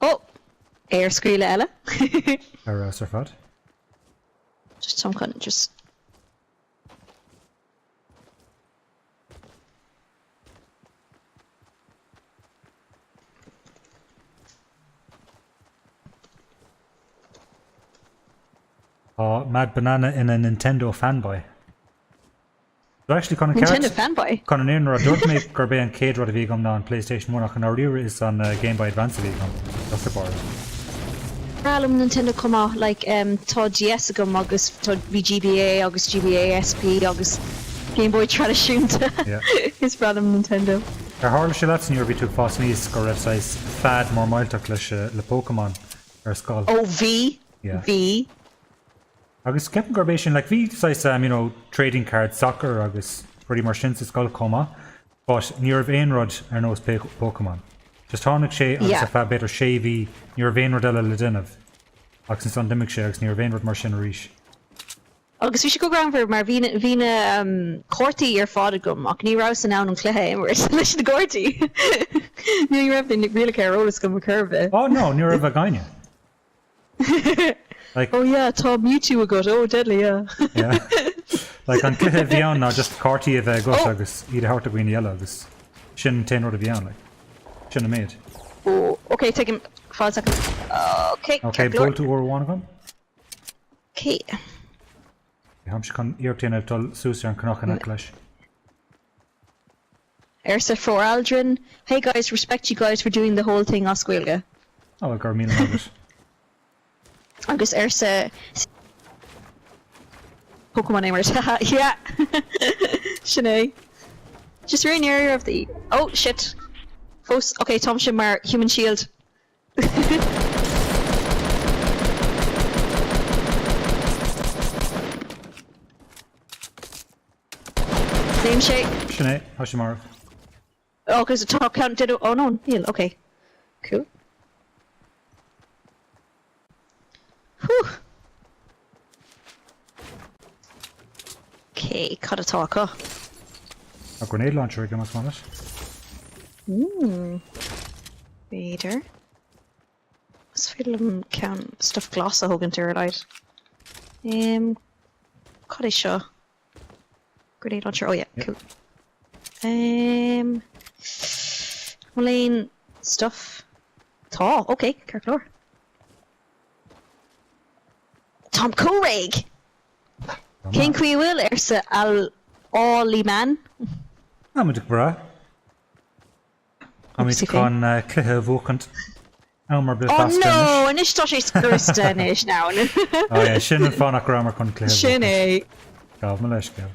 Ó! Aerscaoileadh eile. Ar fheabhas ar fad. Just some kind of just. Tá Mad Banana ina Nintendo fanboy. So actually chun an Nintendo ceart, fanboy? chun an fhírinne a rá, dúirt mé gurb é an chéad rud a bhí agam ná an PlayStation 1 ach i ndáiríre is an Game Boy Advance a bhí agam. That's the bar. Breá liom Nintendo chomh maith, like tá DS agam agus tá bhí GBA agus GBA SP agus Game Boy traidisiúnta. Yeah. Is breá liom Nintendo. Ar tharla sé leatsa nuair a bhí tú ag fás aníos go raibh saghas fad mór millteach leis le Pokémon ar scoil? Ó bhí, Yeah. bhí. Agus ceapaim gurb é sin, like bhí saghas you know trading card soccer agus rudaí mar sin sa scoil chomh maith but ní raibh aon rud ar nós Pokémon. Just tháinig sé agus Yeah. ar feadh b'fhéidir sé mhí ní raibh aon rud eile le déanamh agus ansan d'imigh sé agus ní raibh aon rud mar sin arís. Agus bhí sé go greannmhar mar bhí na bhí na cártaí ar fad agam ach ní rabhas in ann an cluiche a imirt leis na gcártaí. Ní raibh na rialacha ar eolas agam ar chor ar bith. Oh no, ní raibh againne. Like, Oh yeah, tá Mewtwo agat, oh deadly, yeah. yeah. Like an cluiche a bhí ann ná just cártaí a bheith agat Oh! agus iad a thabhairt do dhaoine eile agus sin an t-aon rud a bhí ann, like. Sin an méid. Oh, ok, tuigim. Fan second. Ok, Ok, ceart go leor. buailte uair amháin agam. Ok. Táimse chun iarracht a dhéanamh dul suas ar an cnoc in aice leis. Arsa For Aldrin, Hey guys, respect you guys for doing the whole thing as Gaeilge. Ó, bhuel, go raibh míle maith agat. Agus arsa Pokemon imirt, haha, yeah! Sin é. Just raon area of the. Oh, shit! Fós, ok, táimse mar human shield. Léim sé. Sin é, tá sé marbh. Agus tá ceann duine, oh no, níl, ok. Cool. Whew. Ok, cad atá acu? Tá grenade launcher aige más maith leat. Mmm. B'fhéidir. Is féidir liom ceann stuff glas a thógaint ar a laghad. Um, cad é seo? Grenade launcher, oh yeah, Yep. cool. Um, bhfuil aon stuff? Tá, ok, ceart go leor. Táim chomh réidh! Cén chaoi a bhfuil, arsa Al Ollie Man. Táimid go breá. Táimid chun cluiche a bhuachaint am ar bith Oh feasta no! anois. Anois tá sé scriosta anois now. Oh yeah, sin an fáth nach rabhamar chun cluiche a Sin bhuachaint. é. Gabh mo leithscéal.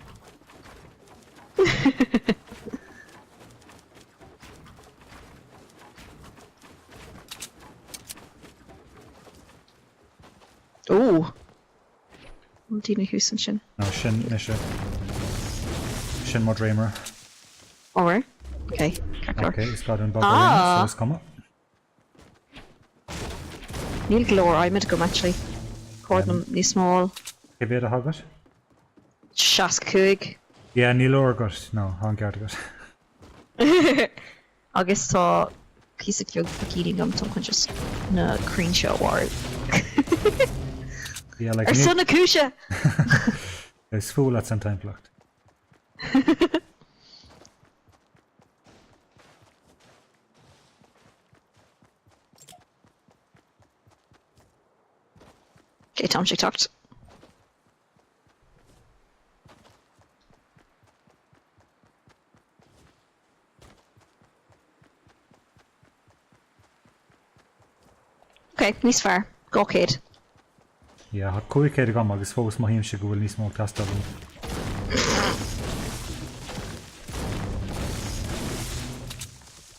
Ooh. Bhfuil daoine thuas ansin? No, sin mise. Sin mo dréimire. Alright. Ok, ceart go leor. Ok, is gá dúinn bogadh ar aon nós, so is cuma. Níl go leor adhmaid agam actually. Chóir dom níos mó a fháil. Cé mhéad atá agat? 65. Yeah, ní leor agat, no, tá an ceart agat. Agus tá píosa beag picíní agam, táim chun just na crainn seo a mharú. Yeah, like Ar son na cúise! Is fuath leat an timpeallacht. Ok, táimse ag teacht. Ok, níos fearr. 200. Yeah, tá 500 agam agus fós mothaímse go bhfuil níos mó ag teastáil uaim.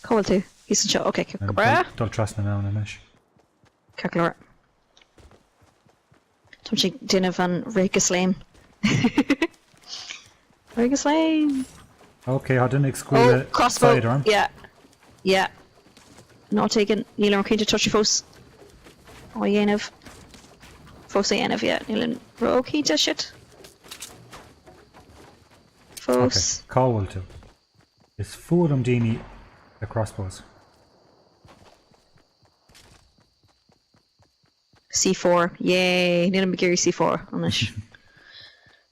Cá bhfuil tú? Thíos anseo. Ok, go breá. Dul trasna an abhainn anois. Ceart go leor. Táimse ag déanamh an rith agus léim. Rith agus léim! Ok, tá duine ag scaoileadh Oh, crossbow! sidearm. Yeah. Yeah. Ná téann, nílim cinnte tá sé fós á dhéanamh. Fós á dhéanamh, yeah. Nílim ró-chinnte, shit. Fós. Ok, cá bhfuil tú? Is fuath liom daoine le crossbows. C4, yay! Nílim ag iarraidh C4 anois.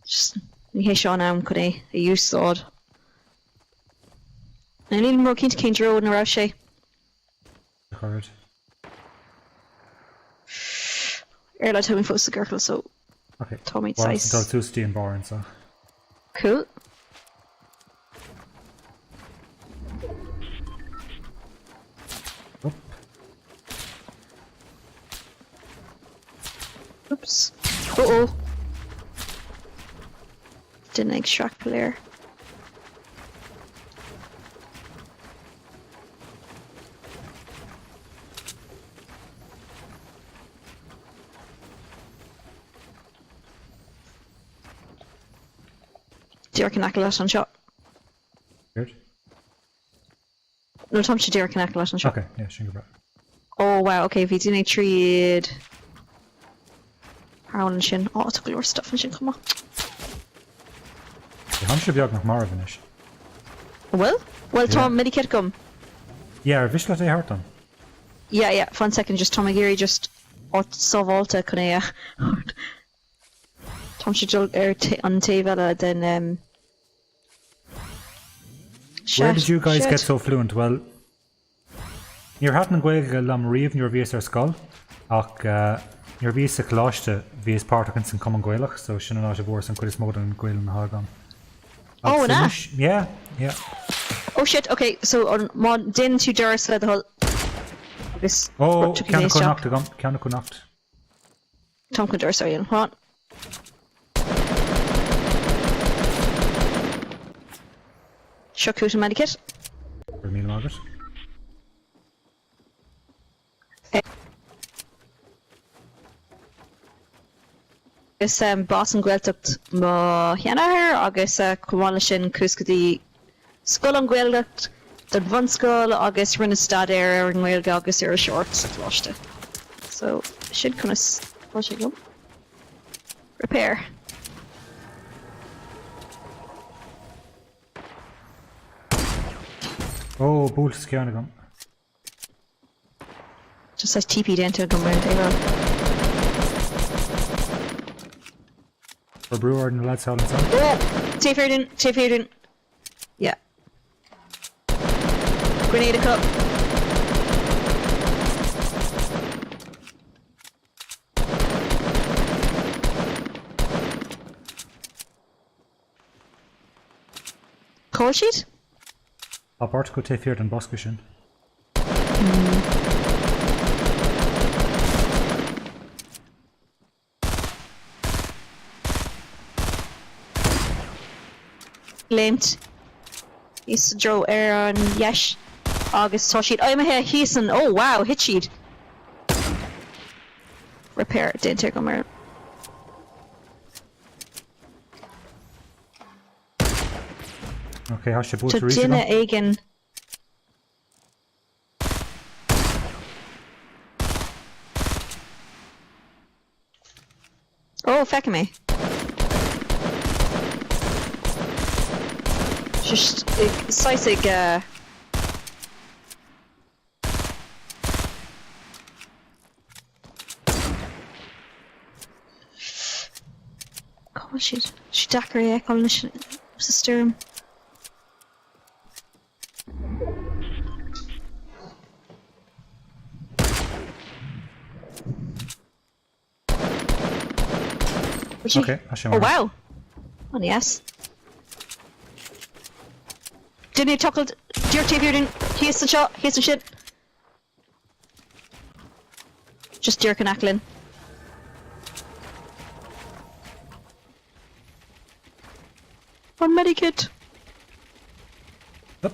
Just, ní hé seo an am chun é a úsáid. Nílim ró-chinnte cén treo ina raibh sé. Chuirfead. Ar le táimid fós sa gciorcal so Ok. táimid Well, saghas. dul suas dtí an barr anseo. Cool. Up. Oops. Oh oh. Duine ag sracfhéachaint. Díreach in aice leat anseo. Céard? No táimse díreach in aice leat anseo. Ok, yeah, sin go breá. Oh wow, ok, bhí duine ag tríd thall ansin. Oh, tá go leor stuff ansin chomh maith. Táimse beagnach marbh anois. An bhfuil? Bhuel, tá medikit agam. Yeah, ar mhiste leat é a thabhairt dom? Yeah, yeah, fan second, just táim ag iarraidh just áit sábháilte chun é a thabhairt. Táimse ag dul ar an taobh eile den Where did you guys get so fluent? Well, níor thaitin an Ghaeilge liom riamh nuair a bhíos ar scoil, ach nuair a bhíos sa choláiste bhíos páirteach ins an Cumann Gaelach, so sin an áit a bhfuaireas an chuid is mó den Ghaelainn atá agam. Oh, an ea? Yeah, yeah. Oh shit, ok, so an má déanann tú doras le do thoil agus Oh, ceann acu knocked agam, ceann acu knocked. Táim chun doras a dhéanamh. Hold on. Seo chugat an medikit. Go raibh míle maith agat. Agus b'as an Ghaeltacht mo sheanathair agus chomh maith leis sin chuas go dtí scoil an Ghaeltacht don bhunscoil agus rinneas staidéar ar an nGaeilge agus iriseoireacht sa choláiste. So sin conas atá sé agam. Repair. Ó, buailte sa cheann agam. Just saghas TP déanta agam ar an taobh eile. Cuir brú ar na lads thall ansan. Oh! Taobh thiar dúinn, taobh thiar dúinn. Yeah. Grenade acu. Cá bhfuil siad? Tá beirt acu taobh thiar den bosca sin. Léimt thíos sa dtreo ar an dheis agus tá siad imithe thíos an, oh wow, thit siad! Repair déanta agam ar. Ok, tá sé buailte Tá arís duine agam. éigin. Ó, feicim é. Just saghas ag eh. Cá bhfuil siad? Tá sé deacair é a fheiceáil anois sa stoirm. Ok, tá sé Oh wow! An yes. Duine ag tochailt díreach taobh thiar dínn thíos anseo, thíos ansin. Just díreach in aice linn. An medikit! Up.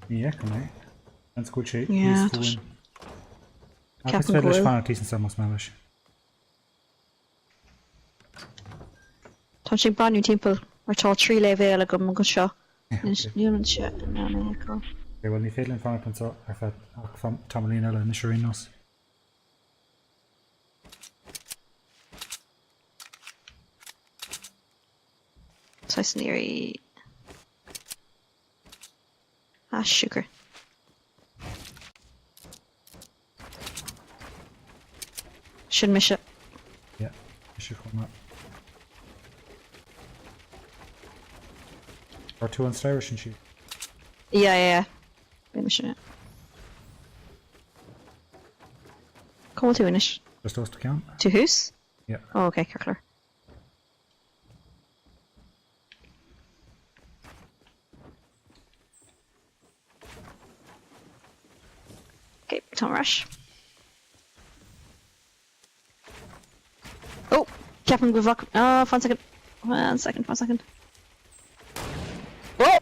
Ní fheicim é. Seans go bhfuil sé Yeah, thíos tá sé- fúinn. Ach is Ceapaim go féidir leis bhfuil. fanacht thíos anseo más maith leis. Tá sé ag breathnú timpeall mar tá 3 leibhéal agam anseo. Níl anseo in ann é a fheiceáil. Ok, bhuel ní féidir linn fanacht anseo ar feadh ach tamaillín eile anois ar aon nós. Saghas an iarraidh. Ah, siúcra. Sin mise. Yeah, mise chomh maith. Ar tú an staighre sin siar? Yeah, yeah, yeah. Bhí mise. Cá bhfuil tú anois? Just os do chionn. Tú thuas? Yeah. Oh, okay, ceart go leor. Ok, tá ar ais. Oh! Ceapaim go bhfaca... Oh, fan second. One second, one second. Oh!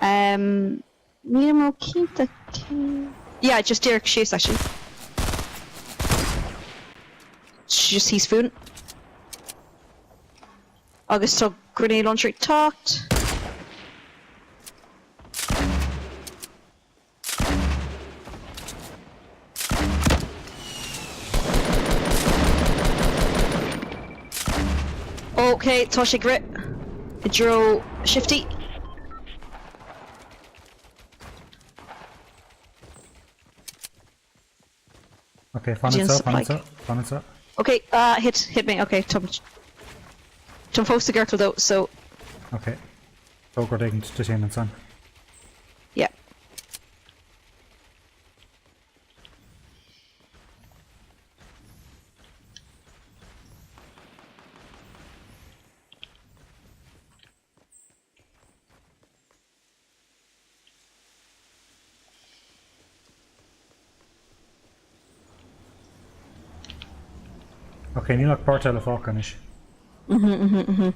Um, nílim ró cinnte cé... Yeah, just díreach síos actually. Just thíos fúinn. Agus tá grenade launcher ag teacht. Ok, tá sé ag rith i dtreo Shifty. Ok, fan anseo, fan anseo, fan anseo. Ok, ah, hit, hit me, ok, tá táim fós sa gciorcal though, so. Ok, tóg rud éigin duit féin ansan. Yeah. Ok, níl ach beirt eile fágtha anois. Mhm, mhm, mhm.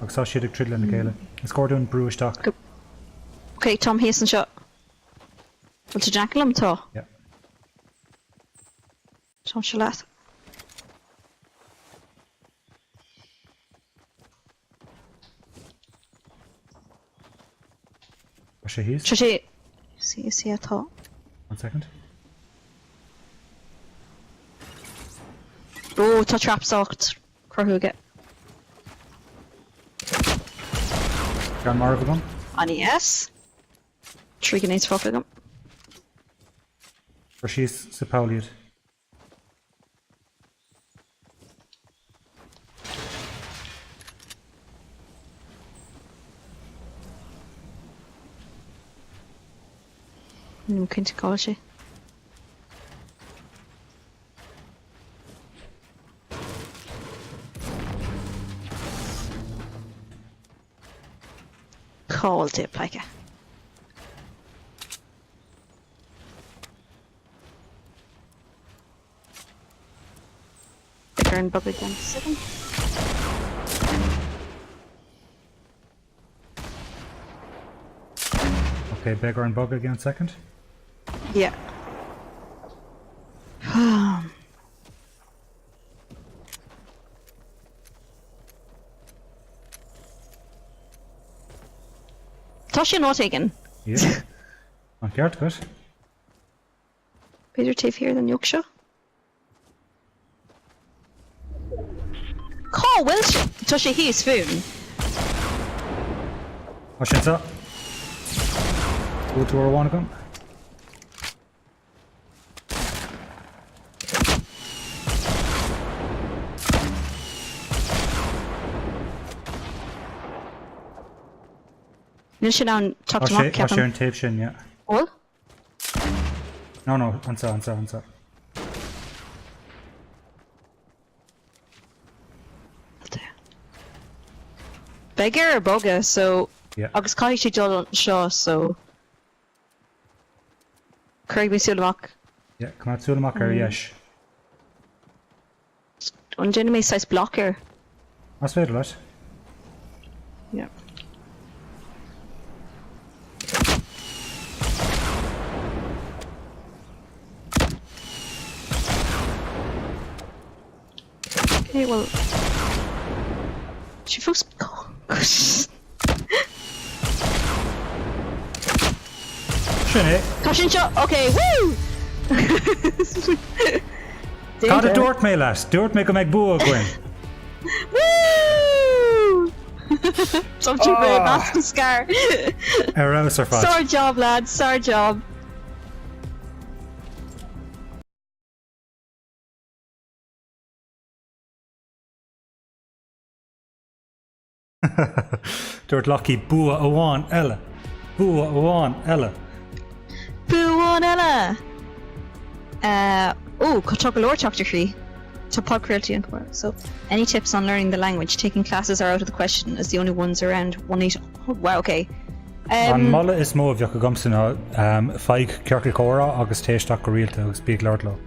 Agus tá siad ag troid lena chéile. Is cóir dúinn brú isteach. Ok, táim thíos anseo. Bhfuil tú in aice liom? Tá. Yeah. Táimse leat. Tá sé thíos? Tá sé thíos, yeah, tá. One second. Ó, tá traps á cruthú aige. Ceann marbh agam. An-deas. 3 grenades fágtha agam. Cuir síos sa poll iad. Nílim cinnte cá bhfuil sé. Cá bhfuil tú, pleidhce? Beidh orainn bogadh i gceann soicind. Ok, beidh orainn bogadh i gceann soicind. Yeah. Tá sé in áit éigin. Yeah. An ceart agat. B'fhéidir taobh thiar den fhuinneog seo? Cá bhfuil sé? Tá sé thíos fúm. Tá sé anseo. Bhuail tú uair amháin agam. Níl sé in ann teacht amach, ceapaim. Tá sé ar an taobh sin, yeah. Bhfuil? No, no, anseo, anseo, anseo. Beidh air bogadh, so... Yeah. Agus caithfidh sé dul anseo, so... Cuirfidh mé súil amach. Yeah, coimeád súil amach ar dheis. An ndéanfaidh mé saghas block air? Más féidir leat. Yeah. Okay, well... Sé fós... Sin é. Tá sin seo, ok, woo! Cad a dúirt mé leat? Dúirt mé go mbeidh bua againn. Woo! Tá tú ah. measc scar. Ar fheabhas ar fad. Sár job lad, sár job. Dúirt Lockie, Bua amháin eile! Bua amháin eile! Bua amháin eile! Ó, tá go leor teachtaireachtaí. Tá podchraoltaí an chomhairle. So, any tips on learning the language? Taking classes are out of the question as the only ones around one eight oh, wow, okay. An moladh is mó a bheadh agamsa ná faigh ciorcal comhrá agus téigh isteach go rialta agus bí ag labhairt leo.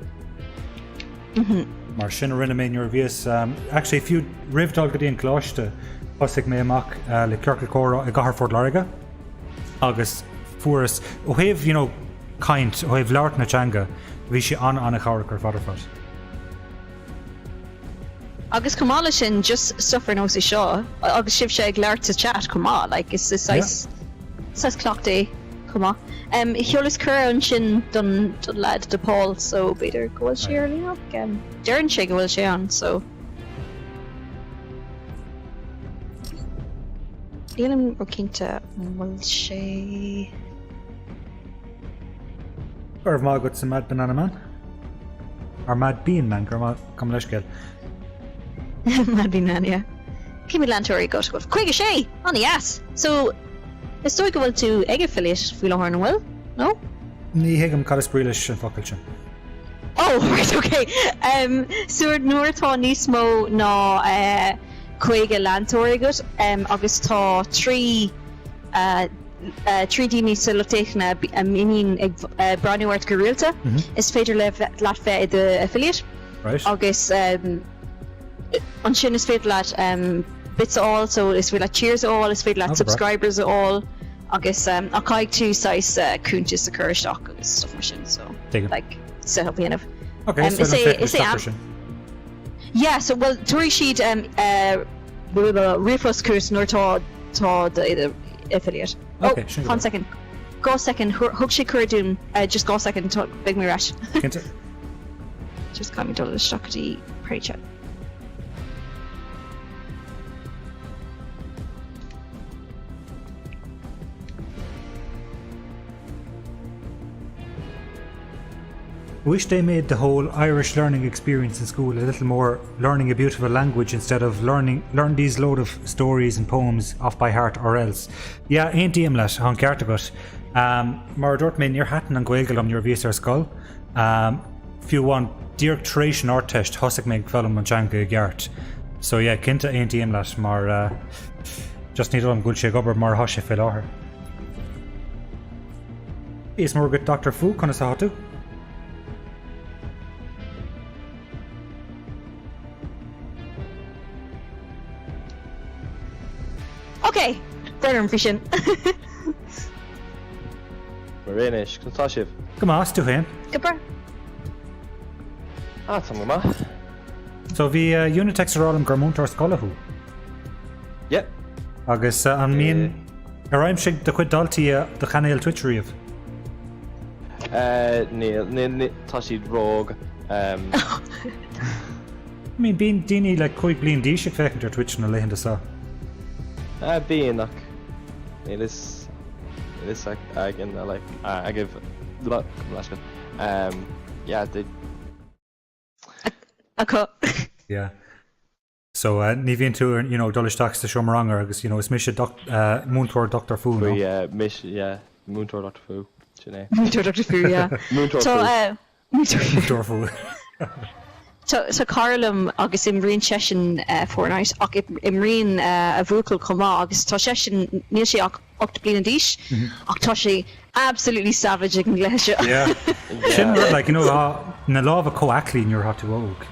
Mar sin a rinne mé nuair a bhíos, actually fiú roimh dul go dtí an coláiste, thosaigh mé amach le ciorcal comhrá i gcathair Phort Láirge agus fuaireas, ó thaobh, you know, caint, ó thaobh labhairt na teanga, bhí sé an-an-chabhrach ar fad ar fad. Agus chomh maith leis sin, just stuff ar nós é seo, agus sibhse ag labhairt sa chat chomh maith, like, is saghas, saghas cleachtadh é chomh maith. Sheolas cuireadh ansin don don lad, do Paul, so b'fhéidir go bhfuil sé ar líne ach deireann sé go bhfuil sé ann, so. Nílim ró-chinnte an bhfuil sé. Go raibh maith agat a Mad Banana Man. Or Mad Bean Man, go raibh maith, gabh mo leithscéal. Mad Bean Man, yeah. Cé mhéad leantóirí agat? 56! An-dheas! So, is dóigh go bhfuil tú ag affiliate faoi láthair, an bhfuil? No? Ní thuigim cad is brí leis an focal sin. Oh, right, ok. Um, so nuair atá níos mó ná uh, 50 leantóir agat um, agus tá 3 uh, 3 daoine sa lucht féachana a mbíonn ag breathnú ort go rialta, is féidir leat bheith i do affiliate. Agus ansin is féidir leat bits a fháil, so is féidir leat cheers a fháil, is féidir leat subscribers a fháil agus ach caithfidh tú saghas cuntas a chur isteach agus stuff mar sin, so like set up a dhéanamh. Ok, is féidir liom féachaint isteach air sin. Yeah, so bhuel tabharfaidh siad ríomhphost chugat nuair atá tá do affiliate. Oh, Ok, sin go fan leor. soicind. 2 soicind, thug sé cuireadh dúinn, just 2 soicind, beidh mé ar ais. Cinnte. Just caithfidh mé dul isteach go dtí Party Chat. Wish they made the whole Irish learning experience in school a little more learning a beautiful language instead of learning learn these load of stories and poems off by heart or else. Yeah, aontaím leat, tá an ceart agat. Um, mar a dúirt mé, níor thaitin an Ghaeilge liom nuair a bhíos ar scoil. Um, fiú amháin díreach tar éis an Ardteist thosaigh mé ag foghlaim an teanga i gceart. So yeah, cinnte aontaím leat mar uh, just ní dóigh liom go bhfuil sé ag obair mar atá sé fé láthair. Is mór agat Dr. Fu, conas atá tú? Ok! Brón orm faoi sin. Mar anois, conas tá sibh? Go maith, is tú féin? Go breá. Ah, tá go maith. So bhí Unitex ag rá liom gur múinteoir scoile thú. Yep. Agus an mbíonn ar aimsigh do chuid daltaí do chainéal Twitch riamh? Níl, níl, tá siad ró-óg. I mean, bíonn daoine like 5 bliain d'aois ag féachaint ar Twitch na laethanta seo. Bíonn ach níl fhios níl fhios againn like agaibh um, yeah, they acu. Yeah. So uh, ní bhíonn tú you know, dul isteach sa seomra ranga agus you know, is mise doc, uh, múinteoir Dr. Fu no? Yeah, mise, yeah, múinteoir Dr. Fu, sin é. Múinteoir Dr. Fu, yeah. Múinteoir Fu. Uh, Múinteoir Fu. Tá cara liom agus imríonn seisean uh, Fortnite ach imríonn uh, a bhuachaill chomh maith agus tá seisean níl sé ach 8 bliana d'aois ach tá sé absolutely savage ag an gcluiche seo. Yeah. Sin rud like, you know, tá na lámha chomh aclaí nuair atá tú óg.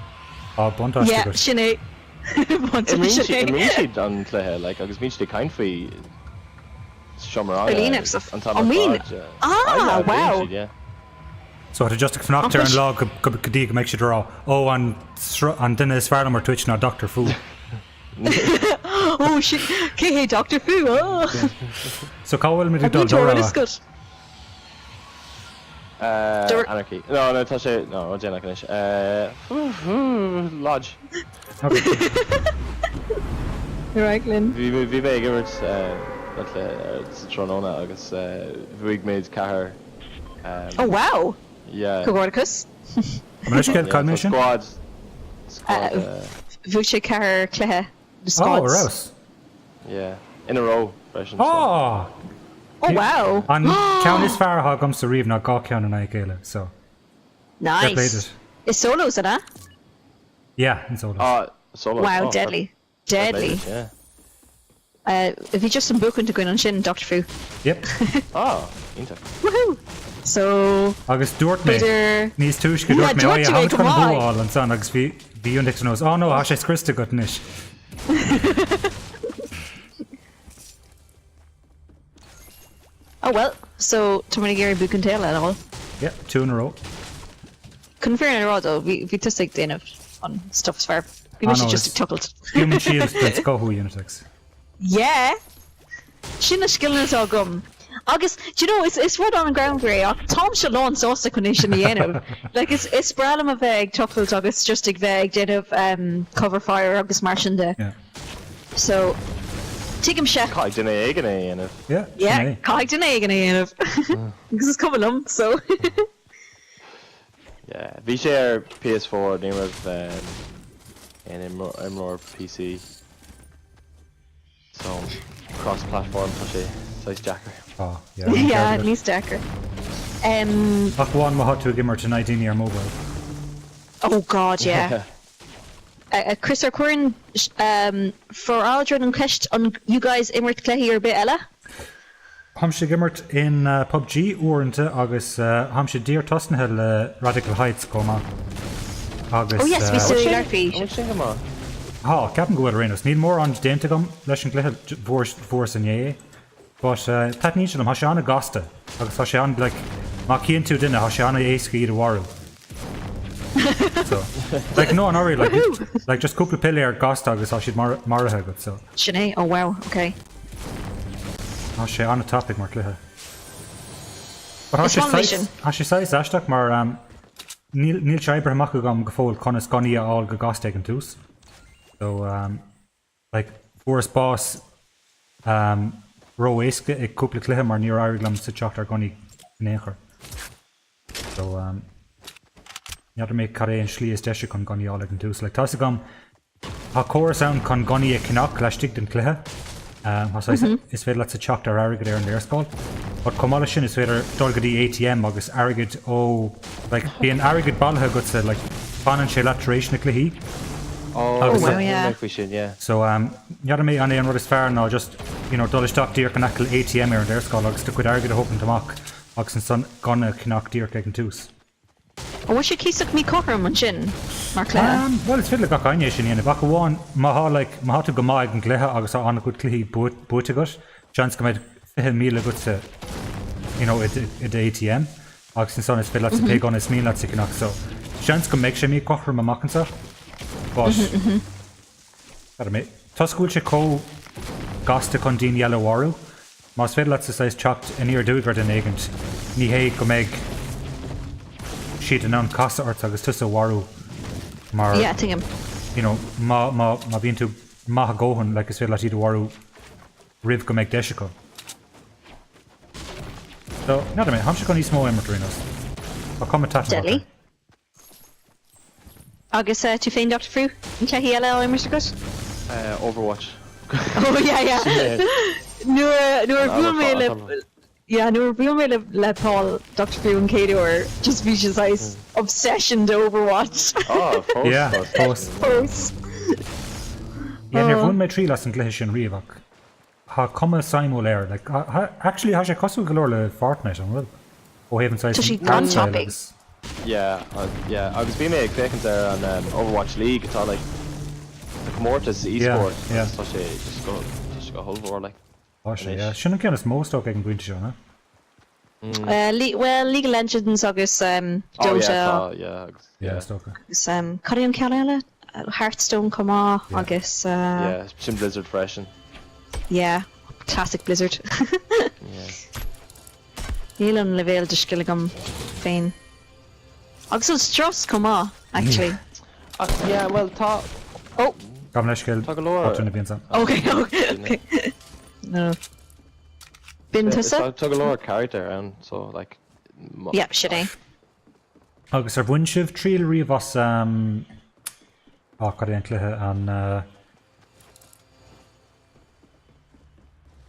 Tá buntáiste Yeah, agat. sin é. Buntáiste sin é. Imríonn siad an cluiche like agus bíonn siad ag caint faoi sa seomra Ar ranga líne agus an t-am An ar mbíonn? fad, yeah. Ah, Ah, yeah, bíonn wow. siad, yeah. So tá just ag fanacht ar an lá go go dtí go mbeidh siad ag rá, ó an an duine is fearr liom ar Twitch ná Dr. Fu. Oh shit, cé hé Dr. Fu? Oh. So cá bhfuil muid ag dul? Tá rud agat. Uh, anarchy. No, no, tá sé, no, déanach anois. Uh, Lodge. Right, linn. Bhí bhí mé ag imirt uh, sa tráthnóna agus uh, bhuaigh muid ceathair. Um, oh wow! Yeah. Comhghairdeachas. Cad é sin? Squad. Squad. Bhuaigh sé ceathair cluiche na Oh, ar squads. fheabhas. Yeah. In a row freisin. So. Oh! Oh wow! An ceann is fearr atá agamsa riamh ná dhá cheann in aghaidh a chéile, so. Fair play Nice. duit. I solos, an ea? Yeah, in solos. Ah, solos. Wow, Oh, deadly. fair play Deadly. duit, yeah. Bhí just an buachaint againn ansin, Dr. Fu. Yep. Ah, iontach. Woohoo! So, Agus dúirt mé, b'fhéidir. níos túisce, Yeah, dúirt mé, oh dúirt yeah, tú é táimid go chun maith. bua a fháil ansan agus bhí bhí Unix ar nós, oh no, tá sé scriosta agat anois. Oh well, so tá muid ag iarraidh buachaint eile a fháil. Yep, two in a row. Chun an fhírinne a rá though, bhí bhí tusa ag déanamh an stuff is fearr. Bhí Ah mise no, just is ag tochailt. Human Shield den scoth thú, Unitex. Yeah! Sin na scileanna atá agam. Agus, do you know, is is rud an-ghreannmhar é ach táimse lán sásta chun é sin a dhéanamh. Like is is breá liom a bheith ag tochailt agus just ag bheith ag déanamh um, cover fire agus mar sin de. Yeah. So, tuigimse. Caithfidh duine éigin é a dhéanamh. Yeah, sin Yeah, é. caithfidh duine éigin é a dhéanamh. Agus is cuma liom, so. Yeah, bhí sé ar PS4, ní raibh aon imreoir PC. So, cross platform tá sé saghas deacair. Ah, yeah, an ceart Yeah, agat. níos deacair. Um, Ach amháin má thá tú ag imirt in aghaidh daoine ar mobile. oh God, yeah. Chris ar cuireann For Aldrin an cheist an you guys imirt cluichí ar bith eile? Tháimse ag imirt in PUBG uaireanta agus tháimse díreach tosnaithe le Radical Heights chomh maith agus. Oh yes, bhí tú ag labhairt faoi. An bhfuil sin go maith? Tá, ceapaim go bhfuil ar aon nós. Níl mórán déanta agam leis an gcluiche, fuaireas inné é. But taitníonn sé liom, tá sé an-ghasta agus tá sé an, like, má chíonn tú duine, tá sé an-éasca iad a mharú. So, like, no, not really, like, like just cúpla piléar gasta agus tá siad maraithe agat, so. Sin é, oh wow, ok. Tá sé an-tapaidh mar chluiche. But tá Is sé maith liom é sin. tá sé saghas aisteach mar um, níl, níl sé oibrithe amach agam go fóill conas gunnaí a fháil go gasta ag an tús. So, um, Like, fuaireas bás um, ró-éasca i cúpla cluiche mar níor éirigh liomsa teacht ar gunnaí in aon chor. So, um, n'fheadar mé cad é an slí is deise chun gunnaí a fháil ag an tús. Like, tá's agam, tá córas ann chun gunnaí a cheannach laistigh den chluiche. Um, tá saghas, mm -hmm. is féidir leatsa teacht ar airgead ar an léarscáil. But chomh maith leis sin is féidir dul go dtí ATM agus airgead ó, like, bíonn airgead bailithe agatsa, like, fanann sé leat tar éis na cluichí. Oh, Agus wow, yeah. faoi sin, yeah. So, um, n'fheadar mé an é an rud is fearr ná just, you know, dul isteach díreach in aice le ATM ar an léarscáil agus do chuid airgid a thógaint amach agus ansan gunna a cheannach díreach ag an tús. An bhfuil sé cuíosach míchothrom ansin, mar chluiche? Um, bhuel, is féidir le gach éinne é sin a dhéanamh, ach amháin má thá, like, má thá tú go maith ag an gcluiche agus tá an-chuid cluichí buaite agat, seans go mbeidh 20,000 agatsa. you know, i d'ATM agus ansan is féidir leatsa pé gunna is mian leatsa a cheannach so seans go mbeidh sé míchothrom amach anseo but n'fheadar mé. Toisc go bhfuil sé chomh gasta chun daoine eile a mharú, más féidir leatsa saghas teacht aniar aduaidh ar duine éigint, ní hé go mbeidh siad in ann casadh ort agus tusa a mharú mar Yeah, tuigim. you know, má, má, má bhíonn tú maith a dhóthain, like, is féidir leat iad a mharú roimh go mbeidh deis acu. So, n'fheadar mé, táimse chun níos mó a imirt ar aon nós. Tá cuma taitneamhach Deadly. air. Agus tú féin Doctor Frew? Aon cluichí eile á imirt agat? Overwatch. Oh yeah yeah. Sin é. Nuair nuair a An bhuail mé le am yeah nuair a bhuail mé le le Paul Doctor Frew an chéad uair just bhí sé saghas obsession de Overwatch. Oh fós Yeah, fós. fós. Fós. Yeah, níor Oh. bhain mé triail as an gcluiche sin riamh ach Tá cuma suimiúil air. Like, actually, tá sé cosúil go leor le Fortnite, an bhfuil? Ó thaobh an Tá saghas sé an art style an-tapaidh. agus. Yeah, yeah, agus bhí mé ag féachaint ar an Overwatch League atá like tá comórtas Yeah, e-sport yeah. agus tá sé just go tá sé go hollmhór like Tá sé, anois. yeah. Sin an ceann is mó is dócha ag an bpointe seo, no? Bhuel, League of Legends agus Oh yeah, Dota tá, yeah, agus Yeah, yeah. is dócha. agus cad é an ceann eile? Hearthstone chomh maith Yeah. agus Yeah, sin Blizzard freisin. yeah, classic Blizzard. Yeah. Níl an leibhéal de scil agam féin. Agus an strus chomh maith, actually. Ach yeah, well tá Oh! Gabh mo leithscéal, Tá go leor botún a bhí ansan. Okay, okay, okay. No. B'in tusa? Tá go leor character ann so like Yeah, sin é. Agus ar bhain sibh triail riamh as um, á cad é an cluiche an uh,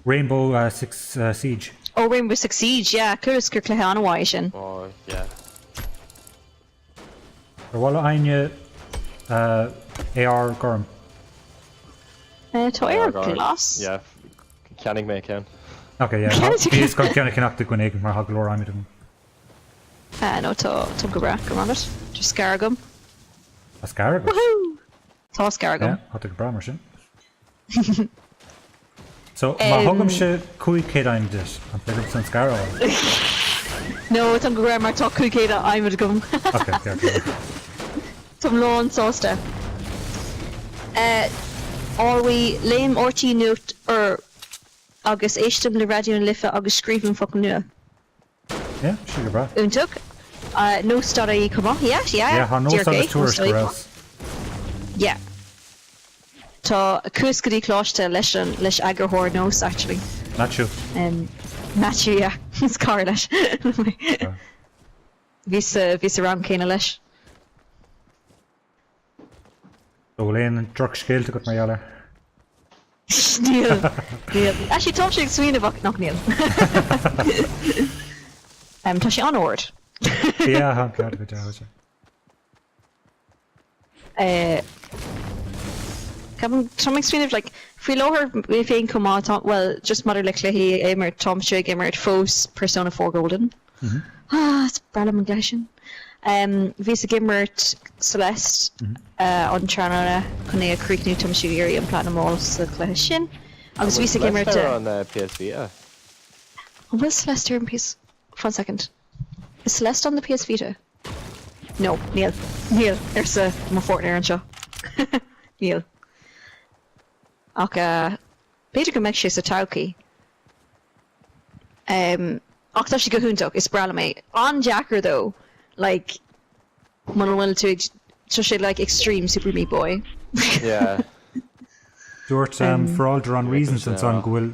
Rainbow uh, Six uh, Siege. Oh, Rainbow Six Siege, yeah, chuala gur cluiche an-mhaith é sin. Oh, yeah. Ar mhaith le éinne AR gorm? Tá AR glas. Yeah, cheannaigh mé ceann. Ok, yeah. Bhíos chun ceann a cheannach do dhuine éigin mar tá go leor adhmaid agam. No, tá, táim go breá, go raibh maith agat. Tá scar agam. Tá scar agat? Woohoo! Tá scar agam. Yeah, tá tú go breá mar sin. So, má thugaimse 500 adhmad duit, an féidir leat an scar a fháil? No, táim go breá mar tá 500 adhmad agam. Ok, ceart go leor. Táim lán sásta. Ármhaí, Léim RTÉ Nuacht úr agus éistim le Raidió na Life agus scríobhaim focal nua. Yeah, sin go breá. Iontach. Nós dot ie chomh maith. Yeah, yeah. Yeah, tá Nós Díreach agus é, Tuairisc Nós dot ie ar chomh maith. fheabhas. Yeah. Tá chuas go dtí coláiste leis an leis eagarthóir Nós actually. Maitiú. Um, Maitiú, yeah. Is cara leis. Bhí sa bhí sa rang céanna leis. An bhfuil aon drochscéalta agat mar gheall air? Níl. Níl. Actually, táimse ag smaoineamh ach nach níl. Tá sé an-ard. Yeah, tá ceart go deimhin. Ceapaim, táim ag smaoineamh, like, faoi láthair mé féin chomh maith, tá, well, just maidir le cluichí a imirt, táimse ag imirt fós Persona 4 Golden. Ah, is breá liom an cluiche sin. Bhíos ag imirt Celeste an tráthnóna chun é a chríochnú, táimse ag iarraidh an Platinum a fháil sa chluiche sin. Agus bhíos ag imirt. An bhfuil Celeste ar an PS Vita? An bhfuil Celeste ar an PS... One second. Is Celeste on the PS Vita? No, níl. Níl, arsa mo pháirtnéir anseo. Níl. Ach b'fhéidir go mbeidh sé sa todhchaí. Ach tá sé go hiontach, is breá liom é. An-deacair though, like muna bhfuil tú ag, tá sé like extreme Super Meat Boy. Yeah. Dúirt For All the Wrong Reasons ansan go bhfuil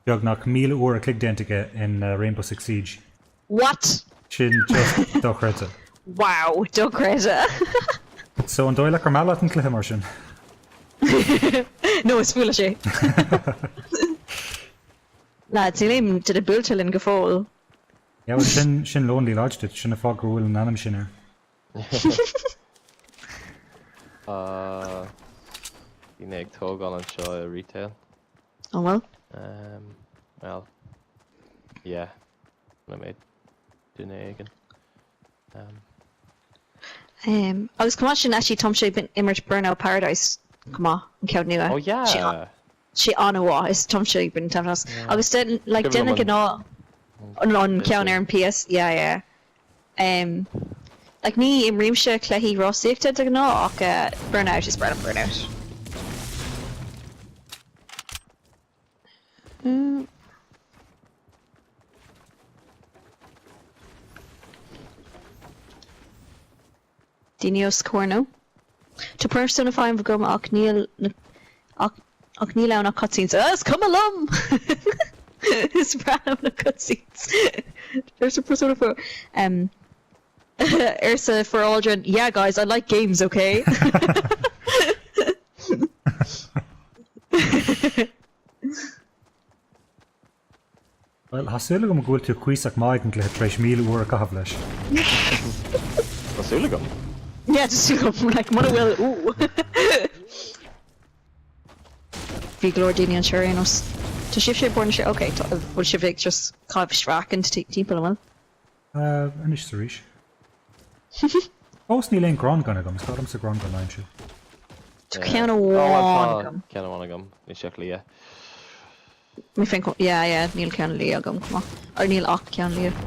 beagnach 1,000 uair a chloig déanta aige in Rainbow Six Siege. What? Sin just dochreidte. Wow, dochreidte. So an dóigh leat gur maith leat an cluiche mar sin? No, is fuath leis é. Lads, níl aon duine buailte linn go fóill. Yeah, well sin, sin Lonely Lodge duit, sin an fáth go bhfuil an ainm sin air. Tá daoine ag tógáil anseo i retail. An bhfuil? Um, well, yeah, chonaic mé duine éigin. Um. Um, agus chomh maith sin, actually, táimse ag imirt Burnout Paradise chomh maith, an ceann nua. Oh yeah! Sé an-mhaith, is táimse ag baint taitneamh as. Agus den, like, Cuimhin den liom an- gnáth. An ceann ar an PS, yeah yeah. Em like ní imrímse cluichí rásaíochta de ghnáth ach eh Burnout is breá liom Burnout. Mm. Daoine os comhair nó? Tá Persona 5 agam ach níl ach ach níl ann ach cutscenes. Ah, is cuma liom! Is breá liom na cutscenes. Arsa Persona 4. Um, arsa For Aldrin, yeah guys, I like games, okay? Bhuel, tá súil agam go bhfuil tú cuíosach maith ag an gcluiche tar éis 1000 uair a chaitheamh leis. Tá súil agam. Yeah, tá súil agam, like, mura bhfuil, ooh. Bhí go leor daoine anseo ar aon nós. Tá sibhse ag bord ok, tá, bhfuil sibh ag just caitheamh sracant timpeall, an bhfuil? Uh, anois is arís. Fós níl aon ground gun agam, is gá domsa ground gun a aimsiú. Tá ceann amháin agam. Ceann amháin agam, níl sé liath. Mé féin chomh, yeah, yeah, níl ceann liath agam chomh maith. Or níl ach ceann liath.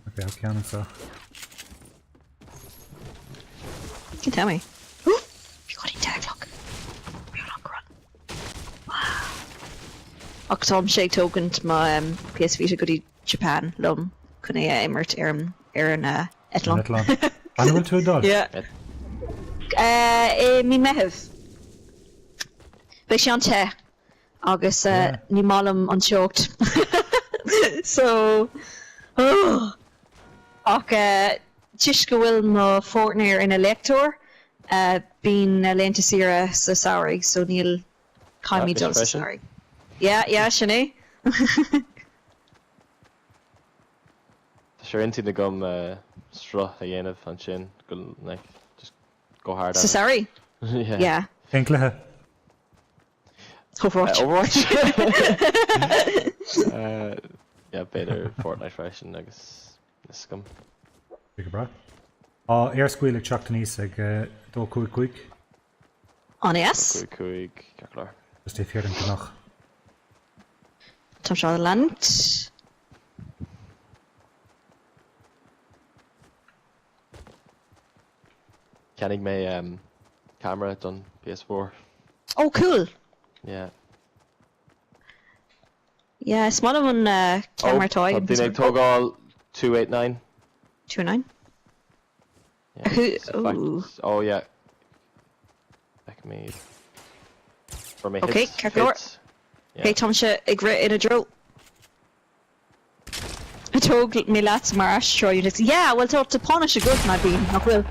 Ok, tá ceann anseo. Can tell me. Bhí go dtí 10 o'clock. Bhí an run. Ach táimse ag tógaint mo um, PS Vita go dtí Japan liom chun é a imirt ar an ar an uh, eitleán. Eitleán. An bhfuil tú ag dul? Yeah. Uh, I mí Meitheamh. Beidh sé an-te agus uh, ní maith liom an teocht. So oh. Ach uh, toisc go bhfuil mo pháirtnéir ina léachtóir, uh, bíonn na laethanta saoire sa samhradh, so níl caithfimid dul sa samhradh. Yeah, yeah, sin é. Tá sé ar intinn agam sruth a dhéanamh ansin go like just go hard Sa samhradh? Yeah. Yeah. Cén cluiche? Overwatch. Overwatch? Yeah, b'fhéidir Fortnite freisin agus is agam. Go breá. Tá léirscaoileadh ag teacht aníos ag 2:55. An-deas. 5 5, ceart go leor. Just taobh thiar den gcnoc. Tá seo leanúint. Cheannaigh mé camera don PS4. Oh cool! Yeah. Yeah, is maith liom an camera atá Oh, tá daoine ag tógáil 289. 289? Yeah, Who, it's a fact. ooh. Oh yeah. Feicim iad. Fuair mé Ok, hit. ceart go leor. Hit. Yeah. Ok, táimse ag rith ina dtreo. Tóg mé leat mar aistreoir units. Yeah, bhuel tá Seapáinis agat, Madbean, nach bhfuil?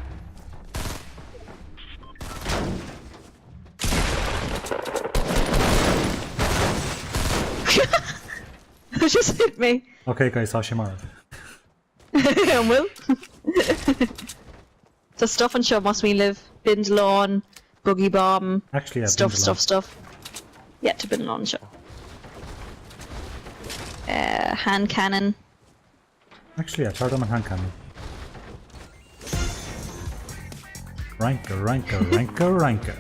Just hit me. Ok guys, tá sé marbh. An bhfuil? Tá stuff anseo más mian libh, bindealán, buggy bomb, Actually, yeah, stuff, bindealán. stuff, stuff. Yeah, tá bindealán anseo. Uh, hand cannon. Actually, yeah, tabhair dom an hand cannon. Ranka, ranka, ranka, ranka.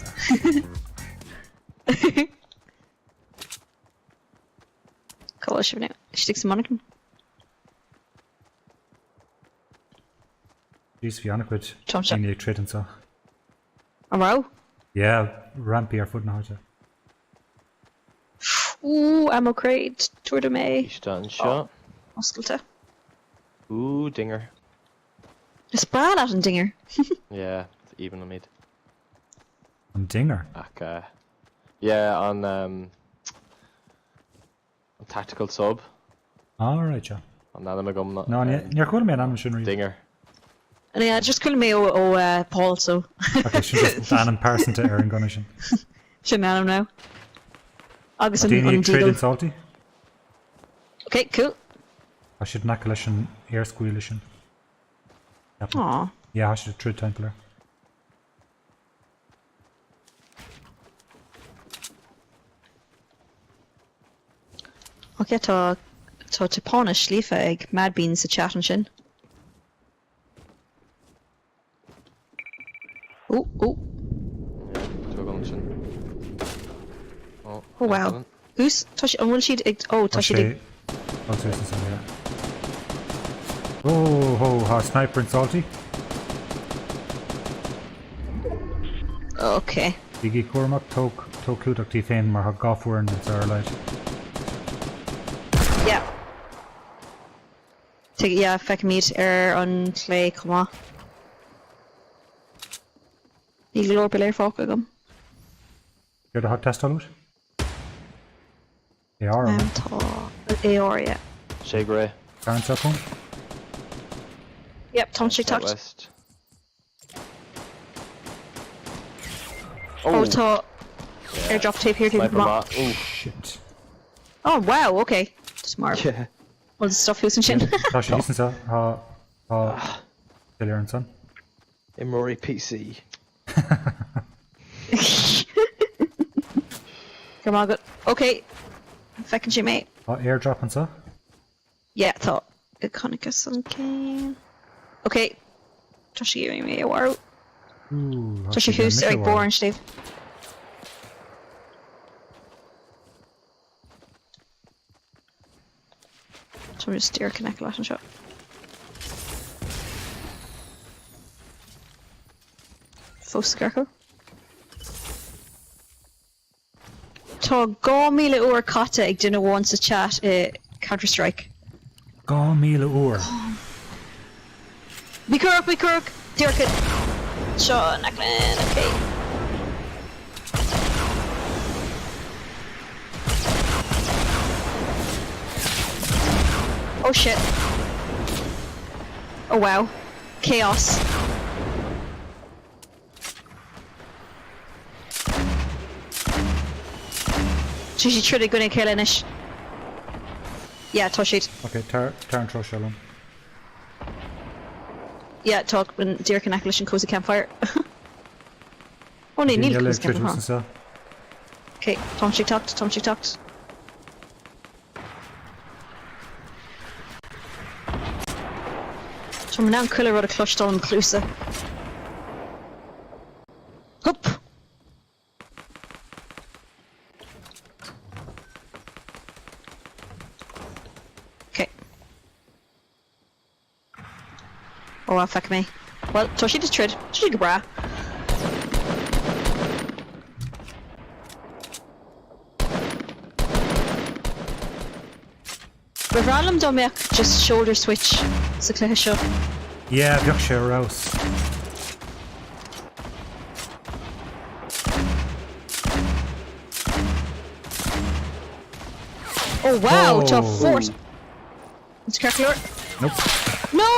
Cá bhfuil sibh now? Istigh sa monarchan? Jeez, bhí an-chuid Táimse. daoine ag troid anseo. An raibh? Yeah, rampaí ar fud na háite. Ooh, ammo crate, tabhair dom é. Físeán anseo. Oscailte. Ooh, dinger. Is breá leat an dinger. Yeah, is aoibhinn liom iad. An dinger? Ach, eh, yeah, an, um, An tactical sub. Ah right yeah. An ainm agam ná. No níor chuala mé an ainm sin riamh. Dinger. Yeah, just chuala mé ó ó Paul so. Ok, sin just ainm pearsanta ar an gunna sin. Sin ainm now. Agus an Daoine an ag troid Deagle. in Salty? Ok, cool. Tá siad in aice leis an léirscaoileadh sin. Ceapaim. Aw. Yeah, tá siad ag troid timpeall air. Ok tá tá Seapáinis líofa ag Madbean sa chat ansin. Ó ó. Tógáil ansin. Ó Oh wow. Who's tá si an bhfuil siad ag ó tá Tá siad sé ag. Dul suas ansan, yeah. Oh, ho, tá sniper in Salty. Ok. Bígí cúramach, tóg, tóg clúdach díot féin mar tá dhá foireann anseo ar a laghad. Yeah. Tig, yeah, feicimid ar an chlé chomh maith. Níl go leor piléar fágtha agam. Céard atá ag teastáil uait? AR an Tá AR, yeah. Sé go réidh. Tar anseo chugam. Yep, táim ag teacht. Southwest. Oh, tá airdrop taobh thiar Sniper maith. maith. Ooh. Shit. Oh, wow, okay. Just mar. Yeah. Bhfuil stuff thuas ansin. Tá sé thíos anseo. Tá tá piléar ansan. Imreoirí PC. Go raibh maith agat. Ok! Feiceann sé mé. Tá airdrop anseo. Yeah, tá. Chonaiceas an ceann. Ok. Tá sé ag iarraidh mé a mharú. Ooh, Tá sé thuas ar ag barr an sléibh. Tá mé just díreach in aice leat anseo. Fós sa gciorcal. Tá 2,000 uair caite ag duine amháin sa chat i Counter Strike. 2,000 uair? Bí cúramach, bí cúramach! Díreach anseo in aice linn, ok. Oh shit. Oh wow. Chaos. Tá siad troid i gcoinne a chéile anois. Yeah, tá siad. Ok, tar, tar an treo seo liom. Yeah, tá díreach in aice leis an cozy campfire. Oh ní, níl cozy campfire. Ok, táim ag teacht, táim ag teacht. Tá mé in ann chuile rud a chloisteáil i mo chluasa. Hup! Ok. Ó, ah, feicim é. Bhuel, tá siad ag troid. Tá siad go breá. Ba bhreá liom dá mbeadh just shoulder switch sa chluiche seo. Yeah, bheadh sé ar fheabhas. Oh wow, tá fort. Is ceart go leor. Nope. No!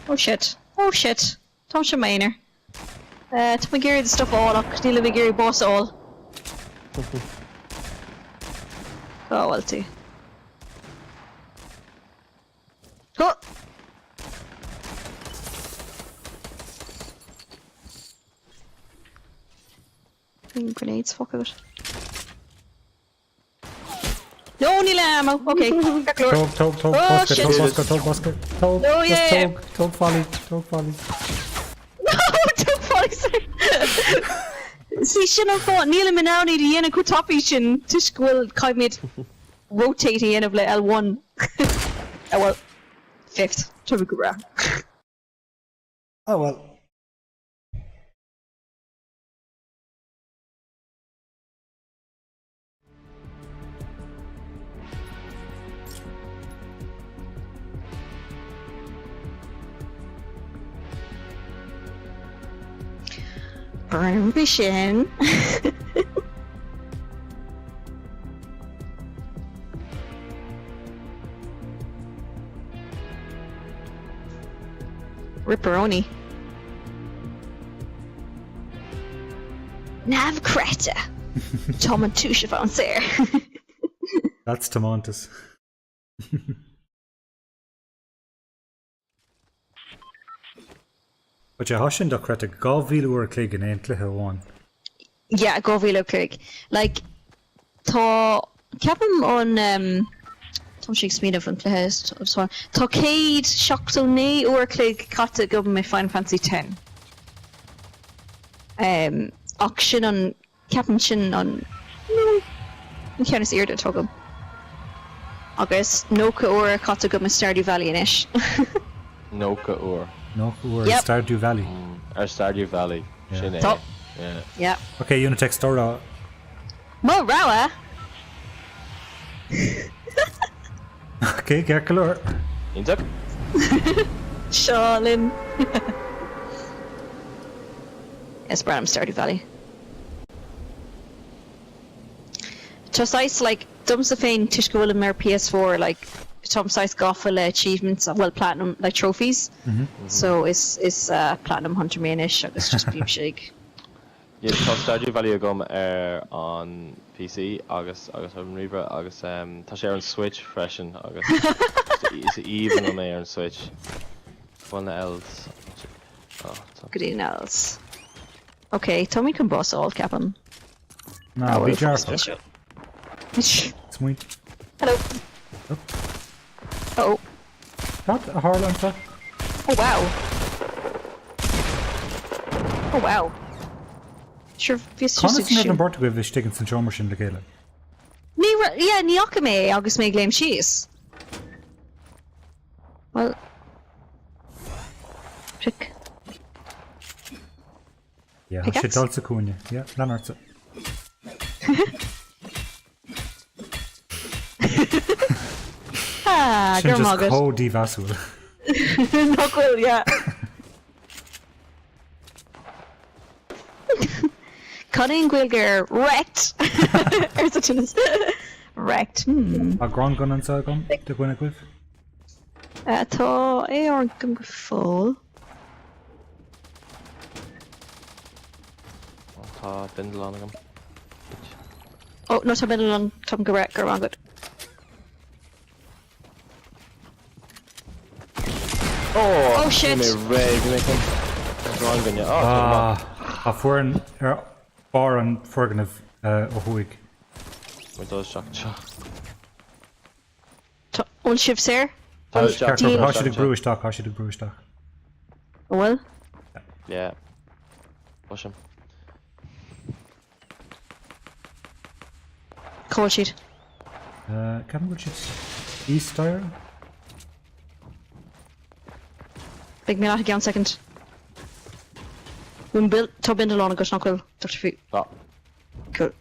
Oh shit. Oh shit. Táimse i m'aonar. Eh, tá mé ag iarraidh stuff a fháil ach nílim ag iarraidh bás a fháil. Cá bhfuil tú? Oh! Grenades, fuck it. No, níl ammo. Ok, ceart go leor. Tóg, tóg, tóg, Oh, bosca, shit. tóg bosca, tóg bosca, tóg, Oh, just yeah, yeah. tóg, tóg fallaí, tóg fallaí. No, tóg fallaí, sorry. See, sin an fáth, nílim in ann iad a dhéanamh chomh tapaidh sin toisc go bhfuil caithfimid rotate a dhéanamh le L1. Oh well, fifth, tá go breá. Oh well. Roimhe sin. Ripperoni. Neamhchreidte! Tá an túise ann saor. That's tiomantas. But yeah, tá sin dochreidte, 2,000 uair a chloig in aon chluiche amháin. Yeah, 2,000 uair a chloig. Like, tá, ceapaim an, um, táimse ag smaoineamh an cluiche is, tá 179 uair a chloig caite agam i Final Fantasy X. Ach sin an, ceapaim sin an, an ceann is airde atá agam. Agus 90 uair caite agam i Stardew Valley anois. 90 uair. 90 uair i Stardew Valley. Ar Stardew Valley, sin é. Tá. Yeah. Ok, Unitex Dora. Mo rogha! Ok, ceart go leor. Iontach. Seo linn. Is breá liom Stardew Valley. Tá saghas like domsa féin toisc go bhfuilim ar PS4 like táim saghas gafa le achievements bhuel platinum like trophies so is is platinum hunter mé anois agus just bímse ag Yeah tá Stardew Valley agam ar an PC agus agus ar an ríomhaire agus tá sé ar an Switch freisin agus is aoibhinn liom é ar an Switch. Bhuel na elves. Oh, tá. Go dtí na elves. Ok, táimid chun bás a fháil, ceapaim. Ná, bí dearfach. Smaoint. Hello. Oh. Cad a tharla anseo? Oh wow. Oh wow. Sure, bhíos Conas a raibh an bheirt agaibh istigh ins an seomra sin le chéile? Ní raibh, yeah, ní fhaca mé é agus mé ag léim síos. Bhuel. Pick. Yeah, tá sé dul sa cúinne. Yeah, lean ortsa. Ah, Sin go just maith agat. chomh dímheasúil. Nach bhfuil, yeah. Cad é an Ghaeilge ar wrecked? Arsa Tunis. Wrecked, hmm. Tá grán gun anseo agam do dhuine agaibh? Tá AR agam go fóill. Tá bindealán agam. Ó, nó tá bindealán, táim go raibh, go raibh agat. Oh, Oh, shit. Bhí mé réidh, bhí mé chun an grán gun. Oh, tá go maith. Ah, tá foireann ar barr an foirgnimh ó thuaidh. Muid dul isteach anseo. Tá, bhfuil sibh saor? Tá isteach, Ceart, tá siad ag brú isteach, tá siad ag brú isteach. An bhfuil? Yeah. Push him. Cá bhfuil siad? Ceapaim go bhfuil siad east staighre? Beidh mé leat i gceann soicind. Bhfuil tá bindealán agat nach bhfuil? Dr. Fú. Tá. Cool.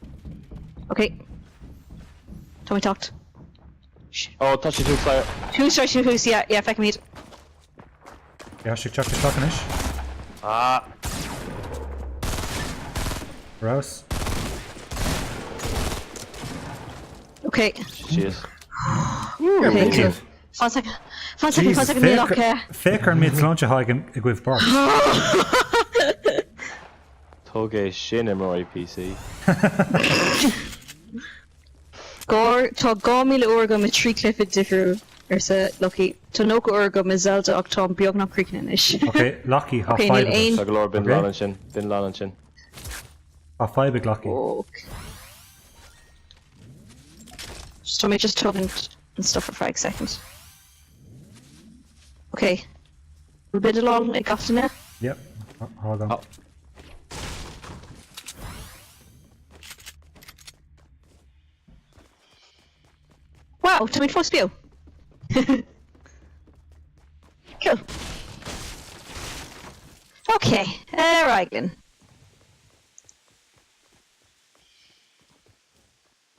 Ok. Tá mé ag teacht. Ó, tá siad thuas staighre. Thuas staighre, siad thuas, yeah, yeah, feicim iad. Yeah, siad ag teacht isteach anois. Ah! Rouse. Ok. Síos. Ok, cool. Fan second, fan second, fan second, níl ach... Féach ar an méid sláinte atá agaibh beirt. Tóg é sin, imreoirí PC. Gáir, Tá 2,000 uair agam i 3 cluiche difriúil, arsa Lucky. Tá 90 uair agam i Zelda ach táim beagnach críochnaithe anois. Ok, Lucky, tá Ok, fadhb níl agat. aon. Tá go leor bindealán ansin, bindealán ansin. Tá fadhb ag Lucky. Ok. Just tá mé just tógaint an stuff ar feadh second. Ok. Bhfuil bindealán ag gach duine? Yep, tá agam. Wow, táimid fós beo! Cool. Ok, ar aghaidh linn.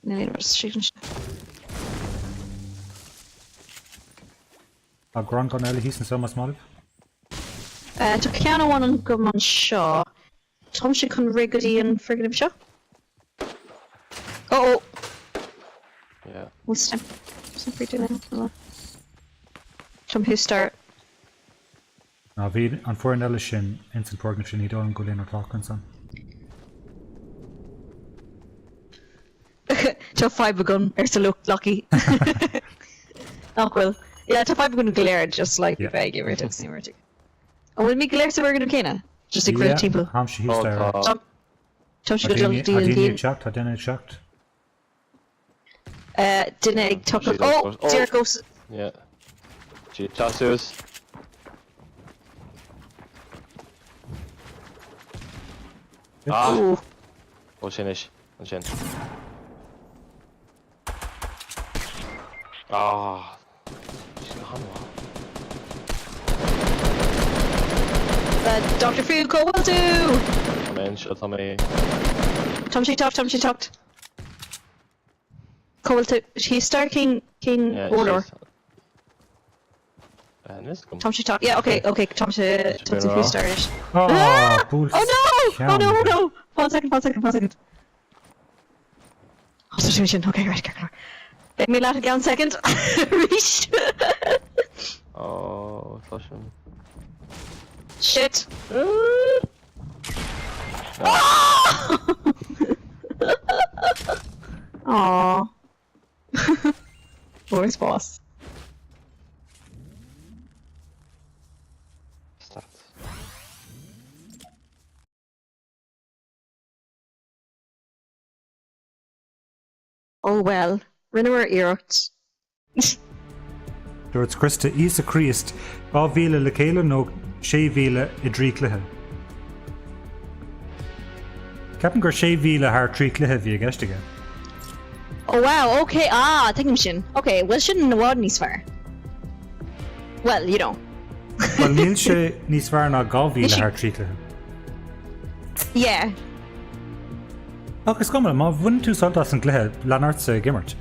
Níl aon rud istigh anseo. Tá grán gun eile thíos anseo más maith libh. Tá ceann amháin agam anseo. Táimse chun rith go dtí an foirgneamh seo. Oh oh! Yeah. Bhfuil sniper sniper duine ann? Táim thuas staighre. Ná bhí an foireann eile sin ins an foirgneamh sin ní dóigh liom go bhfuil aon rud fágtha ansan. Tá fadhb agam, arsa Lucky. Nach bhfuil? Yeah, tá fadhb againn go léir, just like Yeah. bheith ag imirt agus imirt. An bhfuil muid go léir sa bhfoirgneamh céanna? Just ag rith timpeall. Yeah, táimse thíos staighre. Tá. Tá sé go dul Tá dtí an daoine ag cinn. teacht, tá duine ag teacht. Duine ag tochailt. Ó! Díreach os. Yeah. Teacht suas. Ah! Ó sin anois, ansin. Ah! Sin go han-mhaith. Doctor Fu, cá bhfuil tú? Tá mé anseo, tá mé. Táimse ag teacht, táimse ag teacht. Cá bhfuil tú? Thíos staighre cén, cén urlár? Táimse ag teacht, yeah, ok, ok, táimse, táimse thuas staighre anois. Ah, buail Oh no! Oh no, oh no! One second, one second, one second. Oh, tá sé sin, ok, right, ceart go leor. Beidh mé leat i gceann second arís. Oh, cloisim. Shit. Aww. Fuair spás. Stats. Oh well, rinneamar iarracht. Dúirt Krista Íosa Críost 2,000 le chéile nó 6,000 i dtrí chluiche? Ceapaim gur 6,000 thar trí chluiche a bhí i gceist aige. Oh wow, ok, ah, tuigim sin. Ok, bhuel sin i bhfad níos fearr. Well, you know. Bhuel níl sé níos fearr ná 2,000 thar trí chluiche. Yeah. Ach is cuma, má bhaineann tú sult as an gcluiche, lean ortsa ag imirt.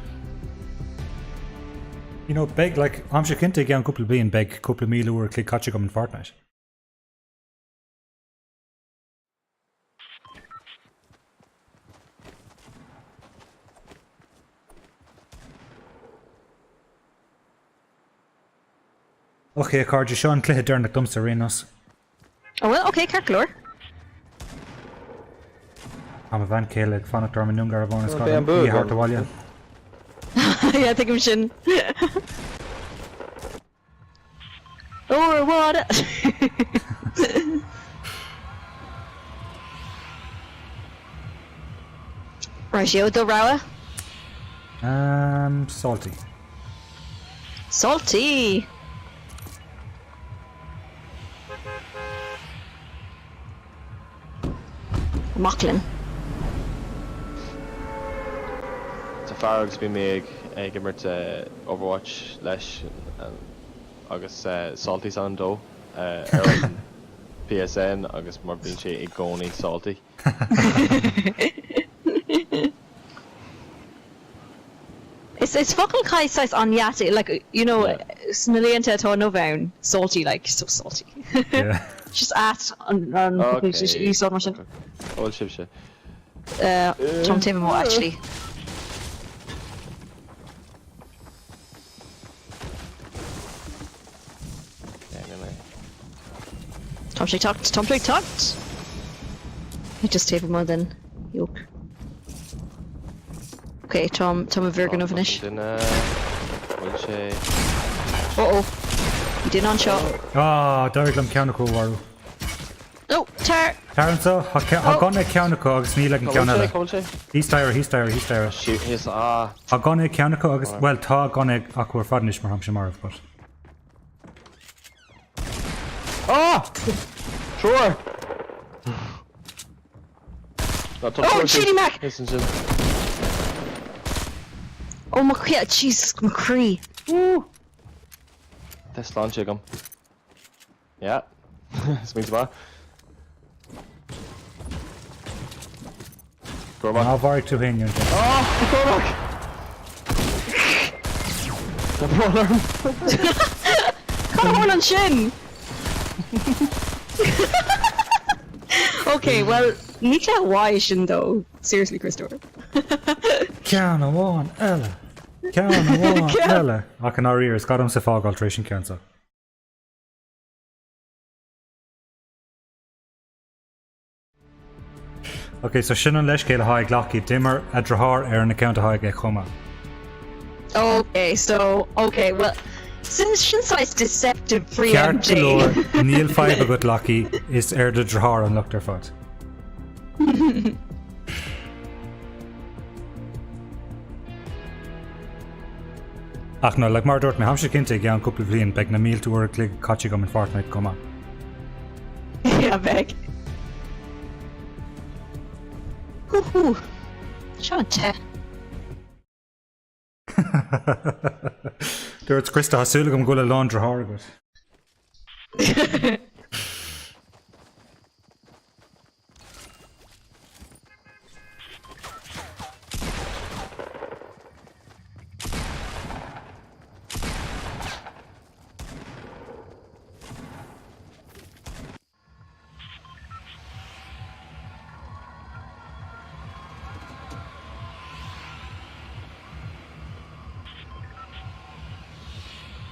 You know, beidh, like, táimse cinnte i gceann cúpla bliain beidh cúpla 1,000 uair a chloig caite agam in Fortnite. Ok, a chairde, seo an cluiche deireanach domsa ar aon nós. Oh well, ok, ceart go leor. Tá mo bhean chéile ag fanacht orm i nDún Garbhán is gá dom í a thabhairt abhaile. Yeah, tuigim sin. Or what? Right, seo do rogha. Um, salty. Salty! Amach linn. Tá fear agus bíonn mé ag ag imirt Overwatch leis agus Salty is ainm dó ar an PSN agus mar bíonn sé i gcónaí salty. Is is focal saghas an-deas é, like, you know, sna laethanta atá inniu ann, salty, like, so salty. Yeah. Just ait an an focal Okay. úsáid mar sin. Cá bhfuil sibhse? Táim taobh amuigh actually. Táimse ag teacht, táimse ag teacht! Just taobh amuigh den yoke. Ok, táim, táim i bhfoirgneamh anois. Duine, bhfuil sé... Oh oh. Bhí duine anseo. Ah, d'éirigh liom ceann acu a mharú. Oh, tar! Tar anseo, tá gunna ag ceann acu agus níl ag an ceann eile. Cá bhfuil sé? Thíos staighre, thíos staighre, thíos staighre. Thíos, ah. Tá gunna ag ceann acu agus, bhuel, tá gunna acu ar fad anois mar táimse marbh, but. Ah! Triúr! Oh, Cheaty Mac! Oh mo chroí, Jesus, mo chroí. Tá sláinte agam. Yeah. Smaointe maith. Cormac. Ná mharaigh tú féin, Eoin. Ah! Cormac! Tá brón orm. Cad a tharla ansin? Ok, well, ní cluiche mhaith é sin though. Seriously, Christopher. Ceann amháin eile! Ceann amháin eile! Ach i ndáiríre, is gá domsa fágáil tar éis an ceann seo. Ok, so sin an leithscéal atá ag Lockie. D'imir a dheartháir ar an account atá aige chomh maith. Ok, so, ok, well, sin, sin saghas deceptive Ceart go leor, preempting. níl fadhb agat Lockie, is ar do dheartháir an locht ar fad. Ach no, like mar a dúirt mé, táimse cinnte i gceann cúpla bliain beidh na mílte uair a chloig caite agam in Fortnite chomh maith. Yeah, beidh. Hú hú. Seo an te. Dúirt Krista, Tá súil agam go bhfuil a lán deartháir agat.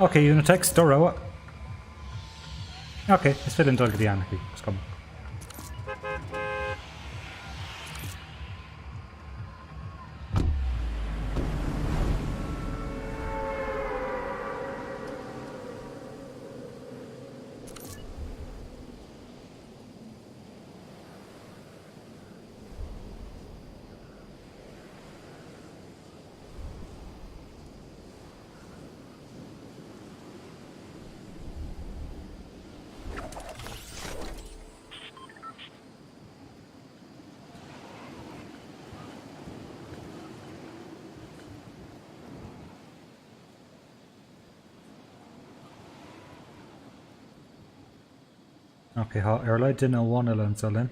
Ok, Unitex, do rogha. Ok, is féidir linn dul go dtí Anarchy, is cuma. Ok, tá ar a laghad duine amháin eile anseo linn.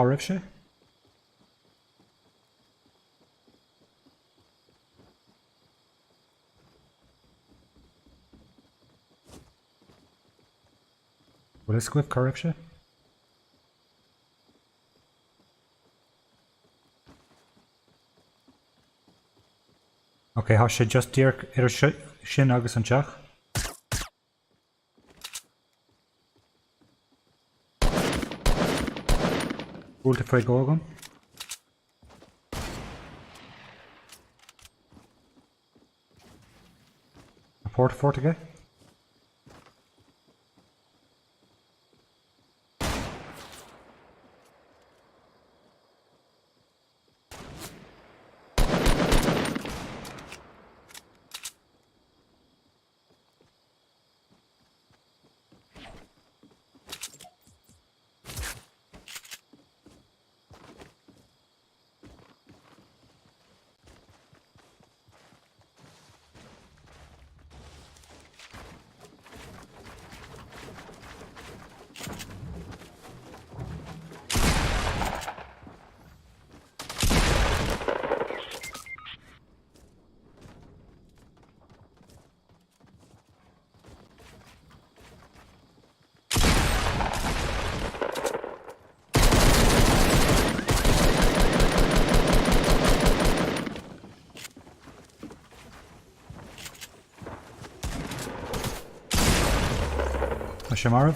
Cá raibh sé? Bhfuil fhios agaibh cá raibh sé? Ok, tá sé just díreach idir sin agus an teach. Buailte faoi dhó agam. A Port-a-Fort aige? Tá sé marbh.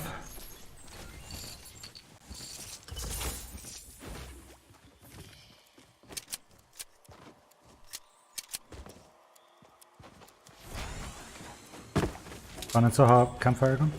Fan anseo tá campfire agam.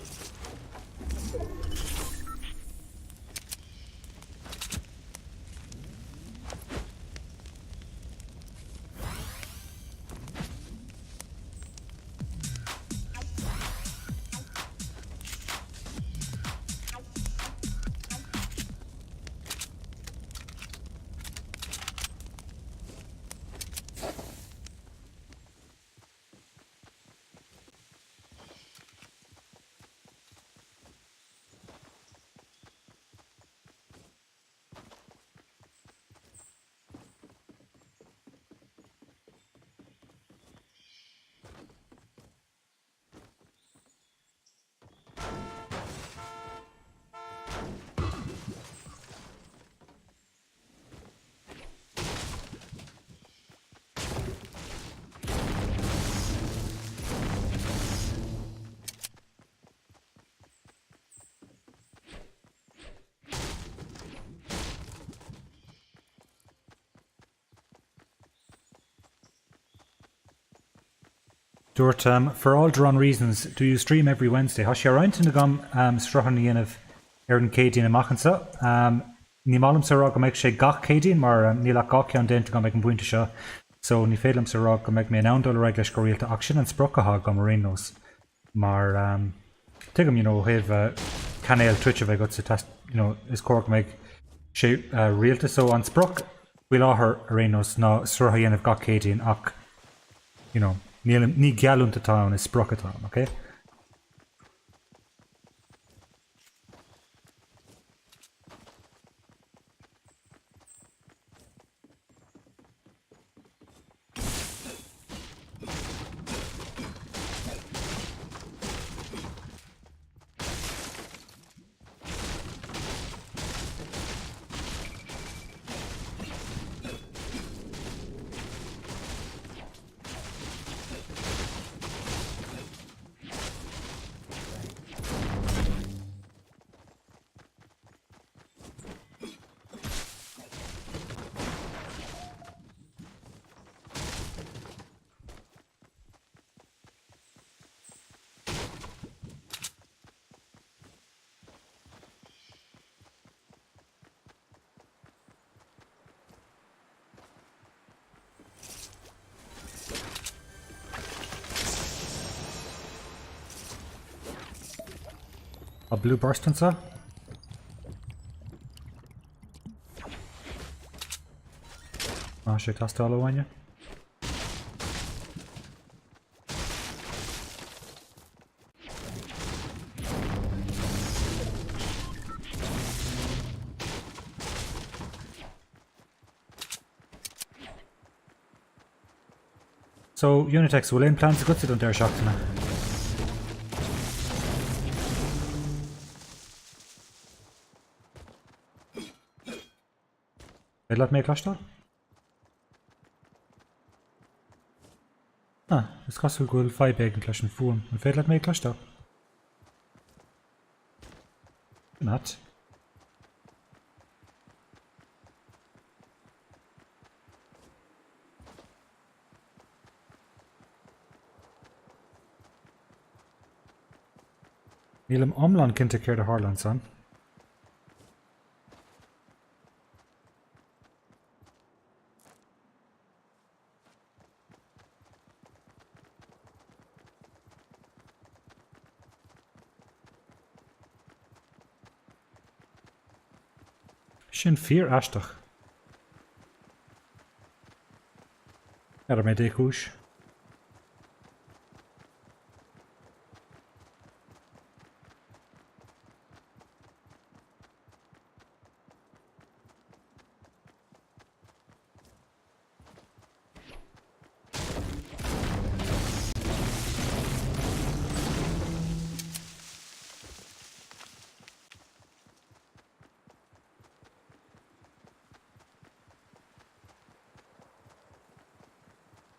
Dúirt For all the wrong reasons, do you stream every Wednesday? Tá sé ar intinn agam sruthanna a dhéanamh ar an Céadaoin amach anseo. Ní maith liomsa a rá go mbeidh sé gach Céadaoin mar níl ach 2 ceann déanta agam ag an bpointe seo so ní féidir liomsa a rá go mbeidh mé in ann dul ar aghaidh leis go rialta ach sin an sprioc atá agam ar aon nós mar tuigim you know ó thaobh cainéal Twitch a bheith agatsa you know is cóir go mbeidh sé rialta so an sprioc faoi láthair ar aon nós ná sruth a dhéanamh gach Céadaoin ach you know níl ní geallúint atá ann is sprioc atá ann ok? Tá Blue Burst anseo. Tá sé ag teastáil uainne. So, Unitex, bhfuil aon plans agatsa don deireadh seachtaine? Féidir leat mé a chloisteáil? Ah, is cosúil go bhfuil fadhb éigin leis an fuaim. An féidir leat mé a chloisteáil? Not. Nílim iomlán cinnte céard a tharla ansan. Sin fíor aisteach. N'fheadar mé dé chúis.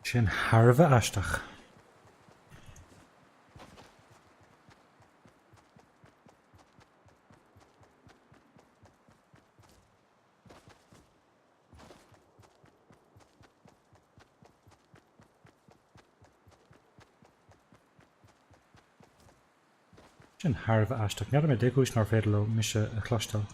Sin thar a bheith aisteach. Sin thar a bheith aisteach. N'fheadar mé dé cúis nár féidir leo mise a chloisteáil.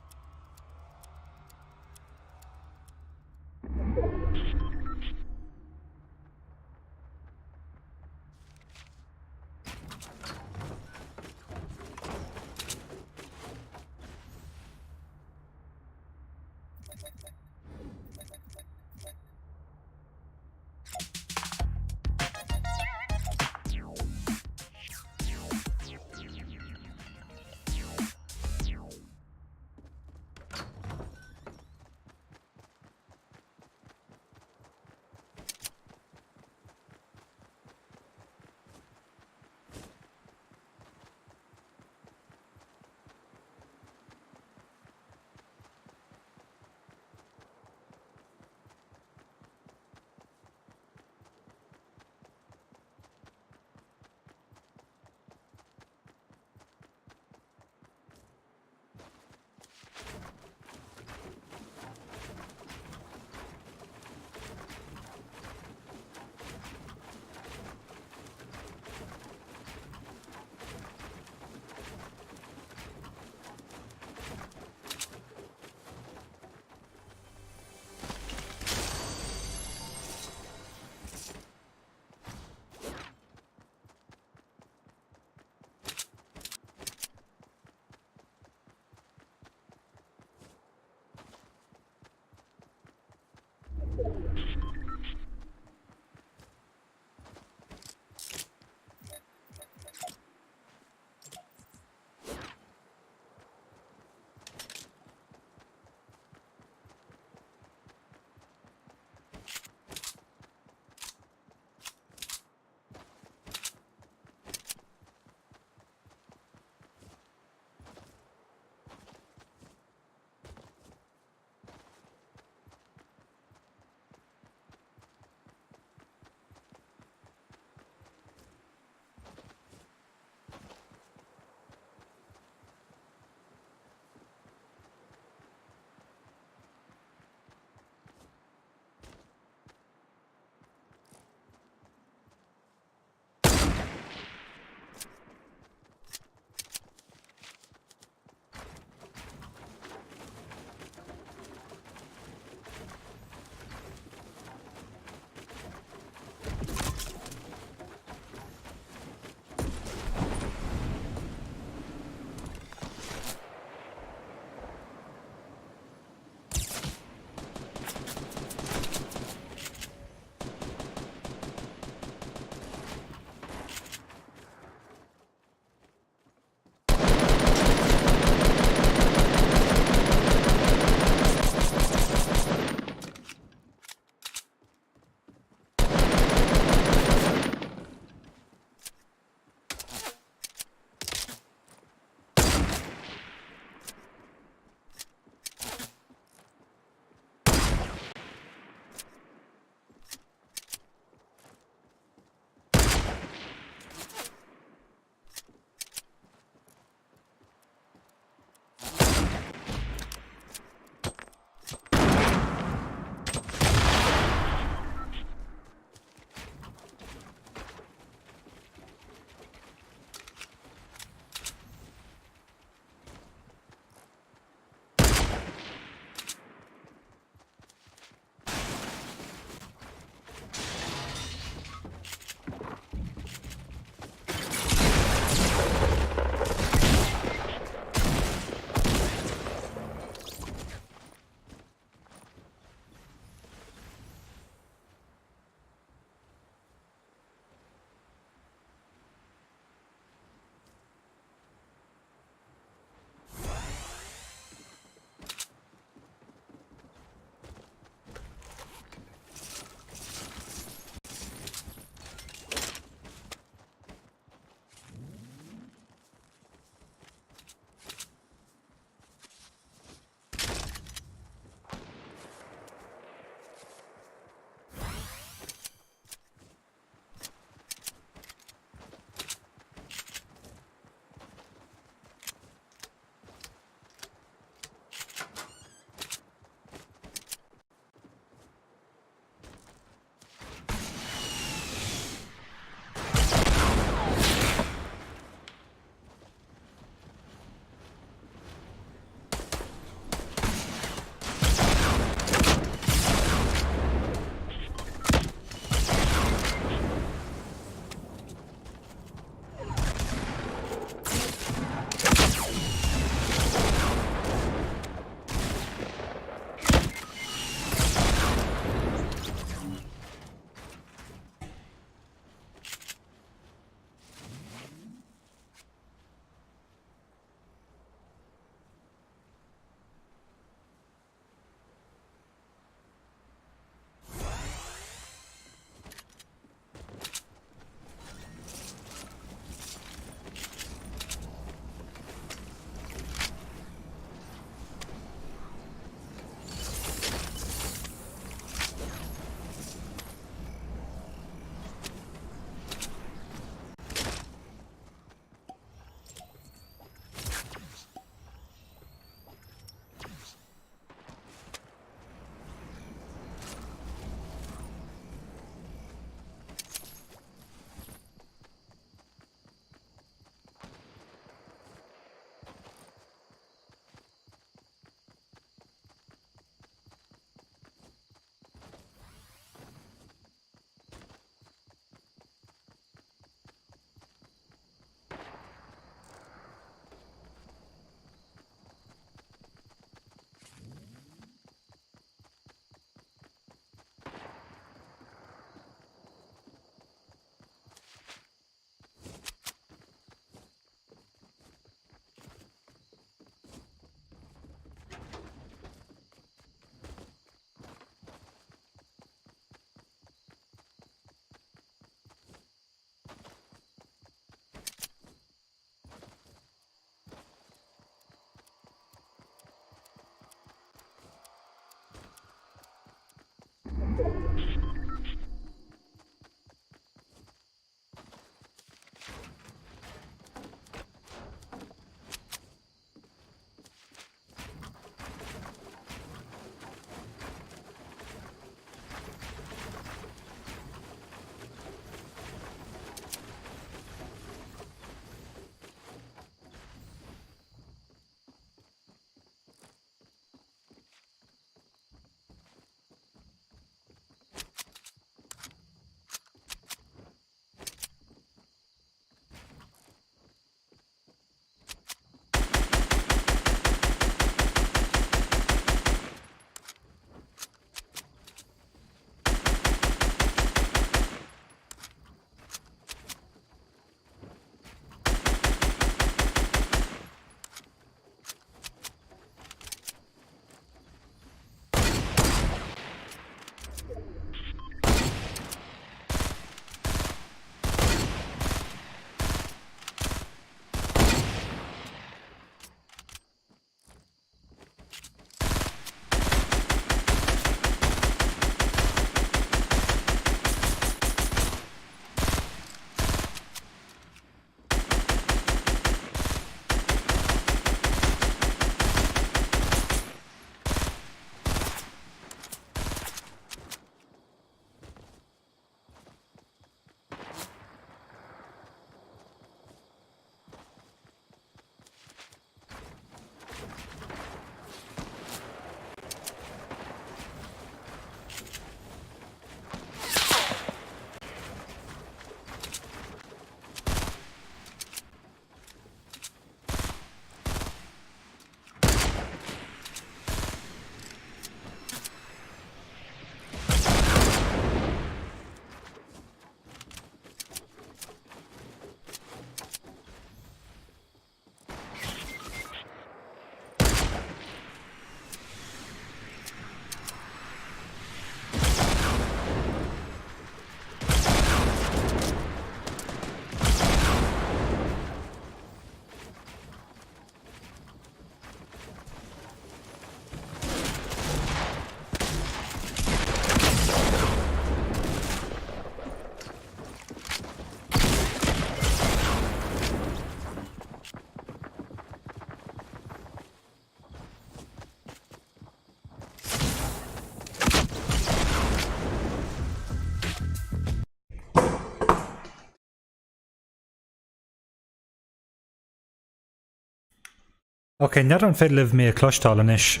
Ok, n'fheadar an féidir libh mé a chloisteáil anois,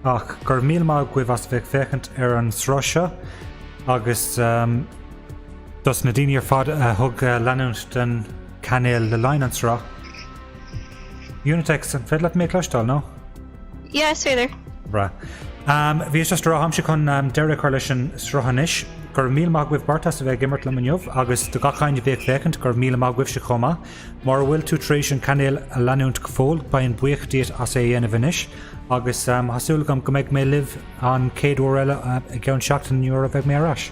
ach go raibh míle maith agaibh as a bheith ag féachaint ar an sruth seo agus dos na daoine ar fad a thug leanúint den cainéal le linn an sruth. Unitex, an féidir leat mé a chloisteáil, nó? Yeah, is féidir. Breá. Bhíos just ag rá, táimse chun deireadh a chur leis an sruth anois. Go raibh míle maith agaibh beirt as a bheith ag imirt liom inniu agus do gach éinne a bhí ag féachaint, go raibh míle maith agaibhse chomh maith. Mura bhfuil tú tar éis an cainéal a leanúint go fóill, beinn buíoch díot as é a dhéanamh anois, agus tá súil agam go mbeidh mé libh an chéad uair eile i gceann seachtaine nuair a bheidh mé ar ais.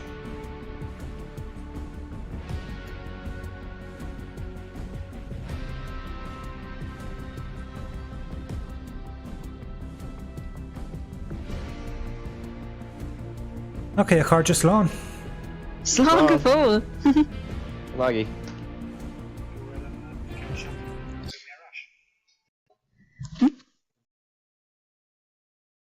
Ok, a chairde, slán! Slán go fóill! Maggie.